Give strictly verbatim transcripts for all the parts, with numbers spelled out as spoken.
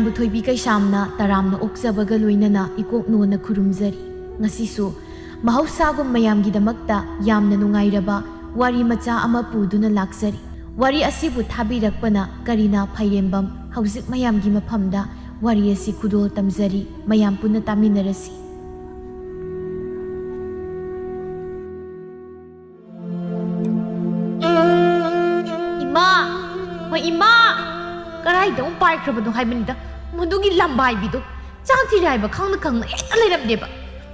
ꯊꯣꯏꯕꯤ ꯀꯩꯁꯥꯝꯅ ꯇꯔꯥꯝꯅ ꯑꯣꯛꯆꯕꯒ ꯂꯣꯏꯅꯅ ꯏꯀꯣꯛ ꯅꯣꯟꯅ ꯈꯨꯔꯨꯝꯖꯔꯤ꯫ ꯉꯁꯤꯁꯨ ꯃꯍꯧꯁꯥꯒꯨꯝ ꯃꯌꯥꯝꯒꯤꯗꯃꯛꯇ ꯌꯥꯝꯅ ꯅꯨꯡꯉꯥꯏꯔꯕ ꯋꯥꯔꯤ ꯃꯆꯥ ꯑꯃ ꯄꯨꯗꯨꯅ ꯂꯥꯛꯆꯔꯤ꯫ ꯋꯥꯔꯤ ꯑꯁꯤꯕꯨ ꯊꯥꯕꯤꯔꯛꯄꯅ ꯀꯔꯤꯅꯥ ꯐꯩꯔꯦꯝꯕꯝ꯫ ꯍꯧꯖꯤꯛ ꯃꯌꯥꯝꯒꯤ ꯃꯐꯝꯗ ꯋꯥꯔꯤ ꯑꯁꯤ ꯈꯨꯗꯣꯜ ꯇꯝꯖꯔꯤ꯫ ꯃꯌꯥꯝ ꯄꯨꯟꯅ ꯇꯥꯃꯤꯟꯅꯔꯁꯤ꯫ ꯏꯃꯥ! ꯍꯣꯏ, ꯏꯃꯥ! ꯀꯔꯥꯏꯗ ꯑꯃꯨꯛ ꯄꯥꯏꯈ꯭ꯔꯕꯅꯣ ꯍꯥꯏꯕꯅꯤꯗ, ꯃꯗꯨꯒꯤ ꯂꯝꯕꯥꯏꯕꯤꯗꯣ꯫ ꯆꯥꯛ ꯊꯤꯔꯦ ꯍꯥꯏꯕ ꯈꯪꯅ ꯈꯪꯅ ꯍꯦꯛꯇ ꯂꯩꯔꯝꯗꯦꯕ꯫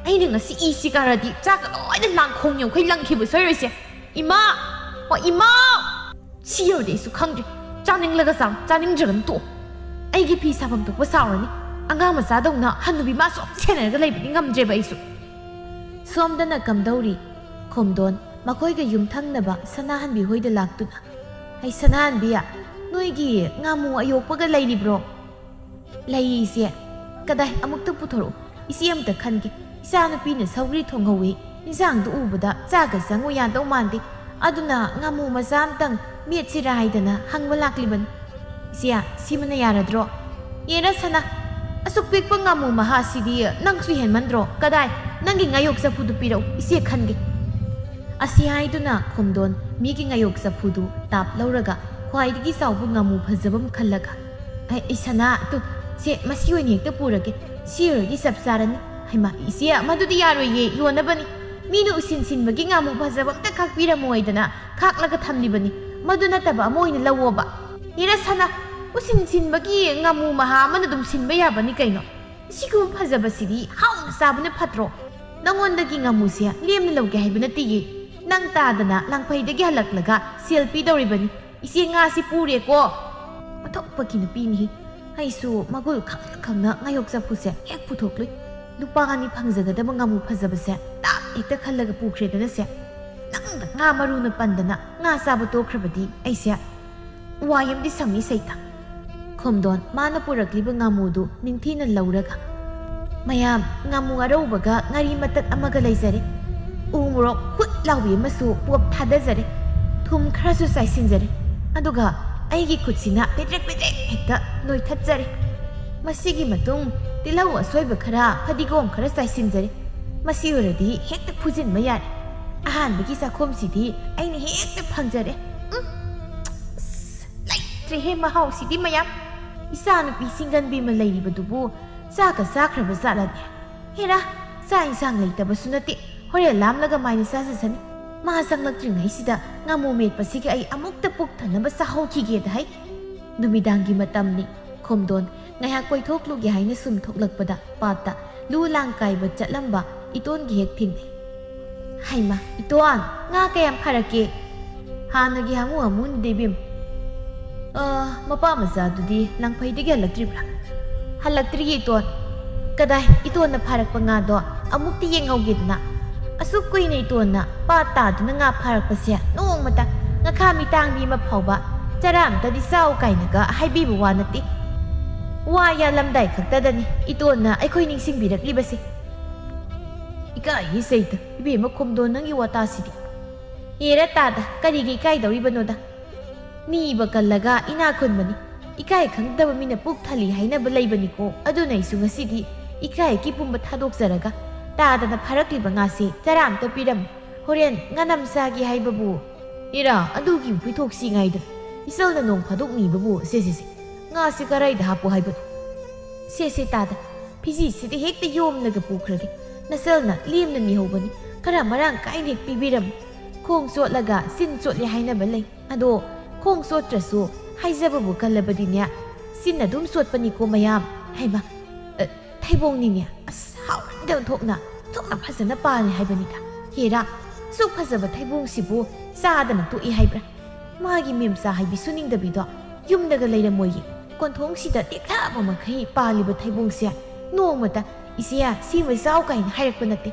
ꯑꯩꯅ ꯉꯁꯤ ꯏꯁꯤ ꯀꯥꯔꯗꯤ ꯆꯥꯛꯀ ꯂꯣꯏꯅ ꯂꯥꯡꯈꯣꯡ ꯌꯧꯈꯩ ꯂꯪꯈꯤꯕ ꯁꯣꯏꯔꯣꯏꯁꯦ꯫ ꯏꯃꯥ! ꯍꯣꯏ, ꯏꯃꯥ! ꯁꯤ ꯌꯧꯔꯗꯤ ꯑꯩꯁꯨ ꯈꯪꯗ꯭ꯔꯦ꯫ ꯆꯥꯅꯤꯡꯂꯒ ꯆꯥꯎ, ꯆꯥꯅꯤꯡꯗ꯭ꯔꯒꯅ ꯇꯣꯛꯑꯣ꯫ ꯑꯩꯒꯤ ꯐꯤ ꯁꯥꯐꯝ ꯊꯣꯛꯄ ꯁꯥꯎꯔꯅꯤ꯫ ꯑꯉꯥꯡ ꯃꯆꯥꯗꯧꯅ ꯍꯟꯅꯨꯕꯤ ꯃꯥ ꯁꯨꯝ ꯁꯦꯟꯅꯔꯒ ꯂꯩꯕꯗꯤ ꯉꯝꯗ꯭ꯔꯦꯕ ꯑꯩꯁꯨ꯫ ꯁꯣꯝꯗꯅ ꯀꯝꯗꯧꯔꯤ? ꯈꯣꯝꯗꯣꯟ ꯃꯈꯣꯏꯒ ꯌꯨꯝꯊꯪꯅꯕ ꯁꯅꯥꯍꯟꯕꯤ ꯍꯣꯏꯗ ꯂꯥꯛꯇꯨꯅ, "ꯍꯩ ꯁꯅꯥꯍꯟꯕꯤ, ꯅꯣꯏꯒꯤ ꯉꯥꯃꯨ ꯑꯌꯣꯛꯄꯒ ꯂꯩꯔꯤꯕ꯭ꯔꯣ?" "ꯂꯩꯌꯦ ꯏꯆꯦ꯫ ꯀꯗꯥꯏ, ꯑꯃꯨꯛꯇ ꯄꯨꯊꯣꯔꯛꯎ, ꯏꯆꯦ ꯑꯃꯇ ꯈꯟꯒꯦ꯫ ꯏꯆꯥꯅꯨꯄꯤꯅ ꯁꯧꯒ꯭ꯔꯤ ꯊꯣꯡꯍꯧꯋꯤ꯫ ꯏꯟꯁꯥꯡꯗꯨ ꯎꯕꯗ ꯆꯥꯒ ꯆꯪꯉꯨ ꯌꯥꯗꯧ ꯃꯥꯟꯗꯦ꯫ ꯑꯗꯨꯅ ꯉꯥꯃꯨ ꯃꯆꯥ ꯑꯃꯇꯪ ꯃꯦꯠꯁꯤꯔꯥ ꯍꯥꯏꯗꯅ ꯍꯪꯕ ꯂꯥꯛꯂꯤꯕꯅꯤ꯫ ꯏꯆꯦ, ꯁꯤꯃꯅ ꯌꯥꯔꯗ꯭ꯔꯣ?" "ꯑꯦꯔꯥ ꯁꯅꯥ, ꯑꯁꯨꯛ ꯄꯤꯛꯄ ꯉꯥꯃꯨ ꯃꯍꯥꯁꯤꯗꯤ ꯅꯪꯁꯨ ꯍꯦꯟꯃꯟꯗ꯭ꯔꯣ? ꯀꯗꯥꯏ, ꯅꯪꯒꯤ ꯉꯥꯌꯣꯛ ꯆꯐꯨꯗꯨ ꯄꯤꯔꯛꯎ, ꯏꯆꯦ ꯈꯟꯒꯦ꯫" ꯑꯁꯤ ꯍꯥꯏꯗꯨꯅ ꯈꯣꯝꯗꯣꯟ ꯃꯤꯒꯤ ꯉꯥꯌꯣꯛ ꯆꯐꯨꯗꯨ ꯇꯥꯞ ꯂꯧꯔꯒ ꯈ꯭ꯋꯥꯏꯗꯒꯤ ꯆꯥꯎꯕ ꯉꯥꯃꯨ ꯐꯖꯕ ꯑꯃ ꯈꯜꯂꯒ, "ꯑꯩ, ꯑꯩ ꯁꯅꯥ, ꯇꯨ, ꯁꯦ, ꯃꯁꯤ ꯑꯣꯏꯅ ꯍꯦꯛꯇ ꯄꯨꯔꯒꯦ꯫ ꯁꯤ ꯑꯣꯏꯔꯗꯤ ꯆꯞ ꯆꯥꯔꯅꯤ꯫" "ꯍꯩꯃꯥ, ꯏꯆꯦ, ꯃꯗꯨꯗꯤ ꯌꯥꯔꯣꯏꯌꯦ, ꯌꯣꯟꯅꯕꯅꯤ꯫ ꯃꯤꯅ ꯎꯁꯤꯟ ꯁꯤꯟꯕꯒꯤ ꯉꯥꯃꯨ ꯐꯖꯕ ꯑꯝꯇ ꯈꯥꯛꯄꯤꯔꯝꯃꯣꯏꯗꯅ ꯈꯥꯛꯂꯒ ꯊꯝꯂꯤꯕꯅꯤ꯫ ꯃꯗꯨ ꯅꯠꯇꯕ ꯑꯃ ꯑꯣꯏꯅ ꯂꯧꯋꯣꯕ꯫" "ꯑꯦꯔꯥ ꯁꯅꯥ, ꯎꯁꯤꯟ ꯁꯤꯟꯕꯒꯤ ꯉꯥꯃꯨ ꯃꯍꯥ ꯑꯃꯅ ꯑꯗꯨꯝ ꯁꯤꯟꯕ ꯌꯥꯕꯅꯤ ꯀꯩꯅꯣ꯫ ꯁꯤꯒꯨꯝꯕ ꯐꯖꯕꯁꯤꯗꯤ ꯍꯥꯎꯅ ꯆꯥꯕꯅ ꯐꯠꯇ꯭ꯔꯣ? ꯅꯪꯉꯣꯟꯗꯒꯤ ꯉꯥꯃꯨꯁꯦ ꯂꯦꯝꯅ ꯂꯧꯒꯦ ꯍꯥꯏꯕ ꯅꯠꯇꯦꯌꯦ꯫ ꯅꯪ ꯇꯥꯗꯅ ꯂꯥꯡꯐꯩꯗꯒꯤ ꯍꯜꯂꯛꯂꯒ ꯁꯦꯜ ꯄꯤꯗꯧꯔꯤꯕꯅꯤ꯫ ꯏꯆꯦ, ꯉꯥꯁꯤ ꯄꯨꯔꯦꯀꯣ꯫" ꯑꯣꯟꯊꯣꯛꯄꯒꯤ ꯅꯨꯄꯤꯅꯤ꯫ ꯑꯩꯁꯨ ꯃꯒꯨꯜ ꯈꯪꯅ ꯈꯪꯅ ꯉꯥꯌꯣꯛ ꯆꯐꯨꯁꯦ ꯍꯦꯛ ꯄꯨꯊꯣꯛꯂꯨꯏ꯫ ꯂꯨꯄꯥ ꯑꯅꯤ ꯐꯪꯖꯒꯗꯕ ꯉꯥꯃꯨ ꯐꯖꯕꯁꯦ ꯇꯥꯞ ꯍꯦꯛꯇ ꯈꯜꯂꯒ ꯄꯨꯈ꯭ꯔꯦꯗꯅꯁꯦ꯫ ꯅꯪꯗ ꯉꯥ ꯃꯔꯨꯅ ꯄꯟꯗꯅ ꯉꯥ ꯆꯥꯕ ꯇꯣꯛꯈ꯭ꯔꯕꯗꯤ ꯑꯩꯁꯦ ꯋꯥ ꯌꯥꯝꯗꯤ ꯁꯪꯉꯤ ꯁꯩꯇ꯫ ꯈꯣꯝꯗꯣꯟ ꯃꯥꯅ ꯄꯨꯔꯛꯂꯤꯕ ꯉꯥꯃꯨꯗꯨ ꯅꯤꯡꯊꯤꯅ ꯂꯧꯔꯒ, "ꯃꯌꯥꯝ, ꯉꯥꯃꯨ ꯑꯔꯧꯕꯒ ꯉꯥꯔꯤ ꯃꯇꯠ ꯑꯃꯒ ꯂꯩꯖꯔꯦ꯫ ꯎ ꯃꯣꯔꯣꯛ ꯍꯨꯠ ꯂꯥꯎꯕꯤ ꯑꯃꯁꯨ ꯄꯣꯞ ꯊꯥꯗꯖꯔꯦ꯫ ꯊꯨꯝ ꯈꯔꯁꯨ ꯆꯥꯏꯁꯤꯟꯖꯔꯦ꯫ ꯑꯗꯨꯒ ꯑꯩꯒꯤ ꯈꯨꯠꯁꯤꯅ ꯄꯦꯗ꯭ꯔꯦꯛ ꯄꯦꯗ꯭ꯔꯦꯛ ꯍꯦꯛꯇ ꯅꯣꯏꯊꯠꯆꯔꯦ꯫" ꯃꯁꯤꯒꯤ ꯃꯇꯨꯡ ꯇꯤꯜꯍꯧ ꯑꯁꯣꯏꯕ ꯈꯔ, ꯐꯗꯤꯒꯣꯝ ꯈꯔ ꯆꯥꯏꯁꯤꯟꯖꯔꯦ꯫ ꯃꯁꯤ ꯑꯣꯏꯔꯗꯤ ꯍꯦꯛꯇ ꯐꯨꯖꯤꯟꯕ ꯌꯥꯔꯦ꯫ ꯑꯍꯥꯟꯕꯒꯤ ꯆꯥꯛꯈꯨꯝꯁꯤꯗꯤ ꯑꯩꯅ ꯍꯦꯛꯇ ꯐꯪꯖꯔꯦ꯫ ꯎꯝ, ꯑꯁ, ꯂꯩꯇ꯭ꯔꯦꯍꯦ ꯃꯍꯥꯎꯁꯤꯗꯤ ꯃꯌꯥꯝ꯫ ꯏꯆꯥꯅꯨꯄꯤ ꯁꯤꯡꯒꯟꯕꯤ ꯑꯃ ꯂꯩꯔꯤꯕꯗꯨꯕꯨ ꯆꯥꯒ ꯆꯥꯈ꯭ꯔꯕ ꯖꯥꯠꯂꯅꯦ? ꯍꯦꯔꯥ, ꯆꯥꯛ ꯏꯟꯁꯥꯡ ꯂꯩꯇꯕꯁꯨ ꯅꯠꯇꯦ, ꯍꯣꯔꯦꯟ ꯂꯥꯝꯂꯒ ꯃꯥꯏꯅ ꯆꯥꯖꯁꯅꯤ꯫ ꯃꯥ ꯆꯪꯂꯛꯇ꯭ꯔꯤꯉꯩꯁꯤꯗ ꯉꯥꯃꯨ ꯃꯦꯠꯄꯁꯤꯒ ꯑꯩ ꯑꯃꯨꯛꯇ ꯄꯨꯛ ꯊꯟꯅꯕ ꯆꯥꯍꯧꯈꯤꯒꯦꯗ ꯍꯥꯏ꯫ ꯅꯨꯃꯤꯗꯥꯡꯒꯤ ꯃꯇꯝꯅꯤ꯫ ꯈꯣꯝꯗꯣꯟ ꯉꯥꯏꯍꯥꯛ ꯀꯣꯏꯊꯣꯛꯂꯨꯒꯦ ꯍꯥꯏꯅ ꯁꯨꯝ ꯊꯣꯛꯂꯛꯄꯗ ꯄꯥꯠꯇ ꯂꯨ ꯂꯥꯡ ꯀꯥꯏꯕ ꯆꯠꯂꯝꯕ ꯏꯇꯣꯟꯒꯤ ꯍꯦꯛ ꯊꯦꯡꯅꯩ꯫ "ꯍꯩꯃꯥ, ꯏꯇꯣꯟ, ꯉꯥ ꯀꯌꯥꯝ ꯐꯥꯔꯛꯀꯦ?" "ꯍꯥꯟꯅꯒꯤ ꯍꯥꯃꯨ ꯍꯥꯃꯨꯅꯤꯗ ꯏꯕꯦꯝ꯫ ꯑ, ꯃꯄꯥ ꯃꯆꯥꯗꯨꯗꯤ ꯂꯥꯡꯐꯩꯗꯒꯤ ꯍꯜꯂꯛꯇ꯭ꯔꯤꯕ꯭ꯔꯥ?" "ꯍꯜꯂꯛꯇ꯭ꯔꯤꯌꯦ ꯏꯇꯣꯟ꯫ ꯀꯗꯥꯏ, ꯏꯇꯣꯟꯅ ꯐꯥꯔꯛꯄ ꯉꯥꯗꯣ ꯑꯃꯨꯛꯇ ꯌꯦꯡꯍꯧꯒꯦꯗꯅ꯫ ꯑꯁꯨꯛ ꯀꯨꯏꯅ ꯏꯇꯣꯟꯅ ꯄꯥꯠ ꯇꯥꯗꯨꯅ ꯉꯥ ꯐꯥꯔꯛꯄꯁꯦ ꯅꯣꯡꯃꯇ ꯉꯥꯈꯥ ꯃꯤꯇꯥꯡꯕꯤ ꯑꯃ ꯐꯥꯎꯕ ꯆꯔꯥ ꯑꯝꯇꯗꯤ ꯆꯥꯎ ꯀꯥꯏꯅꯒ ꯍꯥꯏꯕꯤꯕ ꯋꯥ ꯅꯠꯇꯦ꯫ ꯋꯥ ꯌꯥꯜꯂꯝꯗꯥꯏ ꯈꯛꯇꯗꯅꯤ ꯏꯇꯣꯟꯅ ꯑꯩꯈꯣꯏ ꯅꯤꯡꯁꯤꯡꯕꯤꯔꯛꯂꯤꯕꯁꯦ꯫" "ꯏꯀꯥꯏꯍꯦ ꯁꯩꯇ, ꯏꯕꯦꯝꯃ ꯈꯣꯝꯗꯣꯟ ꯅꯪꯒꯤ ꯋꯥꯇꯥꯁꯤꯗꯤ꯫" "ꯍꯦꯔꯥ ꯇꯥꯗ, ꯀꯔꯤꯒꯤ ꯏꯀꯥꯏꯗꯧꯔꯤꯕꯅꯣꯗ? ꯃꯤꯕ ꯀꯜꯂꯒ ꯏꯅꯥꯛ ꯈꯨꯟꯕꯅꯤ꯫ ꯏꯀꯥꯏ ꯈꯪꯗꯕ ꯃꯤꯅ ꯄꯨꯛ ꯊꯜꯂꯤ ꯍꯥꯏꯅꯕ ꯂꯩꯕꯅꯤꯀꯣ꯫ ꯑꯗꯨꯅ ꯑꯩꯁꯨ ꯉꯁꯤꯗꯤ ꯏꯀꯥꯏ ꯏꯀꯤ ꯄꯨꯝꯕ ꯊꯥꯗꯣꯛꯆꯔꯒ ꯇꯥꯗꯅ ꯐꯥꯔꯛꯂꯤꯕ ꯉꯥꯁꯦ ꯆꯔꯥ ꯑꯝꯇ ꯄꯤꯔꯝꯃꯨ꯫ ꯍꯣꯔꯦꯟ ꯉꯥꯅꯝ ꯆꯥꯒꯦ ꯍꯥꯏꯕꯕꯨ꯫" "ꯏꯔꯥ, ꯑꯗꯨꯒꯤ ꯐꯨꯏꯊꯣꯛꯁꯤ ꯉꯥꯏꯗꯅ ꯏꯆꯜꯅ ꯅꯣꯡ ꯐꯥꯗꯣꯛ ꯅꯤꯕꯕꯨ꯫ ꯁꯦ, ꯁꯦ, ꯁꯦ, ꯉꯥꯁꯤ ꯀꯔꯥꯏꯗ ꯍꯥꯞꯄꯣ ꯍꯥꯏꯕꯅꯣ?" "ꯁꯦ, ꯁꯦ, ꯇꯥꯗ, ꯐꯤꯖꯤꯁꯤꯗ ꯍꯦꯛꯇ ꯌꯣꯝꯂꯒ ꯄꯨꯈ꯭ꯔꯒꯦ꯫ ꯅꯆꯜꯅ ꯂꯦꯝꯅ ꯅꯤꯍꯧꯕꯅꯤ, ꯈꯔ ꯃꯔꯥꯡ ꯀꯥꯏꯅ ꯍꯦꯛ ꯄꯤꯕꯤꯔꯝꯃꯨ꯫ ꯈꯣꯡ ꯆꯣꯠꯂꯒ ꯆꯤꯟ ꯆꯣꯠꯂꯤ ꯍꯥꯏꯅꯕ ꯂꯩ꯫ ꯑꯗꯣ ꯈꯣꯡ ꯆꯣꯠꯇ꯭ꯔꯁꯨ ꯍꯥꯏꯖꯕꯕꯨ ꯀꯜꯂꯕꯗꯤꯅꯦ, ꯆꯤꯟ ꯑꯗꯨꯝ ꯆꯣꯠꯄꯅꯤꯀꯣ ꯃꯌꯥꯝ꯫" "ꯍꯩꯃꯥ, ꯑ, ꯊꯩꯕꯣꯡꯅꯤꯅꯦ꯫ ꯑꯁ, ꯍꯥꯎꯔꯅꯤꯗ ꯑꯣꯟꯊꯣꯛꯅ, ꯑꯣꯟꯊꯣꯛꯅ ꯐꯖꯅ ꯄꯥꯜꯂꯦ ꯍꯥꯏꯕꯅꯤꯗ꯫ ꯍꯦꯔꯥ, ꯁꯨꯛ ꯐꯖꯕ ꯊꯩꯕꯣꯡꯁꯤꯕꯨ ꯆꯥꯗꯅ ꯇꯣꯛꯏ ꯍꯥꯏꯕ꯭ꯔꯥ? ꯃꯥꯒꯤ ꯃꯦꯝꯆꯥ ꯍꯥꯏꯕꯤ ꯁꯨꯅꯤꯡꯗꯕꯤꯗꯣ ꯌꯨꯝꯗꯒ ꯂꯩꯔꯝꯃꯣꯏꯌꯦ꯫ ꯀꯣꯟꯊꯣꯡꯁꯤꯗ ꯇꯦꯛꯊꯕ ꯃꯈꯩ ꯄꯥꯜꯂꯤꯕ ꯊꯩꯕꯣꯡꯁꯦ ꯅꯣꯡꯃꯇ 'ꯏꯆꯦ, ꯁꯤꯃ ꯆꯥꯎ' ꯀꯥꯏꯅ ꯍꯥꯏꯔꯛꯄ ꯅꯠꯇꯦ꯫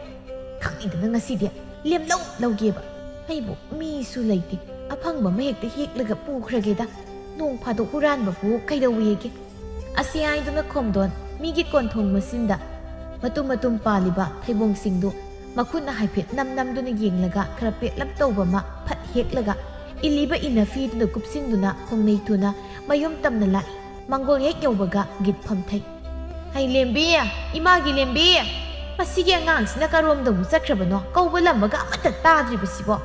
ꯈꯪꯉꯤꯗꯅ ꯉꯁꯤꯗꯤ ꯂꯦꯝꯂꯧ ꯂꯧꯒꯦꯕ꯫ ꯑꯩꯕꯨ ꯃꯤꯁꯨ ꯂꯩꯇꯦ, ꯑꯐꯪꯕ ꯑꯃ ꯍꯦꯛꯇ ꯍꯦꯛꯂꯒ ꯄꯨꯈ꯭ꯔꯒꯦꯗ꯫ ꯅꯣꯡ ꯐꯥꯗꯣꯛ ꯍꯨꯔꯥꯟꯕꯕꯨ ꯀꯩꯗꯧꯋꯦꯒꯦ?" ꯑꯁꯤ ꯍꯥꯏꯗꯨꯅ ꯈꯣꯝꯗꯣꯟ ꯃꯤꯒꯤ ꯀꯣꯟꯊꯣꯡ ꯃꯆꯤꯟꯗ ꯃꯇꯨꯝ ꯃꯇꯨꯝ ꯄꯥꯜꯂꯤꯕ ꯊꯩꯕꯣꯡꯁꯤꯡꯗꯨ ꯃꯈꯨꯠꯅ ꯍꯥꯏꯐꯦꯠ ꯅꯝ ꯅꯝꯗꯨꯅ ꯌꯦꯡꯂꯒ ꯈꯔ ꯄꯦꯠꯂꯞ ꯇꯧꯕ ꯑꯃ ꯐꯠ ꯍꯦꯛꯂꯒ ꯏꯜꯂꯤꯕ ꯏꯅꯐꯤꯗꯨꯗ ꯀꯨꯞꯁꯤꯟꯗꯨꯅ ꯈꯣꯡꯅꯩ ꯊꯨꯅ ꯃꯌꯨꯝ ꯇꯝꯅ ꯂꯥꯛꯏ꯫ ꯃꯥꯡꯒꯣꯜ ꯍꯦꯛ ꯌꯧꯕꯒ ꯒꯤꯠ ꯐꯝꯊꯩ꯫ "ꯍꯩ ꯂꯦꯝꯕꯤ, ꯏꯃꯥꯒꯤ ꯂꯦꯝꯕꯤ, ꯃꯁꯤꯒꯤ ꯑꯉꯥꯡꯁꯤꯅ ꯀꯔꯣꯝꯗꯕꯨ ꯆꯠꯈ꯭ꯔꯕꯅꯣ? ꯀꯧꯕ ꯂꯝꯕꯒ ꯑꯃꯠꯇ ꯇꯥꯗ꯭ꯔꯤꯕꯁꯤꯕꯣ?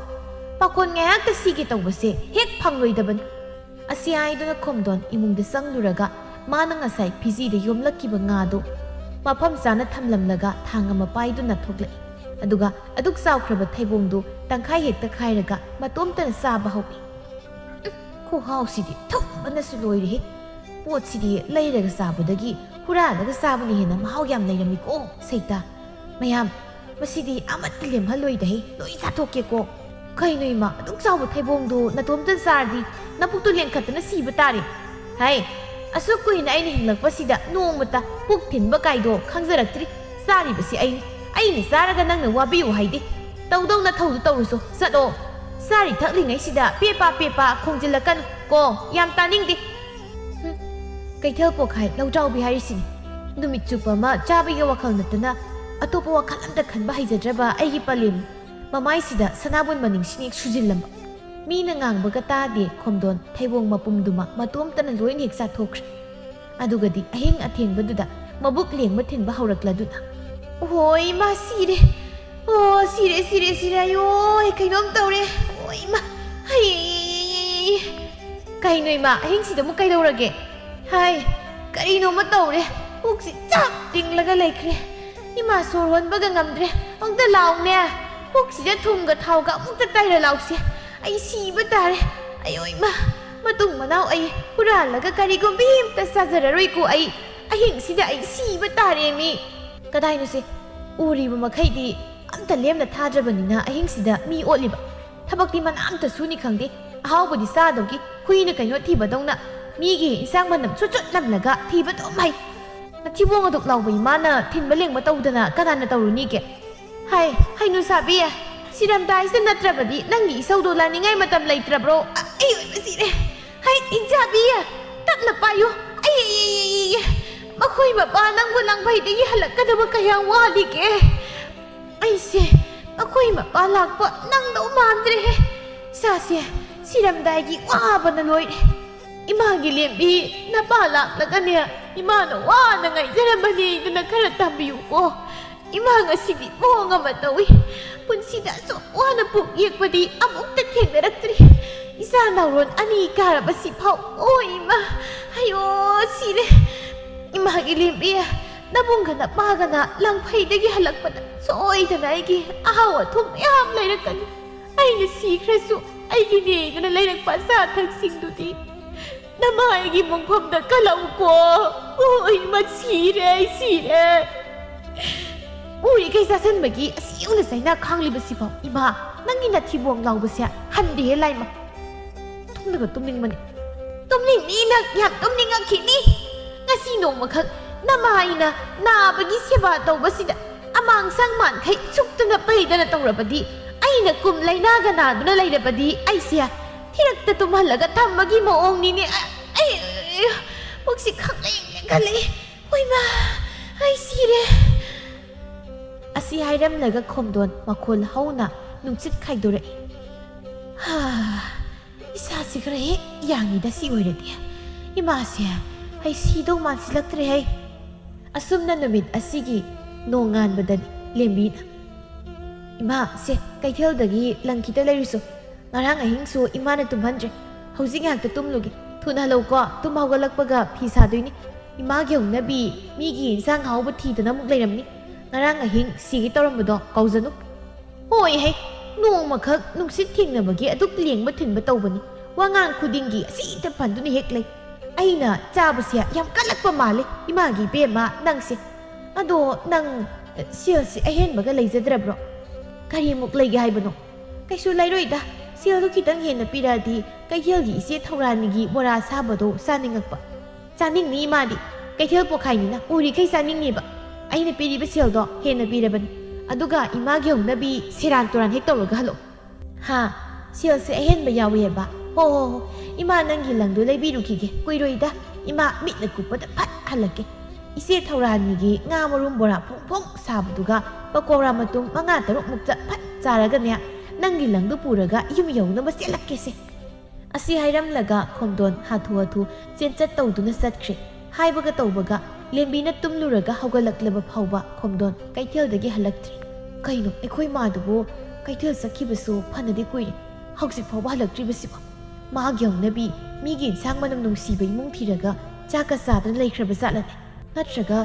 ꯄꯥꯈꯣꯟ ꯉꯥꯏꯍꯥꯛꯇ ꯁꯤꯒꯦ ꯇꯧꯕꯁꯦ ꯍꯦꯛ ꯐꯪꯂꯣꯏꯗꯕꯅꯤ"꯫ ꯑꯁꯤ ꯍꯥꯏꯗꯨꯅ ꯈꯣꯝꯗꯣꯟ ꯏꯃꯨꯡꯗ ꯆꯪꯂꯨꯔꯒ ꯃꯥꯅ ꯉꯁꯥꯏ ꯐꯤꯖꯤꯗ ꯌꯣꯝꯂꯛꯈꯤꯕ ꯉꯥꯗꯨ ꯃꯐꯝ ꯆꯥꯅ ꯊꯝꯂꯝꯂꯒ ꯊꯥꯡ ꯑꯃ ꯄꯥꯏꯗꯨꯅ ꯊꯣꯛꯂꯛꯏ꯫ ꯑꯗꯨꯒ ꯑꯗꯨꯛ ꯆꯥꯎꯈ꯭ꯔꯕ ꯊꯩꯕꯣꯡꯗꯨ ꯇꯪꯈꯥꯏ ꯍꯦꯛꯇ ꯈꯥꯏꯔꯒ ꯃꯇꯣꯝꯇꯅ ꯆꯥꯕ ꯍꯧꯏ꯫ ꯎꯝ, ꯈꯨꯍꯥꯎꯁꯤꯗꯤ ꯊꯨꯝꯕꯅꯁꯨ ꯂꯣꯏꯔꯦꯍꯦ꯫ ꯄꯣꯠꯁꯤꯗꯤ ꯂꯩꯔꯒ ꯆꯥꯕꯗꯒꯤ ꯍꯨꯔꯥꯜꯂꯒ ꯆꯥꯕꯅ ꯍꯦꯟꯅ ꯃꯍꯥꯎ ꯌꯥꯝ ꯂꯩꯔꯝꯃꯤꯀꯣ, ꯁꯩꯇꯥ꯫ ꯃꯌꯥꯝ, ꯃꯁꯤꯗꯤ ꯑꯃꯠꯇ ꯂꯦꯝꯍꯜꯂꯣꯏꯗꯍꯦ, ꯂꯣꯏ ꯆꯥꯊꯣꯛꯀꯦꯀꯣ꯫ ꯀꯩꯅꯣ ꯏꯃꯥ, ꯑꯗꯨꯛ ꯆꯥꯎꯕ ꯊꯩꯕꯣꯡꯗꯨ ꯅꯇꯣꯝꯇ ꯆꯥꯔꯗꯤ ꯅꯄꯨꯛꯇꯨ ꯂꯦꯡꯈꯠꯇꯅ ꯁꯤꯕ ꯇꯥꯔꯦ꯫ ꯍꯥꯏ, ꯑꯁꯨꯛ ꯀꯨꯏꯅ ꯑꯩꯅ ꯍꯤꯡꯂꯛꯄꯁꯤꯗ ꯅꯣꯡꯃꯇ ꯄꯨꯛ ꯊꯤꯟꯕ ꯀꯥꯏꯗꯣ ꯈꯪꯖꯔꯛꯇ꯭ꯔꯤ꯫ ꯆꯥꯔꯤꯕꯁꯤ ꯑꯩꯅꯤ꯫ ꯑꯩꯅ ꯆꯥꯔꯒ ꯅꯪꯅ ꯋꯥꯕꯤꯌꯨ ꯍꯥꯏꯗꯦ꯫ ꯇꯧꯗꯧ ꯅꯊꯧꯗꯨ ꯇꯧꯔꯨꯆꯣ, ꯆꯠꯂꯣ꯫ ꯆꯥꯔꯤ ꯊꯛꯂꯤꯉꯩꯁꯤꯗ ꯄꯦꯄꯥ ꯄꯦꯄꯥ ꯈꯣꯡꯖꯤꯜꯂꯛꯀꯅꯨ ꯀꯣ, ꯌꯥꯝ ꯇꯥꯅꯤꯡꯗꯦ꯫ ꯍꯨꯝ, ꯀꯩꯊꯦꯜ ꯄꯣꯛꯈꯥꯏ ꯂꯧꯗ꯭ꯔꯥꯎꯕꯤ ꯍꯥꯏꯔꯤꯁꯤꯅꯤ꯫ ꯅꯨꯃꯤꯠ ꯆꯨꯞꯄ ꯑꯃ ꯆꯥꯕꯒꯤ ꯋꯥꯈꯜ ꯅꯠꯇꯅ ꯑꯇꯣꯞꯄ ꯋꯥꯈꯜ ꯑꯝꯇ ꯈꯟꯕ ꯍꯩꯖꯗ꯭ꯔꯕ ꯑꯩꯒꯤ ꯄꯂꯦꯝ꯫ ꯃꯃꯥꯏꯁꯤꯗ ꯁꯅꯥꯕꯨꯟ ꯃꯅꯤꯡ ꯁꯤꯅꯦꯛ ꯁꯨꯖꯤꯜꯂꯝꯕ꯫ ꯃꯤꯅ ꯉꯥꯡꯕꯒ ꯇꯥꯗꯦ, ꯈꯣꯝꯗꯣꯟ ꯊꯩꯕꯣꯡ ꯃꯄꯨꯝꯗꯨꯃ ꯃꯇꯣꯝꯇꯅ ꯂꯣꯏꯅ ꯍꯦꯛ ꯆꯥꯊꯣꯛꯈ꯭ꯔꯦ꯫ ꯑꯗꯨꯒꯗꯤ ꯑꯍꯤꯡ ꯑꯊꯦꯡꯕꯗꯨꯗ ꯃꯕꯨꯛ ꯂꯦꯡꯕ ꯊꯤꯟꯕ ꯍꯧꯔꯛꯂꯗꯨꯅ, "ꯑꯣꯍꯣ, ꯏꯃꯥ, ꯁꯤꯔꯦ꯫ ꯑꯣ, ꯁꯤꯔꯦ, ꯁꯤꯔꯦ, ꯁꯤꯔꯦ꯫ ꯑꯌꯣ, ꯑꯩ ꯀꯩꯅꯣꯝ ꯇꯧꯔꯦ꯫ ꯑꯣ, ꯏꯃꯥ, ꯍꯩ꯫ ꯀꯩꯅꯣ ꯏꯃꯥ, ꯑꯍꯤꯡꯁꯤꯗ ꯑꯃꯨꯛ ꯀꯩꯗꯧꯔꯒꯦ? ꯍꯥꯏ, ꯀꯔꯤꯅꯣꯃ ꯇꯧꯔꯦ꯫ ꯄꯨꯛꯁꯤ ꯆꯞ ꯇꯤꯡꯂꯒ ꯂꯩꯈ꯭ꯔꯦ꯫ ꯏꯃꯥ, ꯁꯣꯔ ꯍꯣꯟꯕꯒ ꯉꯝꯗ꯭ꯔꯦ꯫ ꯑꯃꯨꯛꯇ ꯂꯥꯎꯅꯦ꯫ ꯄꯨꯛꯁꯤꯗ ꯊꯨꯝꯒ ꯊꯥꯎꯒ ꯑꯃꯨꯛꯇ ꯇꯩꯔ ꯂꯥꯎꯁꯦ꯫ ꯑꯩ ꯁꯤꯕ ꯇꯥꯔꯦ꯫ ꯑꯌꯣ ꯏꯃꯥ, ꯃꯇꯨꯡ ꯃꯅꯥꯎ ꯑꯩ ꯍꯨꯔꯥꯜꯂꯒ ꯀꯔꯤꯒꯨꯝꯕꯤ ꯑꯝꯇ ꯆꯥꯖꯔꯔꯣꯏꯀꯣ꯫ ꯑꯩ ꯑꯍꯤꯡꯁꯤꯗ ꯑꯩ ꯁꯤꯕ ꯇꯥꯔꯦ ꯃꯤ꯫ ꯀꯗꯥꯏꯅꯣꯁꯦ? ꯎꯔꯤꯕ ꯃꯈꯩꯗꯤ ꯑꯝꯇ ꯂꯦꯝꯅ ꯊꯥꯗ꯭ꯔꯕꯅꯤꯅ ꯑꯍꯤꯡꯁꯤꯗ ꯃꯤ ꯑꯣꯠꯂꯤꯕ꯫ ꯊꯕꯛꯇꯤ ꯃꯅꯥ ꯑꯝꯇ ꯁꯨꯅꯤ ꯈꯪꯗꯦ꯫ ꯑꯍꯥꯎꯕꯗꯤ ꯆꯥꯗꯧꯒꯤ ꯍꯨꯏꯅ ꯀꯩꯅꯣ ꯊꯤꯕꯗꯧꯅ ꯃꯤꯒꯤ ꯏꯟꯁꯥꯡ ꯃꯅꯝ ꯁꯨꯠ ꯁꯨꯠ ꯅꯝꯂꯒ ꯊꯤꯕ ꯑꯗꯨꯝ ꯍꯩ꯫ ꯃꯊꯤꯕꯣꯡ ꯑꯗꯨꯛ ꯂꯥꯎꯕ ꯏꯃꯥꯅ ꯊꯤꯟꯕ ꯂꯦꯡꯕ ꯇꯧꯗꯅ ꯀꯅꯥꯅ ꯇꯧꯔꯨꯅꯤꯒꯦ? ꯍꯥꯏ, ꯍꯩꯅꯨ ꯁꯥꯕꯤ, ꯁꯤꯔꯝꯗꯥꯏꯁꯤꯗ ꯅꯠꯇ꯭ꯔꯕꯗꯤ ꯅꯪꯒꯤ ꯏꯁꯧꯗꯣ ꯂꯥꯅꯤꯡꯉꯥꯏ ꯃꯇꯝ ꯂꯩꯇ꯭ꯔꯕ꯭ꯔꯣ? ꯑ, ꯑꯩ ꯑꯣꯏꯕ ꯁꯤꯔꯦ꯫ ꯍꯩ, ꯏꯟꯖꯥꯕꯤ, ꯇꯞꯅ ꯄꯥꯏꯌꯨ꯫ ꯑꯩ, ꯑꯩ, ꯑꯩ, ꯑꯩ, ꯑꯩ, ꯃꯈꯣꯏ ꯃꯄꯥ ꯅꯪꯕꯨ ꯂꯥꯡꯐꯩꯗꯒꯤ ꯍꯜꯂꯛꯀꯗꯕ ꯀꯌꯥ ꯋꯥꯠꯂꯤꯒꯦ? ꯑꯩꯁꯦ ꯃꯈꯣꯏ ꯃꯄꯥ ꯂꯥꯛꯄ ꯅꯪꯗꯧ ꯃꯥꯟꯗ꯭ꯔꯦꯍꯦ꯫ ꯏꯁꯥꯁꯦ ꯁꯤꯔꯝꯗꯥꯏꯒꯤ ꯋꯥꯕꯅ ꯂꯣꯏꯔꯦ꯫ ꯏꯃꯥꯒꯤ ꯂꯦꯝꯕꯤ, ꯅꯄꯥ ꯂꯥꯛꯂꯒꯅꯦ, ꯏꯃꯥꯅ ꯋꯥꯅ ꯉꯥꯏꯖꯔꯝꯕꯅꯦ ꯑꯗꯨꯅ ꯈꯔ ꯇꯝꯕꯤꯌꯨꯀꯣ꯫ ꯏꯃꯥ ꯉꯁꯤꯗꯤ ꯃꯑꯣꯡ ꯑꯃ ꯇꯧꯏ꯫ ꯄꯨꯟꯁꯤꯗ ꯑꯁꯨꯛ ꯋꯥꯅ ꯄꯨꯛ ꯌꯦꯛꯄꯗꯤ ꯑꯃꯨꯛꯇ ꯊꯦꯡꯅꯔꯛꯇ꯭ꯔꯤ꯫ ꯏꯆꯥ ꯅꯥꯎꯔꯣꯟ ꯑꯅꯤ ꯀꯥꯔꯕꯁꯤ ꯐꯥꯎ꯫ ꯑꯣ ꯏꯃꯥ, ꯑꯌꯣ ꯁꯤꯔꯦ꯫ ꯏꯃꯥꯒꯤ ꯂꯦꯝꯕꯤ, ꯅꯕꯨꯡꯒ ꯅꯄꯥꯒꯅ ꯂꯪꯐꯩꯗꯒꯤ ꯍꯜꯂꯛꯄꯗ ꯁꯣꯏꯗꯅ ꯑꯩꯒꯤ ꯑꯍꯥꯎ ꯑꯊꯨꯝ ꯃꯌꯥꯝ ꯂꯩꯔꯛꯀꯅꯤ꯫ ꯑꯩꯅ ꯁꯤꯈ꯭ꯔꯁꯨ ꯑꯩꯒꯤꯅꯦꯗꯅ ꯂꯩꯔꯛꯄ ꯑꯆꯥ ꯑꯊꯛꯁꯤꯡꯗꯨꯗꯤ ꯅꯃꯥꯏꯒꯤ ꯃꯣꯡꯐꯝꯗ ꯀꯜꯂꯛꯎꯀꯣ꯫ ꯑꯣ ꯏꯃꯥ, ꯁꯤꯔꯦ, ꯑꯩ ꯁꯤꯔꯦ꯫ ꯎꯔꯤꯈꯩ ꯆꯥꯁꯟꯕꯒꯤ ꯑꯁꯤ ꯌꯧꯅ ꯆꯩꯅꯥ ꯈꯥꯡꯂꯤꯕꯁꯤꯐꯥꯎ꯫ ꯏꯃꯥ, ꯅꯪꯒꯤ ꯅꯊꯤꯕꯣꯡ ꯂꯥꯎꯕꯁꯦ ꯍꯟꯗꯦꯍꯦ ꯂꯥꯏꯃ꯫ ꯇꯨꯝꯅꯒ ꯇꯨꯝꯅꯤꯡꯕꯅꯤ꯫ ꯇꯨꯝꯅꯤꯡꯅꯤ ꯅꯪ, ꯌꯥꯝ ꯇꯨꯝꯅꯤꯡꯉꯛꯈꯤꯅꯤ꯫ ꯉꯁꯤ ꯅꯣꯡꯃꯈꯛ ꯅꯃꯥꯏꯅ ꯅꯥꯕꯒꯤ ꯁꯦꯕꯥ ꯇꯧꯕꯁꯤꯗ ꯑꯃꯥꯡ ꯁꯪ ꯃꯥꯟꯈꯩ ꯁꯨꯛꯇꯅ ꯄꯩꯗꯅ ꯇꯧꯔꯕꯗꯤ, ꯑꯩꯅ ꯀꯨꯝ ꯂꯩꯅꯥꯒ ꯅꯥꯗꯨꯅ ꯂꯩꯔꯕꯗꯤ ꯑꯩꯁꯦ ꯊꯤꯔꯛꯇ ꯇꯨꯝꯍꯜꯂꯒ ꯊꯝꯕꯒꯤ ꯃꯑꯣꯡꯅꯤꯅꯦ꯫ ꯑ-, ꯑꯩ, ꯄꯨꯛꯁꯤ ꯈꯪꯂꯦꯡ ꯂꯦꯡꯈꯠꯂꯛꯏ꯫ ꯍꯣꯏꯃꯥ, ꯑꯩ ꯁꯤꯔꯦ꯫ ꯑꯁꯤ ꯍꯥꯏꯔꯝꯂꯒ ꯈꯣꯝꯗꯣꯟ ꯃꯈꯣꯜ ꯍꯧꯅ ꯅꯨꯡꯁꯤꯠ ꯈꯥꯏꯗꯣꯔꯛꯏ꯫ ꯍꯥ, ꯏꯁꯥꯁꯤ ꯈꯔ ꯍꯦꯛ ꯌꯥꯡꯉꯤꯗ ꯁꯤ ꯑꯣꯏꯔꯗꯤ꯫ ꯏꯃꯥꯁꯦ, ꯑꯩ ꯁꯤꯗꯧ ꯃꯥꯟꯁꯤꯜꯂꯛꯇ꯭ꯔꯦꯍꯦ꯫ ꯑꯁꯨꯝꯅ ꯅꯨꯃꯤꯠ ꯑꯁꯤꯒꯤ ꯅꯣꯡꯉꯥꯟꯕꯗꯅꯤ ꯂꯦꯝꯕꯤꯅ, "ꯏꯃꯥ, ꯁꯦ, ꯀꯩꯊꯦꯜꯗꯒꯤ ꯂꯪ ꯈꯤꯇ ꯂꯩꯔꯨꯁꯣ꯫ ꯉꯔꯥꯡ ꯑꯍꯤꯡꯁꯨ ꯏꯃꯥꯅ ꯇꯨꯝꯍꯟꯗ꯭ꯔꯦ꯫ ꯍꯧꯖꯤꯛ ꯉꯥꯏꯍꯥꯛꯇ ꯇꯨꯝꯂꯨꯒꯦ꯫ ꯊꯨꯅ ꯍꯜꯂꯧꯀꯣ꯫ ꯇꯨꯝ ꯍꯧꯒꯠꯂꯛꯄꯒ ꯐꯤ ꯁꯥꯗꯣꯏꯅꯤ꯫ ꯏꯃꯥꯒꯤ ꯍꯧꯅꯕꯤ ꯃꯤꯒꯤ ꯏꯟꯁꯥꯡ ꯑꯍꯥꯎꯕ ꯊꯤꯗꯅ ꯑꯃꯨꯛ ꯂꯩꯔꯝꯅꯤ꯫ ꯉꯔꯥꯡ ꯑꯍꯤꯡ ꯁꯤꯒꯦ ꯇꯧꯔꯝꯕꯗꯣ ꯀꯥꯎꯖꯅꯨ꯫" ꯍꯣꯏ ꯍꯩ, ꯅꯣꯡꯃꯈꯛ ꯅꯨꯡꯁꯤꯠ ꯊꯦꯡꯅꯕꯒꯤ ꯑꯗꯨꯛ ꯂꯦꯡꯕ ꯊꯤꯟꯕ ꯇꯧꯕꯅꯤ꯫ ꯋꯥꯉꯥꯡ ꯈꯨꯗꯤꯡꯒꯤ ꯑꯁꯤꯗ ꯄꯟꯗꯨꯅ ꯍꯦꯛ ꯂꯩ꯫ ꯑꯩꯅ ꯆꯥꯕꯁꯦ ꯌꯥꯝ ꯀꯜꯂꯛꯄ ꯃꯥꯜꯂꯦ, ꯏꯃꯥꯒꯤ ꯏꯕꯦꯝꯃ ꯅꯪꯁꯦ꯫ ꯑꯗꯣ ꯅꯪ, ꯑ, ꯁꯦꯜꯁꯦ ꯑꯍꯦꯟꯕꯒ ꯂꯩꯖꯗ꯭ꯔꯕ꯭ꯔꯣ? ꯀꯔꯤꯃꯨꯛ ꯂꯩꯒꯦ ꯍꯥꯏꯕꯅꯣ? ꯀꯩꯁꯨ ꯂꯩꯔꯣꯏꯗ꯫ ꯁꯦꯜꯗꯨ ꯈꯤꯇꯪ ꯍꯦꯟꯅ ꯄꯤꯔꯛꯑꯗꯤ ꯀꯩꯊꯦꯜꯒꯤ ꯏꯆꯦ ꯊꯧꯔꯥꯅꯤꯒꯤ ꯕꯣꯔꯥ ꯁꯥꯕꯗꯣ ꯆꯥꯅꯤꯡꯉꯛꯄ꯫ ꯆꯥꯅꯤꯡꯅꯤ ꯏꯃꯥꯗꯤ꯫ ꯀꯩꯊꯦꯜ ꯄꯣꯛꯈꯥꯏꯅꯤꯅ ꯎꯔꯤꯈꯩ ꯆꯥꯅꯤꯡꯅꯤꯕ꯫ ꯑꯩꯅ ꯄꯤꯔꯤꯕ ꯁꯦꯜꯗꯣ ꯍꯦꯟꯅ ꯄꯤꯔꯕꯅꯤ꯫ ꯑꯗꯨꯒ ꯏꯃꯥꯒꯤ ꯍꯧꯅꯕꯤ ꯁꯦꯔꯥꯟ ꯇꯨꯔꯥꯟ ꯍꯦꯛ ꯇꯧꯔꯒ ꯍꯜꯂꯛꯑꯣ꯫ ꯍꯥ? ꯁꯦꯜꯁꯦ ꯑꯍꯦꯟꯕ ꯌꯥꯎꯏ ꯍꯥꯏꯕ? ꯍꯣ, ꯍꯣ, ꯍꯣ꯫ ꯏꯃꯥ ꯅꯪꯒꯤ ꯂꯪꯗꯣ ꯂꯩꯕꯤꯔꯨꯈꯤꯒꯦ꯫ ꯀꯨꯏꯔꯣꯏꯗ꯫ ꯏꯃꯥ ꯃꯤꯠꯅ ꯀꯨꯞꯄꯗ ꯐꯠ ꯍꯜꯂꯛꯀꯦ꯫ ꯏꯆꯦ ꯊꯧꯔꯥꯅꯤꯒꯤ ꯉꯥ ꯃꯔꯨꯝ ꯕꯣꯔꯥ ꯐꯣꯡ ꯐꯣꯡ ꯁꯥꯕꯗꯨꯒ ꯄꯀꯧꯔꯥ ꯃꯇꯨꯝ ꯃꯉꯥ ꯇꯔꯨꯛꯃꯨꯛꯇ ꯐꯠ ꯆꯥꯔꯒꯅꯦ, ꯅꯪꯒꯤ ꯂꯪꯗꯨ ꯄꯨꯔꯒ ꯌꯨꯝ ꯌꯧꯅꯕ ꯆꯦꯜꯂꯛꯀꯦꯁꯦ꯫ ꯑꯁꯤ ꯍꯥꯏꯔꯝꯂꯒ ꯈꯣꯝꯗꯣꯟ ꯍꯥꯊꯨ ꯍꯥꯊꯨ ꯆꯦꯟꯆꯠ ꯇꯧꯗꯨꯅ ꯆꯠꯈ꯭ꯔꯦ꯫ ꯍꯥꯏꯕꯒ ꯇꯧꯕꯒ ꯂꯦꯝꯕꯤꯅ ꯇꯨꯝꯂꯨꯔꯒ ꯍꯧꯒꯠꯂꯛꯂꯕ ꯐꯥꯎꯕ ꯈꯣꯝꯗꯣꯟ ꯀꯩꯊꯦꯜꯗꯒꯤ ꯍꯜꯂꯛꯇ꯭ꯔꯤ꯫ ꯀꯩꯅꯣ, ꯑꯩꯈꯣꯏ ꯃꯥꯗꯨꯕꯨ ꯀꯩꯊꯦꯜ ꯆꯠꯈꯤꯕꯁꯨ ꯐꯅꯗꯤ ꯀꯨꯏꯔꯦ, ꯍꯧꯖꯤꯛ ꯐꯥꯎꯕ ꯍꯜꯂꯛꯇ꯭ꯔꯤꯕꯁꯤꯕꯣ? ꯃꯥꯒꯤ ꯍꯧꯅꯕꯤ ꯃꯤꯒꯤ ꯏꯟꯁꯥꯡ ꯃꯅꯝ ꯅꯨꯡꯁꯤꯕ ꯏꯃꯨꯡ ꯊꯤꯔꯒ ꯆꯥꯛꯀ ꯆꯥꯗꯅ ꯂꯩꯈ꯭ꯔꯕ ꯖꯥꯠꯂꯅꯦ? ꯅꯠꯇ꯭ꯔꯒ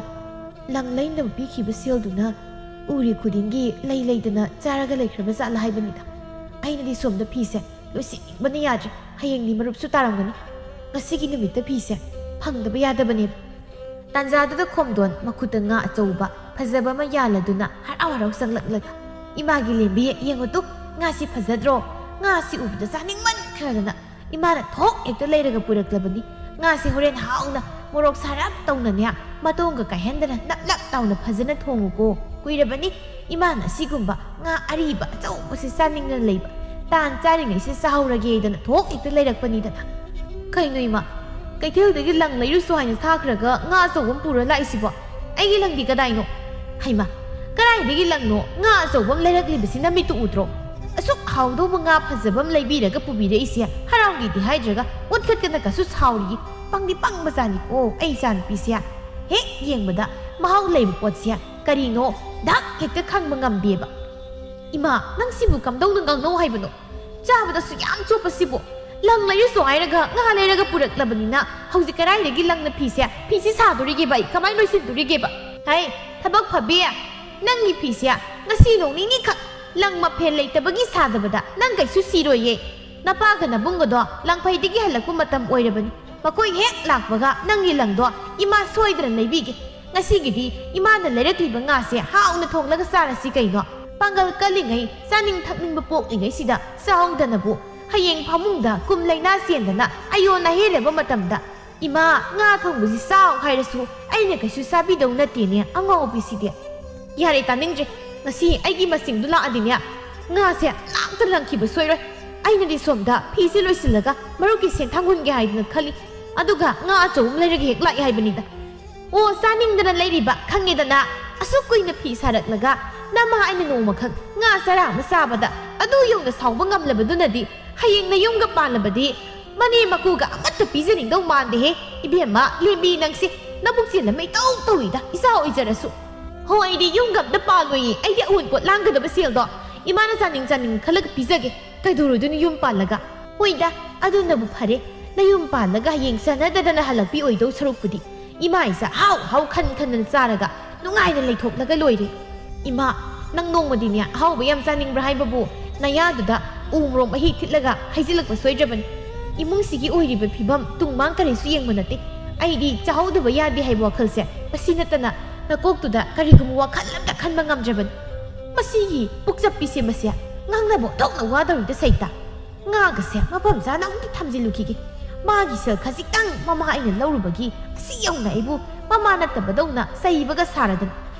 ꯂꯪ ꯂꯩꯅꯕ ꯄꯤꯈꯤꯕ ꯁꯦꯜꯗꯨꯅ ꯎꯔꯤ ꯈꯨꯗꯤꯡꯒꯤ ꯂꯩ ꯂꯩꯗꯅ ꯆꯥꯔꯒ ꯂꯩꯈ꯭ꯔꯕ ꯖꯥꯠꯂ ꯍꯥꯏꯕꯅꯤꯗ꯫ ꯑꯩꯅꯗꯤ ꯁꯣꯝꯗ ꯐꯤꯁꯦ ꯂꯣꯏꯁꯤꯟꯅꯤꯡꯕꯅ ꯌꯥꯗ꯭ꯔꯦ꯫ ꯍꯌꯦꯡꯗꯤ ꯃꯔꯨꯞꯁꯨ ꯇꯥꯔꯝꯒꯅꯤ꯫ ꯉꯁꯤꯒꯤ ꯅꯨꯃꯤꯠꯇ ꯐꯤꯁꯦ ꯐꯪꯗꯕ ꯌꯥꯗꯕꯅꯦꯕ꯫ ꯇꯥꯟꯖꯥꯗꯨꯗ ꯈꯣꯝꯗꯣꯟ ꯃꯈꯨꯠꯇ ꯉꯥ ꯑꯆꯧꯕ ꯐꯖꯕ ꯑꯃ ꯌꯥꯜꯂꯗꯨꯅ ꯍꯔꯥꯎ ꯍꯔꯥꯎ ꯆꯪꯂꯛꯂꯒ, "ꯏꯃꯥꯒꯤ ꯂꯦꯝꯕꯤ, ꯌꯦꯡꯉꯨ ꯇꯨ, ꯉꯥꯁꯤ ꯐꯖꯗ꯭ꯔꯣ? ꯉꯥꯁꯤ ꯎꯕꯗ ꯆꯥꯅꯤꯡꯃꯟꯈ꯭ꯔꯗꯅ ꯏꯃꯥꯅ ꯊꯣꯛ ꯍꯦꯛꯇ ꯂꯩꯔꯒ ꯄꯨꯔꯛꯂꯕꯅꯤ꯫ ꯉꯥꯁꯤ ꯍꯣꯔꯦꯟ ꯍꯥꯎꯅ ꯃꯣꯔꯣꯛ ꯁꯥꯔꯞ ꯇꯧꯅꯅꯦ, ꯃꯇꯣꯡꯒ ꯀꯥꯏꯍꯟꯗꯅ ꯅꯞ ꯅꯞ ꯂꯥꯎꯅ ꯐꯖꯅ ꯊꯣꯡꯉꯨꯀꯣ꯫ ꯀꯨꯏꯔꯕꯅꯤ ꯏꯃꯥꯅ ꯑꯁꯤꯒꯨꯝꯕ ꯉꯥ ꯑꯔꯤꯕ ꯑꯆꯧꯕꯁꯤ ꯆꯥꯅꯤꯡꯗꯅ ꯂꯩꯕ꯫ ꯇꯥꯟ ꯆꯥꯔꯤꯉꯩꯁꯤ ꯆꯥꯍꯧꯔꯒꯦꯗꯅ ꯊꯣꯛ ꯍꯦꯛꯇ ꯂꯩꯔꯛꯄꯅꯤꯗꯅ꯫" "ꯀꯩꯅꯣ ꯏꯃꯥ, ꯀꯩꯊꯦꯜꯗꯒꯤ ꯂꯪ ꯂꯩꯔꯨꯁꯨ ꯍꯥꯏꯅ ꯊꯥꯈ꯭ꯔꯒ ꯉꯥ ꯑꯆꯧꯕ ꯑꯃ ꯄꯨꯔ ꯂꯥꯛꯏꯁꯤꯕꯣ? ꯑꯩꯒꯤ ꯂꯪꯗꯤ ꯀꯗꯥꯏꯅꯣ?" "ꯍꯩꯃꯥ, ꯀꯗꯥꯏꯗꯒꯤ ꯂꯪꯅꯣ? ꯉꯥ ꯑꯆꯧꯕ ꯑꯃ ꯂꯩꯔꯛꯂꯤꯕꯁꯤ ꯅꯃꯤꯠꯇꯨ ꯎꯗ꯭ꯔꯣ? ꯑꯁꯨꯛ ꯍꯥꯎꯗꯧꯕ ꯉꯥ ꯐꯖꯕ ꯑꯃ ꯂꯩꯕꯤꯔꯒ ꯄꯨꯕꯤꯔꯛꯏꯁꯦ ꯍꯔꯥꯎꯒꯦꯗꯤ ꯍꯥꯏꯗ꯭ꯔꯒ ꯑꯣꯟꯈꯠꯀꯅ ꯀꯁꯨ ꯁꯥꯎꯔꯤꯌꯦ꯫ ꯄꯪꯗꯤ ꯄꯪꯕꯖꯥꯠꯅꯤꯀꯣ ꯑꯩ ꯏꯆꯥꯅꯨꯄꯤꯁꯦ꯫ ꯍꯦꯛ ꯌꯦꯡꯕꯗ ꯃꯍꯥꯎ ꯂꯩꯕ ꯄꯣꯠꯁꯦ ꯀꯔꯤꯅꯣ ꯗꯛ ꯍꯦꯛꯇ ꯈꯪꯕ ꯉꯝꯗꯦꯕ꯫" "ꯏꯃꯥ, ꯅꯪ ꯁꯤꯕꯨ ꯀꯝꯗꯧꯅ ꯉꯥꯡꯅꯧ ꯍꯥꯏꯕꯅꯣ? ꯆꯥꯕꯗꯁꯨ ꯌꯥꯝ ꯆꯣꯞꯄꯁꯤꯕꯨ꯫ ꯂꯪ ꯂꯩꯔꯨꯁꯨ ꯍꯥꯏꯔꯒ ꯉꯥ ꯂꯩꯔꯒ ꯄꯨꯔꯛꯂꯕꯅꯤꯅ ꯍꯧꯖꯤꯛ ꯀꯗꯥꯏꯗꯒꯤ ꯂꯪꯅ ꯐꯤꯁꯦ, ꯐꯤꯁꯦ ꯁꯥꯗꯣꯔꯤꯒꯦꯕ? ꯑꯩ ꯀꯃꯥꯏꯅ ꯂꯣꯏꯁꯤꯟꯗꯣꯔꯤꯒꯦꯕ?" "ꯍꯩ, ꯊꯕꯛ ꯐꯕꯤ, ꯅꯪꯒꯤ ꯐꯤꯁꯦ ꯉꯁꯤ ꯅꯣꯡ ꯅꯤꯅꯤꯈꯛ ꯂꯪ ꯃꯐꯦꯟ ꯂꯩꯇꯕꯒꯤ ꯁꯥꯗꯕꯗ ꯅꯪ ꯀꯩꯁꯨ ꯁꯤꯔꯣꯏꯌꯦ꯫ ꯅꯄꯥꯒ ꯅꯕꯨꯡꯒꯗꯣ ꯂꯪꯐꯩꯗꯒꯤ ꯍꯜꯂꯛꯄ ꯃꯇꯝ ꯑꯣꯏꯔꯕꯅꯤ꯫ ꯃꯈꯣꯏ ꯍꯦꯛ ꯂꯥꯛꯄꯒ ꯅꯪꯒꯤ ꯂꯪꯗꯣ ꯏꯃꯥ ꯁꯣꯏꯗꯅ ꯂꯩꯕꯤꯒꯦ꯫ ꯉꯁꯤꯒꯤꯗꯤ ꯏꯃꯥꯅ ꯂꯩꯔꯛꯂꯤꯕ ꯉꯥꯁꯦ ꯍꯥꯎꯅ ꯊꯣꯡꯂꯒ ꯆꯥꯔꯁꯤ ꯀꯩꯅꯣ꯫ ꯄꯥꯡꯒꯜ ꯀꯜꯂꯤꯉꯩ, ꯆꯥꯅꯤꯡ ꯊꯛꯅꯤꯡꯕ ꯄꯣꯛꯂꯤꯉꯩꯁꯤꯗ ꯆꯥꯍꯧꯗꯅꯕꯨ꯫ ꯍꯌꯦꯡ ꯐꯃꯨꯡꯗ ꯀꯨꯝ ꯂꯩꯅꯥ ꯆꯦꯟꯗꯅ ꯑꯌꯣꯟ ꯑꯍꯦꯜꯂꯕ ꯃꯇꯝꯗ ꯏꯃꯥ, ꯉꯥ ꯊꯣꯡꯕꯁꯤ ꯆꯥꯎ ꯍꯥꯏꯔꯁꯨ ꯑꯩꯅ ꯀꯩꯁꯨ ꯆꯥꯕꯤꯗꯧ ꯅꯠꯇꯦꯅꯦ ꯑꯉꯥꯎꯕꯤꯁꯤꯗꯤ꯫ ꯌꯥꯔꯦ, ꯇꯥꯅꯤꯡꯗ꯭ꯔꯦ꯫ ꯉꯁꯤ ꯑꯩꯒꯤ ꯃꯁꯤꯡꯗꯨ ꯂꯥꯛꯑꯗꯤꯅꯦ, ꯉꯥꯁꯦ ꯂꯥꯛꯇ ꯂꯪꯈꯤꯕ ꯁꯣꯏꯔꯣꯏ꯫ ꯑꯩꯅꯗꯤ ꯁꯣꯝꯗ ꯐꯤꯁꯦ ꯂꯣꯏꯁꯤꯜꯂꯒ ꯃꯔꯨꯞꯀꯤ ꯁꯦꯟꯊꯥꯡ ꯍꯨꯟꯒꯦ ꯍꯥꯏꯗꯅ ꯈꯜꯂꯤ, ꯑꯗꯨꯒ ꯉꯥ ꯑꯆꯧꯕ ꯑꯃ ꯂꯩꯔꯒ ꯍꯦꯛ ꯂꯥꯛꯑꯦ ꯍꯥꯏꯕꯅꯤꯗ꯫ ꯑꯣ, ꯆꯥꯅꯤꯡꯗꯅ ꯂꯩꯔꯤꯕ ꯈꯪꯉꯦꯗꯅ꯫ ꯑꯁꯨꯛ ꯀꯨꯏꯅ ꯐꯤ ꯁꯥꯔꯛꯂꯒ ꯅꯃꯥ ꯑꯩꯅ ꯅꯣꯡꯃꯈꯛ ꯉꯥ ꯆꯔꯥ ꯑꯃ ꯆꯥꯕꯗ ꯑꯗꯨ ꯌꯧꯅ ꯁꯥꯎꯕ ꯉꯝꯂꯕꯗꯨꯅꯗꯤ ꯍꯌꯦꯡ ꯅꯌꯨꯝꯒ ꯄꯥꯜꯂꯕꯗꯤ ꯃꯅꯦ ꯃꯀꯨꯒ ꯑꯃꯠꯇ ꯄꯤꯖꯅꯤꯡꯗꯧ ꯃꯥꯟꯗꯦꯍꯦ꯫ ꯏꯕꯦꯝꯃ, ꯂꯦꯝꯕꯤ ꯅꯪꯁꯦ ꯅꯕꯨꯛ ꯆꯦꯜꯂꯝꯃꯦ ꯏꯇꯧ ꯇꯧꯏꯗ, ꯏꯆꯥ ꯑꯣꯏꯖꯔꯁꯨ꯫ ꯍꯣ, ꯑꯩꯗꯤ ꯌꯨꯝꯒ ꯑꯝꯇ ꯄꯥꯜꯂꯣꯏꯌꯦ꯫ ꯑꯩꯗꯤ ꯑꯋꯨꯟꯄꯣꯠ ꯂꯥꯡꯒꯗꯕ ꯁꯦꯜꯗꯣ ꯏꯃꯥꯅ ꯆꯥꯅꯤꯡ ꯆꯥꯅꯤꯡ ꯈꯜꯂꯒ ꯄꯤꯖꯒꯦ꯫ ꯀꯩꯗꯧꯔꯨꯗꯣꯏꯅꯣ ꯌꯨꯝ ꯄꯥꯜꯂꯒ? ꯍꯣꯏꯗ, ꯑꯗꯨꯅꯕꯨ ꯐꯔꯦ꯫ ꯅꯌꯨꯝ ꯄꯥꯜꯂꯒ ꯍꯌꯦꯡ ꯆꯥꯟꯅꯗꯗꯅ ꯍꯜꯂꯛꯄꯤ ꯑꯣꯏꯗꯧ ꯁꯔꯨꯛꯄꯨꯗꯤ ꯏꯃꯥ ꯏꯆꯥ ꯑꯍꯥꯎ ꯑꯍꯥꯎ ꯈꯟ ꯈꯟꯗꯅ ꯆꯥꯔꯒ ꯅꯨꯡꯉꯥꯏꯅ ꯂꯩꯊꯣꯛꯂꯒ ꯂꯣꯏꯔꯦ꯫ ꯏꯃꯥ, ꯅꯪ ꯅꯣꯡꯃꯗꯤꯅꯦ ꯑꯍꯥꯎꯕ ꯌꯥꯝ ꯆꯥꯅꯤꯡꯕ꯭ꯔꯥ ꯍꯥꯏꯕꯕꯨ ꯅꯌꯥꯗꯨꯗ ꯎ ꯃꯣꯔꯣꯛ ꯃꯍꯤ ꯊꯤꯠꯂꯒ ꯍꯩꯖꯤꯜꯂꯛꯄ ꯁꯣꯏꯗ꯭ꯔꯕꯅꯤ꯫ ꯏꯃꯨꯡꯁꯤꯒꯤ ꯑꯣꯏꯔꯤꯕ ꯐꯤꯕꯝ ꯇꯨꯡ ꯃꯥꯡ ꯀꯔꯤꯁꯨ ꯌꯦꯡꯕ ꯅꯠꯇꯦ꯫ ꯑꯩꯗꯤ ꯆꯥꯍꯧꯗꯕ ꯌꯥꯗꯦ ꯍꯥꯏꯕ ꯋꯥꯈꯜꯁꯦ ꯃꯁꯤ ꯅꯠꯇꯅ ꯅꯀꯣꯛꯇꯨꯗ ꯀꯔꯤꯒꯨꯝꯕ ꯋꯥꯈꯜ ꯑꯝꯇ ꯈꯟꯕ ꯉꯝꯗ꯭ꯔꯕꯅꯤ꯫ ꯃꯁꯤꯒꯤ ꯄꯨꯛꯆꯞꯄꯤꯁꯦ ꯃꯁꯦ ꯉꯥꯡꯅꯕ ꯑꯣꯟꯊꯣꯛꯅ ꯋꯥꯗꯧꯔꯤꯗ ꯁꯩꯇ꯫ ꯉꯥꯒꯁꯦ ꯃꯐꯝ ꯆꯥꯅ ꯑꯃꯨꯛꯇ ꯊꯝꯖꯤꯜꯂꯨꯈꯤꯒꯦ꯫ ꯃꯥꯒꯤ ꯁꯦꯜ ꯈꯖꯤꯛꯇꯪ ꯃꯃꯥ ꯑꯩꯅ ꯂꯧꯔꯨꯕꯒꯤ ꯑꯁꯤ ꯌꯧꯅ ꯑꯩꯕꯨ ꯃꯃꯥ ꯅꯠꯇꯕꯗꯧꯅ ꯆꯩꯕꯒ ꯁꯥꯔꯗꯅ꯫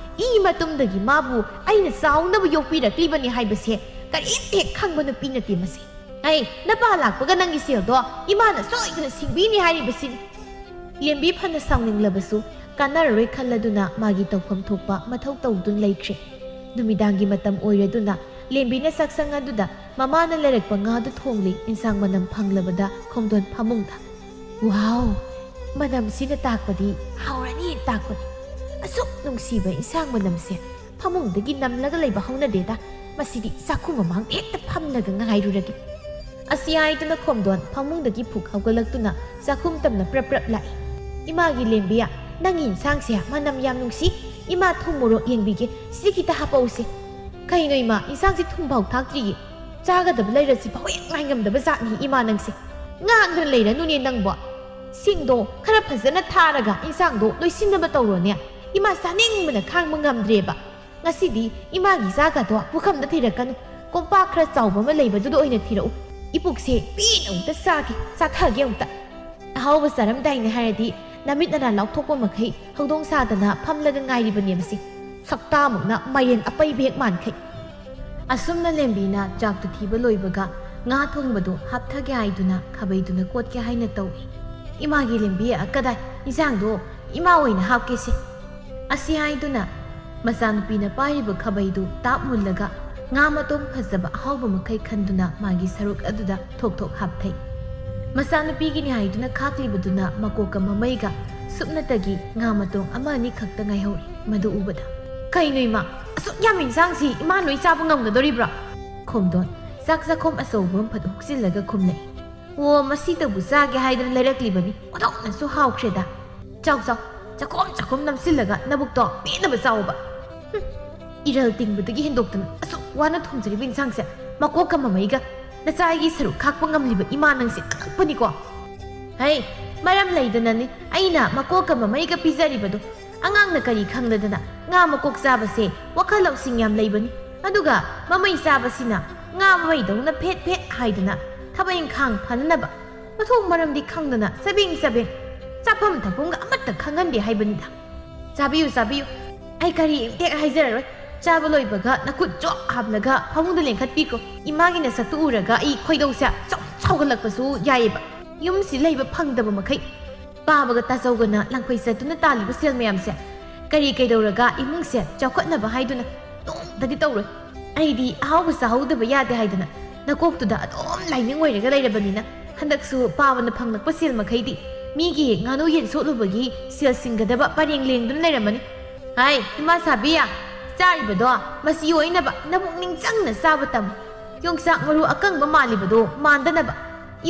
ꯏ ꯃꯇꯨꯝꯗꯒꯤ ꯃꯥꯕꯨ ꯑꯩꯅ ꯆꯥꯎꯅꯕ ꯌꯣꯛꯄꯤꯔꯛꯂꯤꯕꯅꯤ ꯍꯥꯏꯕꯁꯦ ꯀꯔꯤꯝꯇ ꯍꯦꯛ ꯈꯪꯕ ꯅꯨꯄꯤ ꯅꯠꯇꯦ ꯃꯁꯤ꯫ ꯑꯩ ꯅꯄꯥ ꯂꯥꯛꯄꯒ ꯅꯪꯒꯤ ꯁꯦꯜꯗꯣ ꯏꯃꯥꯅ ꯁꯣꯏꯗꯅ ꯁꯤꯡꯕꯤꯅꯤ ꯍꯥꯏꯔꯤꯕꯁꯤꯅꯤ꯫ ꯂꯦꯝꯕꯤ ꯐꯅ ꯁꯥꯎꯅꯤꯡꯂꯕꯁꯨ ꯀꯥꯟꯅꯔꯔꯣꯏ ꯈꯜꯂꯗꯨꯅ ꯃꯥꯒꯤ ꯇꯧꯐꯝ ꯊꯣꯛꯄ ꯃꯊꯧ ꯇꯧꯗꯨꯅ ꯂꯩꯈ꯭ꯔꯦ꯫ ꯅꯨꯃꯤꯗꯥꯡꯒꯤ ꯃꯇꯝ ꯑꯣꯏꯔꯗꯨꯅ ꯂꯦꯝꯕꯤꯅ ꯆꯥꯛꯁꯪ ꯑꯗꯨꯗ ꯃꯃꯥꯅ ꯂꯩꯔꯛꯄ ꯉꯥꯗꯨ ꯊꯣꯡꯂꯤ꯫ ꯏꯟꯁꯥꯡ ꯃꯅꯝ ꯐꯪꯂꯕꯗ ꯈꯣꯝꯗꯣꯟ ꯐꯃꯨꯡꯗ, "ꯋꯥꯎ! ꯃꯅꯝꯁꯤꯅ ꯇꯥꯛꯄꯗꯤ ꯍꯥꯎꯔꯅꯤ ꯇꯥꯛꯄꯅꯤ꯫ ꯑꯁꯨꯛ ꯅꯨꯡꯁꯤꯕ ꯏꯟꯁꯥꯡ ꯃꯅꯝꯁꯦ ꯐꯃꯨꯡꯗꯒꯤ ꯅꯝꯂꯒ ꯂꯩꯕ ꯍꯧꯅꯗꯦꯗ꯫ ꯃꯁꯤꯗꯤ ꯆꯥꯛꯈꯨꯝ ꯃꯃꯥꯡꯗ ꯍꯦꯛꯇ ꯐꯝꯂꯒ ꯉꯥꯏꯔꯨꯔꯒꯦ꯫" ꯑꯁꯤ ꯍꯥꯏꯗꯨꯅ ꯈꯣꯝꯗꯣꯟ ꯐꯃꯨꯡꯗꯒꯤ ꯐꯨꯛ ꯍꯧꯒꯠꯂꯛꯇꯨꯅ ꯆꯥꯛꯈꯨꯝ ꯇꯝꯅ ꯄ꯭ꯔꯞ ꯄ꯭ꯔꯞ ꯂꯥꯛꯏ꯫ "ꯏꯃꯥꯒꯤ ꯂꯦꯝꯕꯤꯌꯥ, ꯅꯪꯒꯤ ꯏꯟꯁꯥꯡꯁꯦ ꯃꯅꯝ ꯌꯥꯝ ꯅꯨꯡꯁꯤ꯫ ꯏꯃꯥ ꯊꯨꯝ ꯃꯣꯔꯣꯛ ꯌꯦꯡꯕꯤꯒꯦ, ꯁꯤꯗ ꯈꯤꯇ ꯍꯥꯄꯛꯎꯁꯦ꯫" "ꯀꯩꯅꯣ ꯏꯃꯥ, ꯏꯟꯁꯥꯡꯁꯦ ꯊꯨꯝ ꯐꯥꯎ ꯊꯥꯛꯇ꯭ꯔꯤꯌꯦ꯫ ꯆꯥꯒꯗꯕ ꯂꯩꯔꯁꯤ ꯐꯥꯎ ꯍꯦꯛ ꯉꯥꯏ ꯉꯝꯗꯕ ꯖꯥꯠꯅꯤ ꯏꯃꯥ ꯅꯪꯁꯦ꯫ ꯉꯥꯡꯗꯅ ꯂꯩꯔꯅꯨꯅꯦ ꯅꯪꯕꯣ꯫ ꯁꯤꯡꯗꯣ ꯈꯔ ꯐꯖꯅ ꯊꯥꯔꯒ ꯏꯟꯁꯥꯡꯗꯣ ꯂꯣꯏꯁꯤꯟꯅꯕ ꯇꯧꯔꯣꯅꯦ꯫ ꯏꯃꯥ ꯆꯥꯅꯤꯡꯕꯅ ꯈꯥꯡꯕ ꯉꯝꯗ꯭ꯔꯦꯕ꯫ ꯉꯁꯤꯗꯤ ꯏꯃꯥꯒꯤ ꯆꯥꯒꯗꯣ ꯄꯨꯈꯝꯗ ꯊꯤꯔꯛꯀꯅꯨ꯫ ꯀꯣꯝꯄꯥꯛ ꯈꯔ ꯆꯥꯎꯕ ꯑꯃ ꯂꯩꯕꯗꯨꯗ ꯑꯣꯏꯅ ꯊꯤꯔꯛꯎ꯫ ꯏꯄꯨꯛꯁꯦ ꯄꯦꯟꯅ ꯑꯃꯨꯛꯇ ꯆꯥꯒꯦ, ꯆꯥꯊꯒꯦ ꯑꯃꯨꯛꯇ꯫ ꯑꯍꯥꯎꯕ ꯆꯥꯔꯝꯗꯥꯏꯅꯦ ꯍꯥꯏꯔꯗꯤ ꯅꯃꯤꯠ ꯅꯅꯥ ꯂꯥꯎꯊꯣꯛꯄ ꯃꯈꯩ ꯍꯧꯗꯣꯡ ꯁꯥꯗꯅ ꯐꯝꯂꯒ ꯉꯥꯏꯔꯤꯕꯅꯦ ꯃꯁꯤ꯫ ꯁꯛꯇꯥꯃꯛꯅ ꯃꯥꯏꯔꯦꯟ ꯑꯄꯩꯕ ꯍꯦꯛ ꯃꯥꯟꯈꯩ꯫" ꯑꯁꯨꯝꯅ ꯂꯦꯝꯕꯤꯅ ꯆꯥꯛꯇꯨ ꯊꯤꯕ ꯂꯣꯏꯕꯒ ꯉꯥ ꯊꯣꯡꯕꯗꯨ ꯍꯥꯞꯊꯒꯦ ꯍꯥꯏꯗꯨꯅ ꯈꯥꯕꯩꯗꯨꯅ ꯀꯣꯠꯀꯦ ꯍꯥꯏꯅ ꯇꯧꯏ꯫ "ꯏꯃꯥꯒꯤ ꯂꯦꯝꯕꯤ, ꯀꯗꯥꯏ? ꯏꯟꯁꯥꯡꯗꯣ ꯏꯃꯥ ꯑꯣꯏꯅ ꯍꯥꯞꯀꯦꯁꯦ꯫" ꯑꯁꯤ ꯍꯥꯏꯗꯨꯅ ꯃꯆꯥꯅꯨꯄꯤꯅ ꯄꯥꯏꯔꯤꯕ ꯈꯥꯕꯩꯗꯨ ꯇꯥꯞ ꯃꯨꯜꯂꯒ ꯉꯥ ꯃꯇꯣꯡ ꯐꯖꯕ ꯑꯍꯥꯎꯕ ꯃꯈꯩ ꯈꯟꯗꯨꯅ ꯃꯥꯒꯤ ꯁꯔꯨꯛ ꯑꯗꯨꯗ ꯊꯣꯛ ꯊꯣꯛ ꯍꯥꯞꯊꯩ꯫ ꯃꯆꯥꯅꯨꯄꯤꯒꯤꯅꯤ ꯍꯥꯏꯗꯨꯅ ꯈꯥꯛꯂꯤꯕꯗꯨꯅ ꯃꯀꯣꯛꯀ ꯃꯃꯩꯒ ꯁꯨꯞꯅꯇꯒꯤ ꯉꯥ ꯃꯇꯣꯡ ꯑꯃ ꯑꯅꯤ ꯈꯛꯇ ꯉꯥꯏꯍꯧꯔꯦ꯫ ꯃꯗꯨ ꯎꯕꯗ, "ꯀꯩꯅꯣ ꯏꯃꯥ, ꯑꯁꯨꯛ ꯌꯥꯝꯕ ꯏꯟꯁꯥꯡꯁꯤ ꯏꯃꯥ ꯂꯣꯏ ꯆꯥꯕ ꯉꯝꯒꯗꯧꯔꯤꯕ꯭ꯔꯣ?" ꯈꯣꯝꯗꯣꯟ ꯆꯥꯛ ꯆꯥꯛꯈꯣꯝ ꯑꯆꯧꯕ ꯑꯃ ꯐꯠ ꯍꯨꯛꯆꯤꯜꯂꯒ ꯈꯨꯝꯂꯛꯏ꯫ "ꯑꯣ, ꯃꯁꯤꯗꯕꯨ ꯆꯥꯒꯦ ꯍꯥꯏꯗꯅ ꯂꯩꯔꯛꯂꯤꯕꯅꯤ꯫ ꯑꯣꯟꯊꯣꯛꯅꯁꯨ ꯍꯥꯎꯈ꯭ꯔꯦꯗ꯫ ꯆꯥꯎ, ꯆꯥꯎ, ꯆꯥꯛꯈꯣꯝ ꯆꯥꯛꯈꯣꯝ ꯅꯝꯁꯤꯜꯂꯒ ꯅꯕꯨꯛꯇꯣ ꯄꯦꯟꯅꯕ ꯆꯥꯎꯕ꯫ ꯍꯨꯝ, ꯏꯔꯜ ꯇꯤꯡꯕꯗꯒꯤ ꯍꯦꯟꯗꯣꯛꯇꯅ ꯑꯁꯨꯛ ꯋꯥꯅ ꯊꯣꯡꯖꯔꯤꯕ ꯏꯟꯁꯥꯡꯁꯦ ꯃꯀꯣꯛꯀ ꯃꯃꯩꯒ ꯅꯆꯥꯒꯤ ꯁꯔꯨꯛ ꯈꯥꯛꯄ ꯉꯝꯂꯤꯕ ꯏꯃꯥ ꯅꯪꯁꯦ ꯑꯉꯛꯄꯅꯤꯀꯣ꯫ ꯍꯩ, ꯃꯔꯝ ꯂꯩꯗꯅꯅꯤ ꯑꯩꯅ ꯃꯀꯣꯛꯀ ꯃꯃꯩꯒ ꯄꯤꯖꯔꯤꯕꯗꯣ꯫ ꯑꯉꯥꯡꯅ ꯀꯔꯤ ꯈꯪꯗꯗꯅ ꯉꯥ ꯃꯀꯣꯛ ꯆꯥꯕꯁꯦ ꯋꯥꯈꯜ ꯂꯧꯁꯤꯡ ꯌꯥꯝ ꯂꯩꯕꯅꯤ꯫ ꯑꯗꯨꯒ ꯃꯃꯩ ꯆꯥꯕꯁꯤꯅ ꯉꯥ ꯃꯃꯩꯗꯧꯅ ꯐꯦꯠ ꯐꯦꯠ ꯍꯥꯏꯗꯅ ꯊꯕꯛ ꯏꯪꯈꯥꯡ ꯐꯅꯅꯕ ꯃꯊꯣꯡ ꯃꯔꯝꯗꯤ ꯈꯪꯗꯅ ꯆꯕꯦꯡ ꯆꯕꯦꯡ ꯆꯥꯐꯝ ꯊꯛꯐꯝꯒ ꯑꯃꯠꯇ ꯈꯪꯍꯟꯗꯦ ꯍꯥꯏꯕꯅꯤꯗ꯫ ꯆꯥꯕꯤꯌꯨ, ꯆꯥꯕꯤꯌꯨ꯫ ꯑꯩ ꯀꯔꯤ ꯑꯝꯇ ꯍꯦꯛ ꯍꯥꯏꯖꯔꯔꯣꯏ꯫ ꯆꯥꯕ ꯂꯣꯏꯕꯒ ꯅꯈꯨꯠ ꯆꯣꯞ ꯍꯥꯞꯂꯒ ꯐꯃꯨꯡꯗ ꯂꯦꯡꯈꯠꯄꯤꯈꯣ꯫ ꯏꯃꯥꯒꯤ ꯅꯁꯛꯇꯨ ꯎꯔꯒ ꯑꯩ ꯈꯣꯏꯗꯧꯁꯦ ꯆꯥꯎ ꯁꯥꯎꯒꯠꯂꯛꯄꯁꯨ ꯌꯥꯏꯌꯦꯕ꯫ ꯌꯨꯝꯁꯤ ꯂꯩꯕ ꯐꯪꯗꯕ ꯃꯈꯩ ꯄꯥꯕꯒ ꯇꯥꯖꯧꯒꯅ ꯂꯪꯐꯩ ꯆꯠꯇꯨꯅ ꯇꯥꯜꯂꯤꯕ ꯁꯦꯜ ꯃꯌꯥꯝꯁꯦ ꯀꯔꯤ ꯀꯩꯗꯧꯔꯒ ꯏꯃꯨꯡꯁꯦ ꯆꯥꯎꯈꯠꯅꯕ ꯍꯥꯏꯗꯨꯅ ꯅꯣꯡꯇꯗꯤ ꯇꯧꯔꯣꯏ꯫ ꯑꯩꯗꯤ ꯑꯍꯥꯎꯕ ꯆꯥꯍꯧꯗꯕ ꯌꯥꯗꯦ ꯍꯥꯏꯗꯅ ꯅꯀꯣꯛꯇꯨꯗ ꯑꯗꯨꯝ ꯂꯥꯏꯅꯤꯡ ꯑꯣꯏꯔꯒ ꯂꯩꯔꯕꯅꯤꯅ ꯍꯟꯗꯛꯁꯨ ꯄꯥꯕꯅ ꯐꯪꯂꯛꯄ ꯁꯦꯜ ꯃꯈꯩꯗꯤ ꯃꯤꯒꯤ ꯉꯥꯅꯨ ꯌꯦꯟ ꯁꯣꯠꯂꯨꯕꯒꯤ ꯁꯦꯜ ꯁꯤꯡꯒꯗꯕ ꯄꯔꯦꯡ ꯂꯦꯡꯗꯨꯅ ꯂꯩꯔꯝꯃꯅꯤ꯫ ꯍꯥꯏ, ꯏꯃꯥ ꯁꯥꯕꯤ, ꯆꯥꯔꯤꯕꯗꯣ ꯃꯆꯤ ꯑꯣꯏꯅꯕ ꯅꯕꯨꯛꯅꯤꯡ ꯆꯪꯅ ꯆꯥꯕ ꯇꯝꯃꯨ꯫ ꯌꯣꯡꯆꯥꯛ ꯃꯔꯨ ꯑꯀꯪꯕ ꯃꯥꯜꯂꯤꯕꯗꯣ ꯃꯥꯟꯗꯅꯕ꯫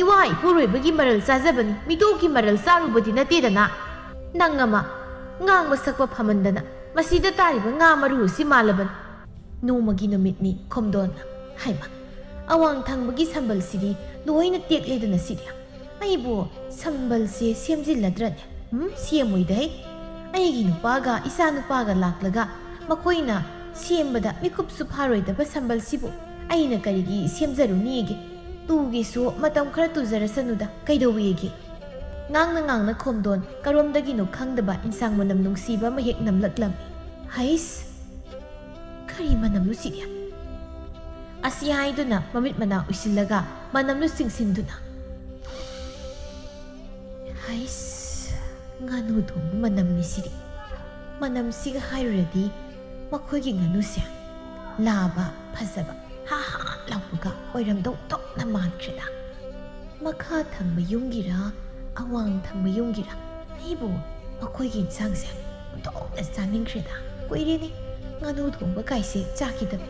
ꯏꯋꯥ ꯏꯄꯨꯔꯣꯏꯕꯒꯤ ꯃꯔꯜ ꯆꯥꯖꯕꯅꯤ, ꯃꯤꯇꯣꯞꯀꯤ ꯃꯔꯜ ꯆꯥꯔꯨꯕꯗꯤ ꯅꯠꯇꯦꯗꯅ꯫ ꯅꯪ ꯑꯃ, ꯉꯥꯡꯕ ꯁꯛꯄ ꯐꯃꯟꯗꯅ ꯃꯁꯤꯗ ꯇꯥꯔꯤꯕ ꯉꯥ ꯃꯔꯨ ꯑꯁꯤ ꯃꯥꯜꯂꯕꯅꯤ꯫ ꯅꯣꯡꯃꯒꯤ ꯅꯨꯃꯤꯠꯅꯤ ꯈꯣꯝꯗꯣꯟꯅ꯫ ꯍꯥꯏꯃ, ꯑꯋꯥꯡ ꯊꯪꯕꯒꯤ ꯁꯝꯕꯜꯁꯤꯗꯤ ꯂꯣꯏꯅ ꯇꯦꯛꯂꯦꯗꯅ ꯁꯤꯗꯤ꯫ ꯑꯩꯕꯨ ꯁꯝꯕꯜꯁꯦ ꯁꯦꯝꯖꯤꯜꯂꯗ꯭ꯔꯅꯦ? ꯎꯝ, ꯁꯦꯝꯃꯣꯏꯗꯍꯦ꯫ ꯑꯩꯒꯤ ꯅꯨꯄꯥꯒ ꯏꯆꯥ ꯅꯨꯄꯥꯒ ꯂꯥꯛꯂꯒ ꯃꯈꯣꯏꯅ ꯁꯦꯝꯕꯗ ꯃꯤꯀꯨꯞꯁꯨ ꯐꯥꯔꯣꯏꯗꯕ ꯁꯝꯕꯜꯁꯤꯕꯨ ꯑꯩꯅ ꯀꯔꯤꯒꯤ ꯁꯦꯝꯖꯔꯨꯅꯤꯒꯦ? ꯇꯨꯒꯦꯁꯨ ꯃꯇꯝ ꯈꯔ ꯇꯨꯖꯔꯁꯅꯨꯗ, ꯀꯩꯗꯧꯋꯦꯒꯦ? ꯉꯥꯡꯅ ꯉꯥꯡꯅ ꯈꯣꯝꯗꯣꯟ ꯀꯔꯣꯝꯗꯒꯤꯅꯣ ꯈꯪꯗꯕ ꯏꯟꯁꯥꯡ ꯃꯅꯝ ꯅꯨꯡꯁꯤꯕ ꯑꯃ ꯍꯦꯛ ꯅꯝꯂꯛꯂꯝꯃꯤ꯫ ꯍꯩꯁ! ꯀꯔꯤ ꯃꯅꯝꯅꯣ ꯁꯤꯗꯤ? ꯑꯁꯤ ꯍꯥꯏꯗꯨꯅ ꯃꯃꯤꯠ ꯃꯅꯥ ꯎꯏꯁꯤꯜꯂꯒ ꯃꯅꯝꯗꯨ ꯆꯤꯡꯁꯤꯟꯗꯨꯅ, "ꯍꯩꯁ, ꯉꯥꯅꯨ ꯊꯣꯡꯕ ꯃꯅꯝꯅꯤ ꯁꯤꯗꯤ꯫ ꯃꯅꯝꯁꯤꯒ ꯍꯥꯏꯔꯨꯔꯗꯤ ꯃꯈꯣꯏꯒꯤ ꯉꯥꯅꯨꯁꯦ ꯂꯥꯕ ꯐꯖꯕ ꯍꯥ ꯍꯥ ꯂꯥꯎꯕꯒ ꯑꯣꯏꯔꯝꯗꯧ ꯇꯣꯛꯅ ꯃꯥꯟꯈ꯭ꯔꯦꯗ꯫ ꯃꯈꯥ ꯊꯪꯕ ꯌꯨꯝꯒꯤꯔ, ꯑꯋꯥꯡ ꯊꯪꯕ ꯌꯨꯝꯒꯤꯔ, ꯑꯩꯕꯨ ꯃꯈꯣꯏꯒꯤ ꯏꯟꯁꯥꯡꯁꯦ ꯇꯣꯛꯅ ꯆꯥꯅꯤꯡꯈ꯭ꯔꯦꯗ꯫ ꯀꯨꯏꯔꯦꯅꯦ ꯉꯥꯅꯨ ꯊꯣꯡꯕ ꯀꯥꯏꯁꯦ ꯆꯥꯈꯤꯗꯕ꯫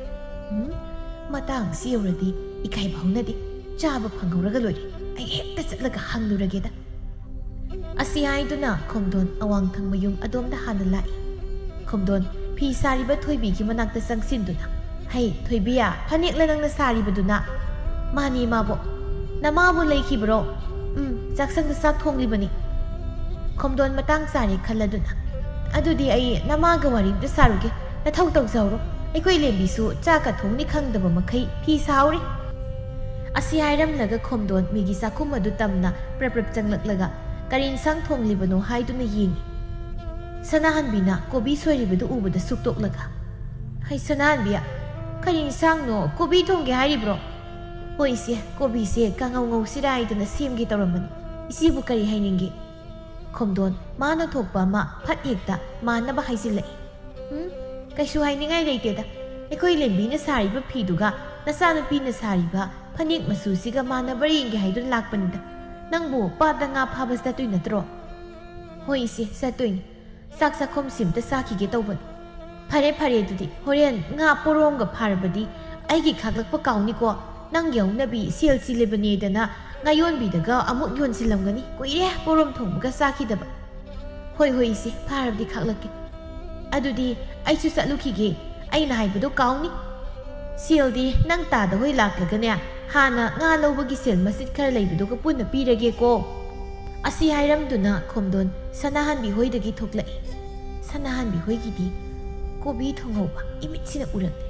ꯎꯝ, ꯃꯇꯥꯡꯁꯤ ꯌꯧꯔꯗꯤ ꯏꯀꯥꯏꯕ ꯍꯧꯅꯗꯦ꯫ ꯆꯥꯕ ꯐꯪꯍꯧꯔꯒ ꯂꯣꯏꯔꯦ꯫ ꯑꯩ ꯍꯦꯛꯇ ꯆꯠꯂꯒ ꯍꯪꯂꯨꯔꯒꯦꯗ꯫ ꯑꯁꯤ ꯍꯥꯏꯗꯨꯅ ꯈꯣꯝꯗꯣꯟ ꯑꯋꯥꯡ ꯊꯪꯕ ꯌꯨꯝ ꯑꯗꯣꯝꯗ ꯍꯥꯟꯅ ꯂꯥꯛꯏ꯫ ꯈꯣꯝꯗꯣꯟ ꯐꯤ ꯁꯥꯔꯤꯕ ꯊꯣꯏꯕꯤꯒꯤ ꯃꯅꯥꯛꯇ ꯆꯪꯁꯤꯟꯗꯨꯅ, "ꯍꯩ, ꯊꯣꯏꯕꯤꯌꯥ, ꯐꯅꯦꯛꯂ ꯅꯪꯅ ꯁꯥꯔꯤꯕꯗꯨꯅ?" "ꯃꯥꯅꯤ, ꯏꯃꯥꯕꯣꯛ꯫ ꯅꯃꯥꯕꯨ ꯂꯩꯈꯤꯕ꯭ꯔꯣ?" "ꯎꯝ, ꯆꯥꯛꯁꯪꯗ ꯆꯥꯛ ꯊꯣꯡꯂꯤꯕꯅꯤ꯫" ꯈꯣꯝꯗꯣꯟ ꯃꯇꯥꯡ ꯆꯥꯔꯦ ꯈꯜꯂꯗꯨꯅ, "ꯑꯗꯨꯗꯤ ꯑꯩ ꯅꯃꯥꯒ ꯋꯥꯔꯤ ꯑꯝꯇ ꯁꯥꯔꯨꯒꯦ꯫ ꯅꯊꯧ ꯇꯧꯖꯍꯧꯔꯣ꯫ ꯑꯩꯈꯣꯏ ꯂꯦꯝꯕꯤꯁꯨ ꯆꯥꯛꯀ ꯊꯣꯡꯅꯤ ꯈꯪꯗꯕ ꯃꯈꯩ ꯐꯤ ꯁꯥꯍꯧꯔꯤ꯫" ꯑꯁꯤ ꯍꯥꯏꯔꯝꯂꯒ ꯈꯣꯝꯗꯣꯟ ꯃꯤꯒꯤ ꯆꯥꯛꯈꯨꯝ ꯑꯗꯨ ꯇꯝꯅ ꯄ꯭ꯔꯞ ꯄ꯭ꯔꯞ ꯆꯪꯂꯛꯂꯒ ꯀꯔꯤ ꯏꯟꯁꯥꯡ ꯊꯣꯡꯂꯤꯕꯅꯣ ꯍꯥꯏꯗꯨꯅ ꯌꯦꯡꯏ꯫ ꯁꯅꯥꯍꯟꯕꯤꯅ ꯀꯣꯕꯤ ꯁꯣꯏꯔꯤꯕꯗꯨ ꯎꯕꯗ ꯁꯨꯛꯇꯣꯛꯂꯒ, "ꯍꯩ ꯁꯅꯥꯍꯟꯕꯤ, ꯀꯔꯤ ꯏꯟꯁꯥꯡꯅꯣ? ꯀꯣꯕꯤ ꯊꯣꯡꯒꯦ ꯍꯥꯏꯔꯤꯕ꯭ꯔꯣ?" "ꯍꯣꯏ ꯏꯆꯦ, ꯀꯣꯕꯤꯁꯦ ꯀꯥꯡꯉꯧ ꯉꯧꯁꯤꯔꯥ ꯍꯥꯏꯗꯅ ꯁꯦꯝꯒꯦ ꯇꯧꯔꯝꯕꯅꯤ꯫ ꯏꯆꯦꯕꯨ ꯀꯔꯤ ꯍꯥꯏꯅꯤꯡꯒꯦ?" ꯈꯣꯝꯗꯣꯟ ꯃꯥꯅ ꯊꯣꯛꯄ ꯑꯃ ꯐꯠ ꯍꯦꯛꯇ ꯃꯥꯟꯅꯕ ꯍꯥꯏꯖꯤꯜꯂꯛꯏ꯫ "ꯎꯝ, ꯀꯩꯁꯨ ꯍꯥꯏꯅꯤꯡꯉꯥꯏ ꯂꯩꯇꯦꯗ꯫ ꯑꯩꯈꯣꯏ ꯂꯦꯝꯕꯤꯅ ꯁꯥꯔꯤꯕ ꯐꯤꯗꯨꯒ ꯅꯆꯥꯅꯨꯄꯤꯅ ꯁꯥꯔꯤꯕ ꯐꯅꯦꯛ ꯃꯆꯨꯁꯤꯒ ꯃꯥꯟꯅꯕ꯭ꯔꯥ ꯌꯦꯡꯒꯦ ꯍꯥꯏꯗꯨꯅ ꯂꯥꯛꯄꯅꯤꯗ꯫ ꯅꯪꯕꯨ ꯄꯥꯠꯇ ꯉꯥ ꯐꯥꯕ ꯆꯠꯇꯣꯏ ꯅꯠꯇ꯭ꯔꯣ?" "ꯍꯣꯏ ꯏꯆꯦ, ꯆꯠꯇꯣꯏꯅꯤ꯫ ꯆꯥꯛ ꯆꯥꯛꯈꯨꯝꯁꯤ ꯑꯝꯇ ꯆꯥꯈꯤꯒꯦ ꯇꯧꯕꯅꯤ꯫" "ꯐꯔꯦ, ꯐꯔꯦ, ꯑꯗꯨꯗꯤ ꯍꯣꯔꯦꯟ ꯉꯥ ꯄꯣꯔꯣꯝꯒ ꯐꯥꯔꯕꯗꯤ ꯑꯩꯒꯤ ꯈꯥꯛꯂꯛꯄ ꯀꯥꯎꯅꯤꯀꯣ꯫ ꯅꯪꯒꯤ ꯍꯧꯅꯕꯤ ꯁꯦꯜ ꯆꯤꯜꯂꯤꯕꯅꯦꯗꯅ ꯉꯥꯌꯣꯟꯕꯤꯗꯒ ꯑꯃꯨꯛ ꯌꯣꯟꯁꯤꯜꯂꯝꯒꯅꯤ꯫ ꯀꯨꯏꯔꯦ ꯄꯣꯔꯣꯝ ꯊꯣꯡꯕꯒ ꯆꯥꯈꯤꯗꯕ꯫" "ꯍꯣꯏ, ꯍꯣꯏ ꯏꯆꯦ, ꯐꯥꯔꯕꯗꯤ ꯈꯥꯛꯂꯛꯀꯦ꯫ ꯑꯗꯨꯗꯤ ꯑꯩꯁꯨ ꯆꯠꯂꯨꯈꯤꯒꯦ꯫ ꯑꯩꯅ ꯍꯥꯏꯕꯗꯣ ꯀꯥꯎꯅꯤ꯫ ꯁꯦꯜꯗꯤ ꯅꯪ ꯇꯥꯗ ꯍꯣꯏ ꯂꯥꯛꯂꯒꯅꯦ, ꯍꯥꯟꯅ ꯉꯥ ꯂꯧꯕꯒꯤ ꯁꯦꯜ ꯃꯆꯤꯠ ꯈꯔ ꯂꯩꯕꯗꯨꯒ ꯄꯨꯟꯅ ꯄꯤꯔꯒꯦꯀꯣ꯫" ꯑꯁꯤ ꯍꯥꯏꯔꯝꯗꯨꯅ ꯈꯣꯝꯗꯣꯟ ꯁꯅꯥꯍꯟꯕꯤ ꯍꯣꯏꯗꯒꯤ ꯊꯣꯛꯂꯛꯏ꯫ ꯁꯅꯥꯍꯟꯕꯤ ꯍꯣꯏꯒꯤꯗꯤ ꯀꯣꯕꯤ ꯊꯣꯡꯍꯧꯕ ꯏꯃꯤꯠꯁꯤꯅ ꯎꯔꯛꯂꯦ꯫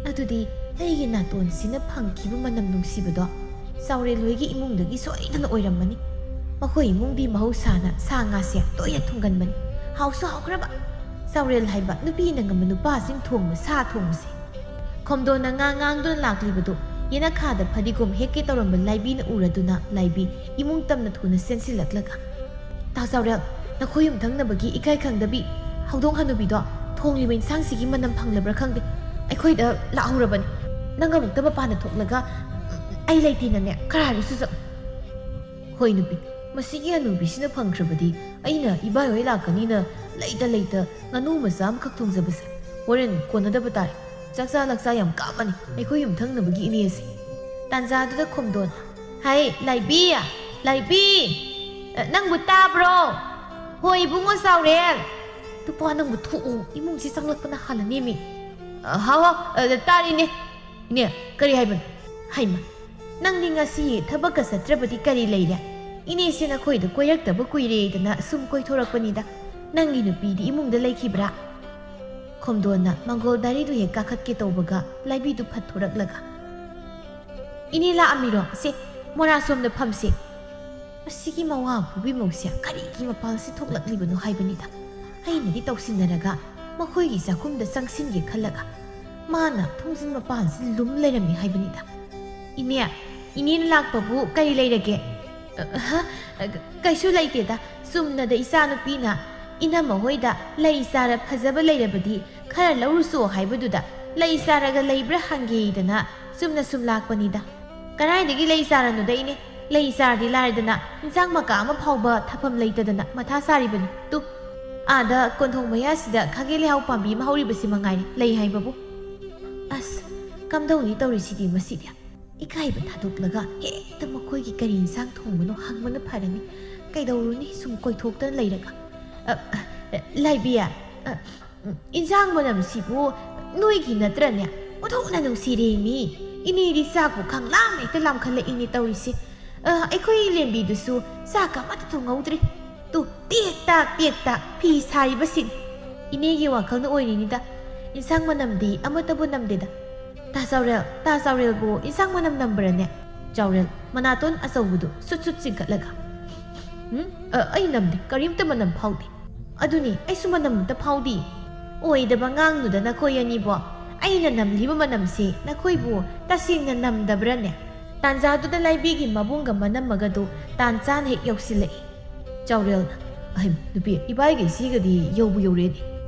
ꯑꯗꯨꯗꯤ ꯑꯩꯒꯤ ꯅꯥꯇꯣꯟꯁꯤꯅ ꯐꯪꯈꯤꯕ ꯃꯅꯝ ꯅꯨꯡꯁꯤꯕꯗꯣ ꯆꯥꯎꯔꯦꯜ ꯍꯣꯏꯒꯤ ꯏꯃꯨꯡꯗꯒꯤ ꯁꯣꯏꯗꯅ ꯑꯣꯏꯔꯝꯃꯅꯤ꯫ ꯃꯈꯣꯏ ꯏꯃꯨꯡꯗꯤ ꯃꯍꯧꯁꯥꯅ ꯁꯥ ꯉꯥꯁꯦ ꯇꯣꯏꯅ ꯊꯨꯡꯒꯟꯕꯅꯤ꯫ ꯍꯥꯎꯁꯨ ꯍꯥꯎꯈ꯭ꯔꯕ꯫ ꯆꯥꯎꯔꯦꯜ ꯍꯥꯏꯕ ꯅꯨꯄꯤꯅ ꯉꯝꯕ ꯅꯨꯄꯥꯁꯤꯡ ꯊꯣꯡꯕ ꯁꯥ ꯊꯣꯡꯕꯁꯦ꯫ ꯈꯣꯝꯗꯣꯟꯅ ꯉꯥ ꯉꯥꯡꯗꯨꯅ ꯂꯥꯛꯂꯤꯕꯗꯨ ꯌꯦꯅꯈꯥꯗ ꯐꯗꯤꯒꯣꯝ ꯍꯦꯛꯀꯦ ꯇꯧꯔꯝꯕ ꯂꯥꯏꯕꯤꯅ ꯎꯔꯗꯨꯅ ꯂꯥꯏꯕꯤ ꯏꯃꯨꯡ ꯇꯝꯅ ꯊꯨꯅ ꯆꯦꯟꯁꯤꯜꯂꯛꯂꯒ, "ꯇꯥ ꯆꯥꯎꯔꯦꯜ, ꯅꯈꯣꯏ ꯌꯨꯝꯊꯪꯅꯕꯒꯤ ꯏꯀꯥꯏ ꯈꯪꯗꯕꯤ ꯍꯧꯗꯣꯡ ꯍꯅꯨꯕꯤꯗꯣ ꯊꯣꯡꯂꯤꯕ ꯏꯟꯁꯥꯡꯁꯤꯒꯤ ꯃꯅꯝ ꯐꯪꯂꯕ꯭ꯔꯥ ꯈꯪꯗꯦ, ꯑꯩꯈꯣꯏꯗ ꯂꯥꯛꯍꯧꯔꯕꯅꯤ꯫ ꯅꯪ ꯑꯃꯨꯛꯇ ꯃꯄꯥꯟꯗ ꯊꯣꯛꯂꯒ, "ꯑꯩ ꯂꯩꯇꯦꯅꯅꯦ" ꯈꯔ ꯍꯥꯏꯔꯨꯁꯨ ꯆꯠꯂꯨ꯫ ꯍꯣꯏ ꯅꯨꯄꯤ, ꯃꯁꯤꯒꯤ ꯍꯅꯨꯕꯤꯁꯤꯅ ꯐꯪꯈ꯭ꯔꯕꯗꯤ ꯑꯩꯅ ꯏꯕꯥꯏꯍꯣꯏ ꯂꯥꯛꯀꯅꯤꯅ ꯂꯩꯇ ꯂꯩꯇ ꯉꯥꯅꯨ ꯃꯆꯥ ꯑꯃꯈꯛ ꯊꯣꯡꯖꯕꯁꯦ ꯍꯣꯔꯦꯟ ꯀꯣꯟꯅꯗꯕ ꯇꯥꯔꯦ꯫ ꯆꯥꯛꯆꯥ ꯂꯥꯛꯆꯥ ꯌꯥꯝ ꯀꯥꯝꯃꯅꯤ ꯑꯩꯈꯣꯏ ꯌꯨꯝꯊꯪꯅꯕꯒꯤ ꯏꯅꯦꯁꯦ꯫ ꯇꯥꯟꯖꯥꯗꯨꯗ ꯈꯣꯝꯗꯣꯟ, "ꯍꯥꯏ, ꯂꯥꯏꯕꯤ! ꯂꯥꯏꯕꯤ! ꯑ, ꯅꯪꯕꯨ ꯇꯥꯕ꯭ꯔꯣ? ꯍꯣꯏ, ꯏꯕꯨꯡꯉꯣ ꯆꯥꯎꯔꯦꯜ꯫ ꯇꯨꯄꯥ, ꯅꯪꯕꯨ ꯊꯣꯛꯎ, ꯏꯃꯨꯡꯁꯤ ꯆꯪꯂꯛꯄꯅ ꯍꯥꯜꯂꯅꯦꯃꯤ꯫" "ꯑ, ꯍꯥꯎ, ꯍꯥꯎ, ꯑ, ꯇꯥꯔꯤꯅꯦ꯫ ꯏꯅꯦ, ꯀꯔꯤ ꯍꯥꯏꯕꯅꯣ?" "ꯍꯩꯃ, ꯅꯪꯗꯤ ꯉꯁꯤ ꯊꯕꯛꯀ ꯆꯠꯇ꯭ꯔꯕꯗꯤ ꯀꯔꯤ ꯂꯩꯔꯦ? ꯏꯅꯦꯁꯦ ꯅꯈꯣꯏꯗ ꯀꯣꯏꯔꯛꯇꯕ ꯀꯨꯏꯔꯦꯗꯅ ꯁꯨꯝ ꯀꯣꯏꯊꯣꯔꯛꯄꯅꯤꯗ꯫ ꯅꯪꯒꯤ ꯅꯨꯄꯤꯗꯤ ꯏꯃꯨꯡꯗ ꯂꯩꯈꯤꯕ꯭ꯔꯥ?" ꯈꯣꯝꯗꯣꯟꯅ ꯃꯪꯒꯣꯜ ꯗꯥꯏꯔꯤꯗꯨ ꯍꯦꯛ ꯀꯥꯈꯠꯀꯦ ꯇꯧꯕꯒ ꯂꯥꯏꯕꯤꯗꯨ ꯐꯠ ꯊꯣꯔꯛꯂꯒ, "ꯏꯅꯦ ꯂꯥꯛꯑꯝꯃꯤꯔꯣ? ꯁꯦ, ꯃꯣꯔꯥ ꯁꯣꯝꯗ ꯐꯝꯁꯦ꯫" ꯑꯁꯤꯒꯤ ꯃꯋꯥ ꯐꯨꯕꯤ ꯃꯧꯁꯦ ꯀꯔꯤꯒꯤ ꯃꯄꯥꯜꯁꯤ ꯊꯣꯛꯂꯛꯂꯤꯕꯅꯣ ꯍꯥꯏꯕꯅꯤꯗ꯫ ꯑꯩꯅꯗꯤ ꯇꯧꯁꯤꯟꯅꯔꯒ ꯃꯈꯣꯏꯒꯤ ꯆꯥꯛꯈꯨꯝꯗ ꯆꯪꯁꯤꯟꯒꯦ ꯈꯜꯂꯒ ꯃꯥꯅ ꯊꯣꯡꯖꯤꯟ ꯃꯄꯥꯟꯁꯤ ꯂꯨꯝ ꯂꯩꯔꯝꯃꯤ ꯍꯥꯏꯕꯅꯤꯗ꯫ "ꯏꯅꯦ, ꯏꯅꯦꯅ ꯂꯥꯛꯄꯕꯨ ꯀꯔꯤ ꯂꯩꯔꯒꯦ?" "ꯑ, ꯍ? ꯀꯩꯁꯨ ꯂꯩꯇꯦꯗ꯫ ꯆꯨꯝꯅꯗ ꯏꯆꯥꯅꯨꯄꯤꯅ ꯏꯅꯝꯃ ꯍꯣꯏꯗ ꯂꯩ ꯆꯥꯔ ꯐꯖꯕ ꯂꯩꯔꯕꯗꯤ ꯈꯔ ꯂꯧꯔꯨꯆꯣ ꯍꯥꯏꯕꯗꯨꯗ ꯂꯩ ꯆꯥꯔꯒ ꯂꯩꯕ꯭ꯔꯥ ꯍꯪꯒꯦꯗꯅ ꯆꯨꯝꯅ ꯁꯨꯝ ꯂꯥꯛꯄꯅꯤꯗ꯫" "ꯀꯗꯥꯏꯗꯒꯤ ꯂꯩ ꯆꯥꯔꯅꯣꯗ ꯏꯅꯦ? ꯂꯩ ꯆꯥꯔꯗꯤ ꯂꯥꯏꯔꯗꯅ ꯏꯟꯁꯥꯡ ꯃꯀꯥ ꯑꯃ ꯐꯥꯎꯕ ꯊꯥꯐꯝ ꯂꯩꯇꯗꯅ ꯃꯊꯥ ꯁꯥꯔꯤꯕꯅꯤ꯫ ꯇꯨ, ꯑꯥꯗ ꯀꯣꯟꯊꯣꯡ ꯃꯌꯥꯁꯤꯗ ꯈꯥꯒꯦ ꯂꯩꯍꯥꯎ ꯄꯥꯝꯕꯤ ꯑꯃ ꯍꯧꯔꯤꯕꯁꯤ ꯃꯉꯥꯏꯔꯦ ꯂꯩ ꯍꯥꯏꯕꯕꯨ꯫ ꯑꯁ, ꯀꯝꯗꯧꯅꯤ ꯇꯧꯔꯤꯁꯤꯗꯤ ꯃꯁꯤꯗꯤ꯫" ꯏꯀꯥꯏꯕ ꯊꯥꯗꯣꯛꯂꯒ ꯍꯦꯛꯇ ꯃꯈꯣꯏꯒꯤ ꯀꯔꯤ ꯏꯟꯁꯥꯡ ꯊꯣꯡꯕꯅꯣ ꯍꯪꯕꯅ ꯐꯔꯅꯤ꯫ ꯀꯩꯗꯧꯔꯨꯅꯤ ꯁꯨꯝ ꯀꯣꯏꯊꯣꯛꯇꯅ ꯂꯩꯔꯒ꯫ "ꯑ, ꯑ, ꯂꯥꯏꯕꯤ, ꯑ, ꯎꯝ, ꯏꯟꯁꯥꯡ ꯃꯅꯝꯁꯤꯕꯨ ꯅꯣꯏꯒꯤ ꯅꯠꯇ꯭ꯔꯅꯦ? ꯑꯣꯟꯊꯣꯛꯅ ꯅꯨꯡꯁꯤꯔꯦ ꯃꯤ꯫ ꯏꯅꯦꯗꯤ ꯆꯥꯛꯄꯨ ꯈꯪꯂꯥꯝ ꯍꯦꯛꯇ ꯂꯥꯝꯈꯠꯂꯛꯏꯅꯦ ꯇꯧꯔꯤꯁꯦ꯫ ꯑ, ꯑꯩꯈꯣꯏ ꯂꯦꯝꯕꯤꯗꯨꯁꯨ ꯆꯥꯛ ꯑꯃꯠꯇ ꯊꯣꯡꯍꯧꯗ꯭ꯔꯤ꯫ ꯇꯨ, ꯇꯦꯛ ꯇꯥꯛ, ꯇꯦꯛ ꯇꯥꯛ, ꯐꯤ ꯁꯥꯔꯤꯕꯁꯤꯅꯤ꯫ ꯏꯅꯦꯒꯤ ꯋꯥꯈꯜꯅ ꯑꯣꯏꯔꯤꯅꯤꯗ꯫ ꯏꯟꯁꯥꯡ ꯃꯅꯝꯗꯤ ꯑꯃꯠꯇꯕꯨ ꯅꯝꯗꯦꯗ꯫ ꯇꯥ ꯆꯥꯎꯔꯦꯜ, ꯇꯥ ꯆꯥꯎꯔꯦꯜꯕꯨ ꯏꯟꯁꯥꯡ ꯃꯅꯝ ꯅꯝꯕ꯭ꯔꯅꯦ?" ꯆꯥꯎꯔꯦꯜ ꯃꯅꯥꯇꯣꯟ ꯑꯆꯧꯕꯗꯨ ꯁꯨꯠ ꯁꯨꯠ ꯆꯤꯡꯈꯠꯂꯒ, "ꯎꯝ, ꯑ, ꯑꯩ ꯅꯝꯗꯦ, ꯀꯔꯤꯝꯇ ꯃꯅꯝ ꯐꯥꯎꯗꯦ꯫" "ꯑꯗꯨꯅꯤ, ꯑꯩꯁꯨ ꯃꯅꯝ ꯑꯝꯇ ꯐꯥꯎꯗꯦ꯫" "ꯑꯣꯏꯗꯕ ꯉꯥꯡꯅꯨꯗ ꯅꯈꯣꯏ ꯑꯅꯤꯕꯣ꯫ ꯑꯩꯅ ꯅꯝꯂꯤꯕ ꯃꯅꯝꯁꯦ ꯅꯈꯣꯏꯕꯨ ꯇꯁꯦꯡꯅ ꯅꯝꯗꯕ꯭ꯔꯅꯦ?" ꯇꯥꯟꯖꯥꯗꯨꯗ ꯂꯥꯏꯕꯤꯒꯤ ꯃꯕꯨꯡꯒ ꯃꯅꯝꯃꯒꯗꯨ ꯇꯥꯟ ꯆꯥꯅ ꯍꯦꯛ ꯌꯧꯁꯤꯜꯂꯛꯏ꯫ ꯆꯥꯎꯔꯦꯜꯅ, "ꯑꯍꯩ, ꯅꯨꯄꯤ, ꯏꯕꯥꯏꯒ ꯏꯆꯦꯒꯗꯤ ꯌꯧꯕꯨ ꯌꯧꯔꯦꯅꯦ꯫"